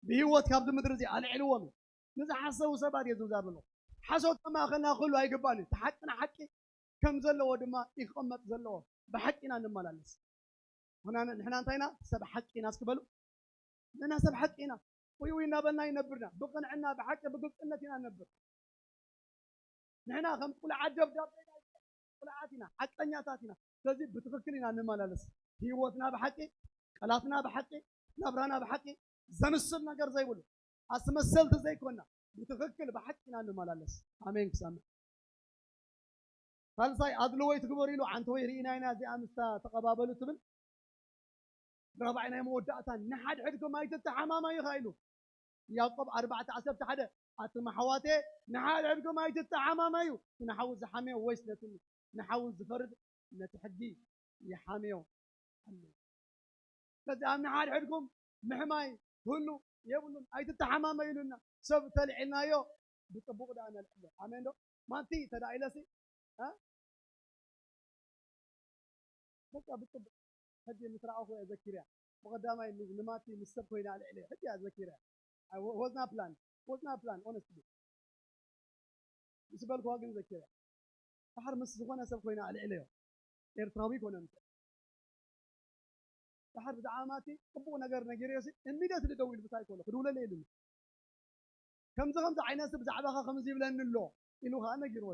ብህይወት ካብዚ ምድሪ እዚ ኣልዒልዎም እዩ። ንዝሓሰቡ ሰባት እየ ዝዛረብ ዘለኹ። ሓሶት ኣብ ማእከልና ክህሉ ኣይግባእን እዩ። እቲ ሓቂ ንሓቂ ከም ዘለዎ ድማ እዩ ክቕመጥ ዘለዎ። ብሓቂ ኢና ንመላለስ። ንሕና፣ ንሕና እንታይ ኢና? ሰብ ሓቂ ኢና እስኪ በሉ። ንሕና ሰብ ሓቂ ኢና። ውይ ውይ እናበልና ይነብርና። ብቕንዕና፣ ብሓቂ፣ ብግልጽነት ኢና ንነብር። ንሕና ከም ቁልዓት ደብዳቤ ኢና፣ ቁልዓት ኢና፣ ሓቀኛታት ኢና። ስለዚ ብትኽክል ኢና ንመላለስ። ህይወትና ብሓቂ፣ ቃላትና ብሓቂ፣ ናብራና ብሓቂ፣ ዘምስል ነገር ዘይብሉ፣ ኣስመሰልቲ ዘይኮና፣ ብትኽክል ብሓቂ ኢና ንመላለስ። ኣሜን ክሰምዕ። ሳልሳይ፣ ኣድልዎ ይትግበሩ ኢሉ፣ ዓንተወይ ርኢና ኢና እዚኣ ምስታ ተቐባበሉ ትብል። ራብዓይ፣ ናይ መወዳእታ፣ ንሓድሕድኩም ኣይትተሓማማዩ ኢኻ ኢሉ። ያዕቆብ ኣርባዕተ ዓሰርተ ሓደ፣ ኣቱም ኣሕዋቴ፣ ንሓድሕድኩም ኣይትተሓማማዩ። እቲ ንሓዉ ዝሓምዮ ወይስ ነቲ ንሓዉ ዝፈርድ ነቲ ሕጊ ይሓምዮ ኣሎ። ስለዚ ኣብ ንሓድሕድኩም ምሕማይ ክህሉ የብሉን። ኣይትተሓማመዩሉና። ሰብ ተልዒልናዮ ብጽቡቕ ደኣ ነልዕሎ። ኣሜን ዶ? ማንቲ ተዳኢለሲ፣ እ? በቃ ብጽቡቕ። ሕጂ ምስ ረኣኹ እየ ዘኪርያ። ብቐዳማይ ን-፣ ንማቲ ምስ ሰብ ኮይና ኣልዒለ። ሕጂ እያ ዘኪርያ። I wa-, was not plan. Was not plan, honestly. ምስ በልኩዋ ግን ዘኪርያ። ደሓር ምስ ዝኾነ ሰብ ኮይና ኣልዒለዮ። ኤርትራዊ ኮነ ምስ ደሓር ብዛዕባ ማቲ ጽቡቕ ነገር ነጊረዮ ሲ፣ ኢሚድየትሊ ደዊሉ ብታይ ኮሎ፣ ክድውለለይ ኢሉኒ። ከምዚ ከምዚ ዓይነት ሰብ ብዛዕባኻ ከምዚ ይብለኒ ኣሎ ኢሉ ኸኣ ነጊርዎ።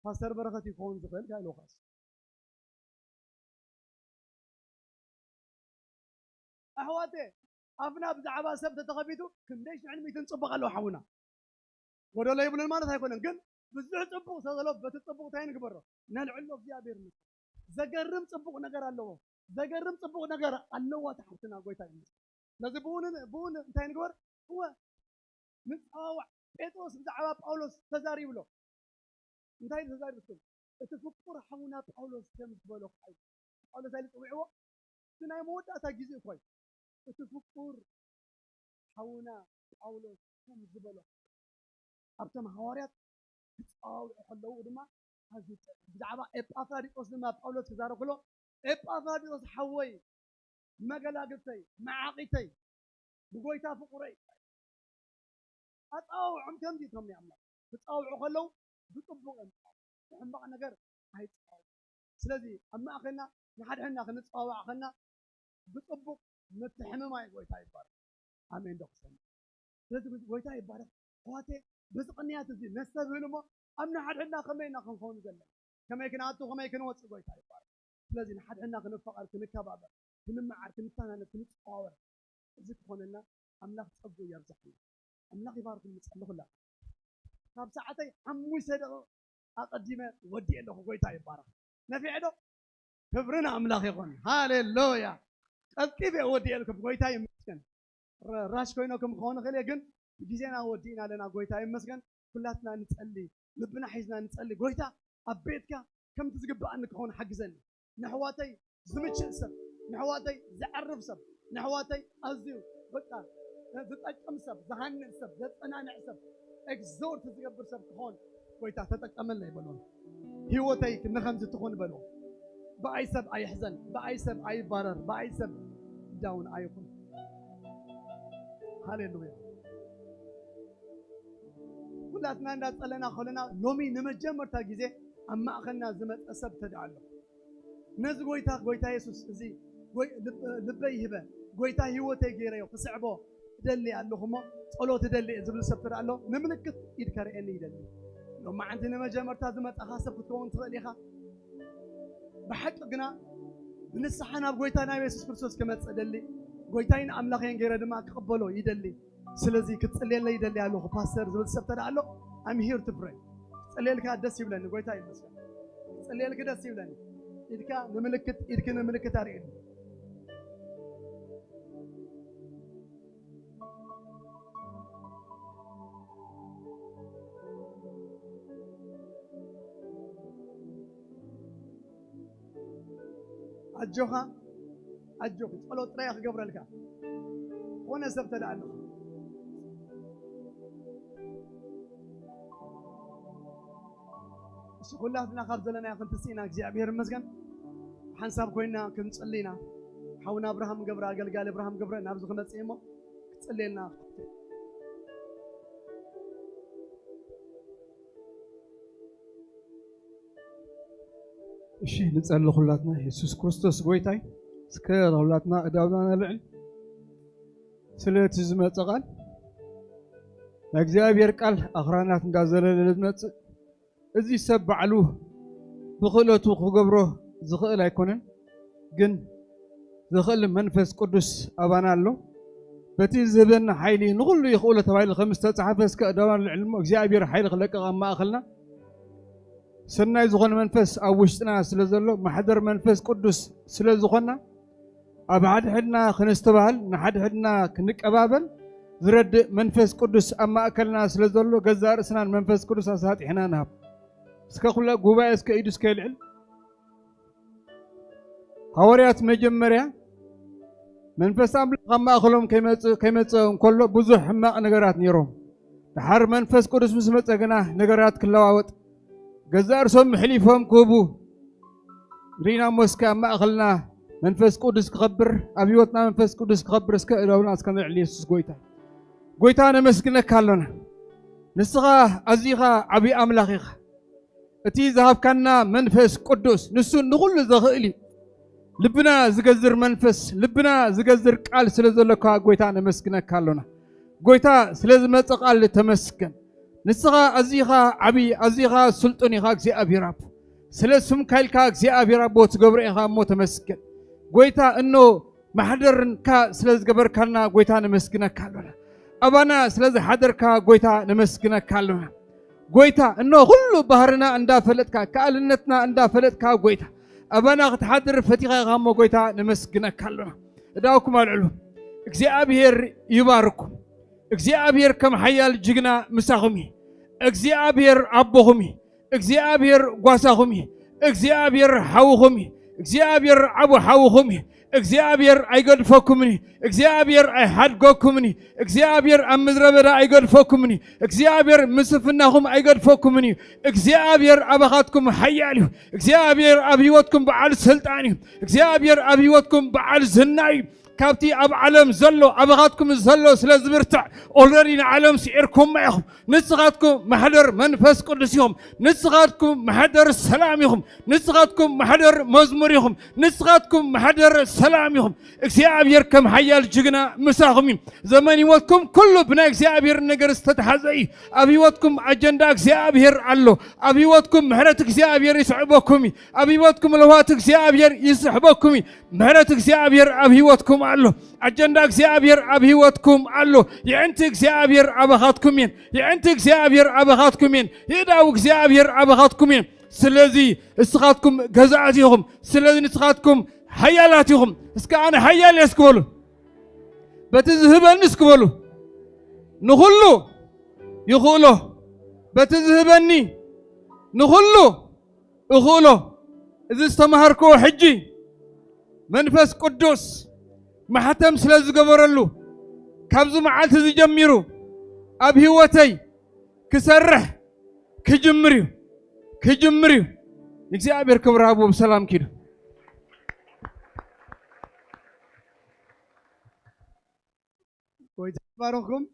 ፓስተር በረኸት ይኸውን ዝኽእል ከኣ ኢልዎ ኸኣስ። ኣሕዋተ፣ ኣፍና ብዛዕባ ሰብ ተተኸፊቱ ክንደይ ሽሕን ሚእትን ጽቡቕ ኣለዎ ሓውና። ጎደሎ ይብሉን ማለት ኣይኮነን፣ ግን ብዙሕ ጽቡቕ ስለ ዘሎ በቲ ጽቡቕ እንታይ ንግበሮ? ነልዕሎ። እግዚኣብሔር ይመስገን። ዘገርም ጽቡቕ ነገር ኣለዎ። ዘገርም ጽቡቕ ነገር ኣለዋ እታ ሓፍትና፣ ጎይታ ይመስገን። ስለዚ ብኡ ን-፣ ብኡ ን-፣ እንታይ ንግበር? እወ፣ ንጸዋዋዕ። ጴጥሮስ ብዛዕባ ጳውሎስ ተዛሪቡ ኣሎ። እንታይ ተዛሪቡ? እቲ ፍቁር ሓውና ጳውሎስ ከም ዝበሎ ከዓ እዩ። ጳውሎስ ኣይሉ ጽዊዕዎ? እቲ ናይ መወዳእታ ግዜ እኮ እዩ። እቲ ፍቁር ሓውና ጳውሎስ ከም ዝበሎ ኣብቶም ሃዋርያት ክጸዋውዑ ከለዉ ድማ ኣዝዩ ጥዑም። ብዛዕባ ኤጳፍራዲጦስ ድማ ጳውሎስ ክዛረብ ከሎ፣ "ኤጳፍራዲጦስ ሓወይ፣ መገላግልተይ፣ መዓቒተይ፣ ብጎይታ ፍቑረይ፣ ኣጸዋውዖም ከምዚ እቶም ናይ ኣምላኽ ክጸዋውዑ ከለዉ ብጽቡቕ እዮም ዝጸዋውዑ፣ ብሕማቕ ነገር ኣይጸዋውዑ። ስለዚ ኣብ ማእከልና ንሓድሕድና ክንጸዋዋዕ ከለና ብጽቡቕ ምትሕምማይ ጎይታ ይባረክ። ኣሜን ዶ ክሰምዕ?" ስለዚ ጎይታ ይባረክ። ኣሕዋተይ፣ በዚ ቅንያት እዚ ነስተብህል እሞ ኣብ ንሓድሕድና ከመይ ኢና ክንኸውን ዘለና? ከመይ ክንኣቱ፣ ከመይ ክንወጽእ? ጎይታ ይባረክ። ስለዚ ንሓድሕድና ክንፋቐር፣ ክንከባበር፣ ክንመዓር፣ ክንተናነብ፣ ክንጸዋወር፣ እዚ ክኾነልና ኣምላኽ ጸጉ የብዝሓልና። ኣምላኽ ይባርኩም። ንጸሊ ኩላ ካብ ሰዓተይ ሓሙሽተ ደቂቕ ኣቐዲመ ወዲኤ ኣለኹ። ጎይታ ይባረኽ። ነፊዐ ዶ? ክብሪ ንኣምላኽ ይኹን። ሃሌሉያ። ቀልጢፈ ወዲኤልኩም። ጎይታ ይመስገን። ራሽ ኮይኖኩም ክኾን ይኽእል እየ፣ ግን ብግዜና ወዲእና ኣለና። ጎይታ ይመስገን። ኩላትና ንጸሊ፣ ልብና ሒዝና ንጸሊ። ጎይታ ኣብ ቤትካ ከምቲ ዝግብኣኒ ክኾን ሓግዘኒ። ንሕዋተይ ዝምችእ ሰብ፣ ንሕዋተይ ዘዕርፍ ሰብ፣ ንሕዋተይ ኣዝዩ በቃ ዝጠቅም ሰብ፣ ዝሃንጽ ሰብ፣ ዘጸናንዕ ሰብ፣ ኤግዞርት ዝገብር ሰብ ክኾን ጎይታ ተጠቀመለይ በሎ። ህይወተይ ንኸምዚ ትኹን በሎ። ብኣይ ሰብ ኣይሕዘን፣ ብኣይ ሰብ ኣይባረር፣ ብኣይ ሰብ ዳውን ኣይኹን። ሃሌሉያ። ኩላትና እንዳጸለና ከለና ሎሚ ንመጀመርታ ግዜ ኣብ ማእኸልና ዝመጸ ሰብ ተደኣ ኣሎ። ነዚ ጎይታ፣ ጎይታ የሱስ እዚ ጎይ-፣ ልብ-፣ ልበይ ይህበ፣ ጎይታ ህይወተይ ገይረዮ ክስዕቦ እደሊ ኣለኹ እሞ ጸሎት እደሊ እየ ዝብል ሰብ ተደኣ ኣሎ፣ ንምልክት ኢድ ከርእየኒ ይደሊ። ሎማዓንቲ ንመጀመርታ ዝመጻኻ ሰብ ክትከውን ትኽእል ኢኻ። ብሓቂ ግና ብንስሓ ናብ ጎይታ ናብ የሱስ ክርስቶስ ክመጽእ እደሊ፣ ጎይታይን ኣምላኸይን ገይረ ድማ ክቕበሎ ይደሊ። ስለዚ ክትጽልየለይ ይደሊ ኣለኹ ፓስተር ዝብል ሰብ ተደኣ ኣሎ፣ I'm here to pray። ክጽልየልካ ደስ ይብለኒ። ጎይታ ይመስገን። ክጽልየልክ ደስ ይብለኒ። ኢድካ ንምልክት፣ ኢድክ ንምልክት ኣርእየኒ። ኣጆኻ፣ ኣጆኺ፣ ጸሎት ጥራይ ክገብረልካ። ኮነ ሰብ ተደኣ ኣለኹ። እሺ፣ ኩላትና ካብ ዘለናዮ ክንትስእ ኢና። እግዚኣብሔር ይመስገን። ሓንሳብ ኮይና ክንጽሊ ኢና። ሓውና ኣብርሃም ገብረ፣ ኣገልጋሊ ኣብርሃም ገብረ ናብዚ ክመጽእ እሞ ክትጽልየልና። እሺ፣ ንጸሊ ኩላትና። የሱስ ክርስቶስ ጎይታይ፣ እስከ ኩላትና እዳውና ነልዕል። ስለ እቲ ዝመጸ ቃል፣ ናይ እግዚኣብሔር ቃል ኣኽራናት እንዳዘለለ ዝመጽእ፣ እዚ ሰብ ባዕሉ ብኽእለቱ ክገብሮ ዝኽእል ኣይኮነን፣ ግን ዝኽእል መንፈስ ቅዱስ ኣባና ኣሎ። በቲ ዝህበና ሓይሊ ንኹሉ ይኽእሎ ተባሂሉ ከም ዝተጻሕፈ፣ እስከ እዳውና ነልዕል እሞ እግዚኣብሔር ሓይሊ ክለቅቕ ኣብ ማእኸልና። ሰናይ ዝኾነ መንፈስ ኣብ ውሽጥና ስለ ዘሎ፣ ማሕደር መንፈስ ቅዱስ ስለ ዝኾና፣ ኣብ ሓድሕድና ክንስተባሃል፣ ንሓድሕድና ክንቀባበል ዝረድእ መንፈስ ቅዱስ ኣብ ማእከልና ስለ ዘሎ፣ ገዛእ ርእስና ንመንፈስ ቅዱስ ኣሳጢሕና ንሃብ። እስከ ኩለ ጉባኤ እስከ ኢዱ እስከ ይልዕል። ሃዋርያት መጀመርያ መንፈስ ኣምላኽ ኣብ ማእከሎም ከይመጽእ፣ ከይመጽእ እንከሎ ብዙሕ ሕማቕ ነገራት ነይሮም። ደሓር መንፈስ ቅዱስ ምስ መጸ ግና ነገራት ክለዋወጥ፣ ገዛእ ርእሶም ኣሕሊፎም ክህቡ ርኢና እሞ፣ እስከ ኣብ ማእከልና መንፈስ ቅዱስ ክኸብር፣ ኣብ ህይወትና መንፈስ ቅዱስ ክኸብር እስከ እዳውና እስከ ንልዕል። የሱስ ጎይታ፣ ጎይታ ነመስግነካ ኣሎና። ንስኻ ኣዚኻ ዓብዪ ኣምላኽ ኢኻ። እቲ ዝሃብካና መንፈስ ቅዱስ ንሱ ንኹሉ ዘኽእል እዩ። ልብና ዝገዝር መንፈስ፣ ልብና ዝገዝር ቃል ስለ ዘሎካ ጎይታ ነመስግነካ ኣሎና። ጎይታ ስለ ዝመጸ ቃል ተመስገን። ንስኻ ኣዚኻ ዓብዪ፣ ኣዚኻ ስልጡን ኢኻ እግዚኣብሔር ኣቦ። ስለ ስምካ ኢልካ እግዚኣብሔር ኣቦ ትገብሮ ኢኻ እሞ ተመስገን። ጎይታ እኖ ማሕደርካ ስለ ዝገበርካልና ጎይታ ነመስግነካ ኣሎና። ኣባና ስለ ዝሓደርካ ጎይታ ነመስግነካ ኣሎና። ጎይታ እኖ ኩሉ ባህርና እንዳፈለጥካ፣ ከኣልነትና እንዳፈለጥካ ጎይታ ኣባና ክትሓድር ፈቲኻ ኢኻ እሞ ጎይታ ነመስግነካ ኣሎና። እዳውኩም ኣልዕሉ። እግዚኣብሔር ይባርኩም። እግዚኣብሔር ከም ሓያል ጅግና ምሳኹም እዩ። እግዚኣብሔር ኣቦኹም እዩ። እግዚኣብሔር ጓሳኹም እዩ። እግዚኣብሔር ሓውኹም እዩ። እግዚኣብሔር ዓቡ ሓውኹም እዩ። እግዚኣብሔር ኣይገድፈኩምን እዩ። እግዚኣብሔር ኣይሓድገኩምን እዩ። እግዚኣብሔር ኣብ ምድረ በዳ ኣይገድፈኩምን እዩ። እግዚኣብሔር ምስፍናኹም ኣይገድፈኩምን እዩ። እግዚኣብሔር ኣባኻትኩም ሓያል እዩ። እግዚኣብሔር ኣብ ህይወትኩም በዓል ስልጣን እዩ። እግዚኣብሔር ኣብ ህይወትኩም በዓል ዝና እዩ። ካብቲ ኣብ ዓለም ዘሎ ኣባኻትኩም ዘሎ ስለ ዝብርትዕ ኦልረዲ ንዓለም ስዒርኩማ ኢኹም። ንስኻትኩም ማሕደር መንፈስ ቅዱስ ኢኹም። ንስኻትኩም ማሕደር ሰላም ኢኹም። ንስኻትኩም ማሕደር መዝሙር ኢኹም። ንስኻትኩም ማሕደር ሰላም ኢኹም። እግዚኣብሔር ከም ሓያል ጅግና ምሳኹም እዩ። ዘመን ህይወትኩም ኩሉ ብናይ እግዚኣብሔር ነገር ዝተተሓዘ እዩ። ኣብ ህይወትኩም ኣጀንዳ እግዚኣብሔር ኣሎ። ኣብ ህይወትኩም ምሕረት እግዚኣብሔር ይስዕበኩም እዩ። ኣብ ህይወትኩም ለዋት እግዚኣብሔር ይስሕበኩም እዩ። ምሕረት እግዚኣብሔር ኣብ ህይወትኩም ኣሎ። ኣጀንዳ እግዚኣብሔር ኣብ ህይወትኩም ኣሎ። የዕንቲ እግዚኣብሔር ኣባኻትኩም እየን። የዕንቲ እግዚኣብሔር ኣባኻትኩም እየን። የእዳው እግዚኣብሔር ኣባኻትኩም እየን። ስለዚ እስኻትኩም ገዛእቲ ኢኹም። ስለዚ ንስኻትኩም ሓያላት ኢኹም። እስከ ኣነ ሓያል እየ እስክበሉ። በቲ ዝህበኒ እስክበሉ። ንኹሉ ይኽእሎ። በቲ ዝህበኒ ንኹሉ እኽእሎ። እዚ ዝተማሃርክዎ ሕጂ መንፈስ ቅዱስ ማሕተም ስለ ዝገበረሉ ካብዚ መዓልቲ እዚ ጀሚሩ ኣብ ህይወተይ ክሰርሕ ክጅምር እዩ። ክጅምር እዩ። እግዚኣብሔር ክብሪ ሃብዎ ብሰላም ኪዱ። ጎይታ ይባርኽኩም።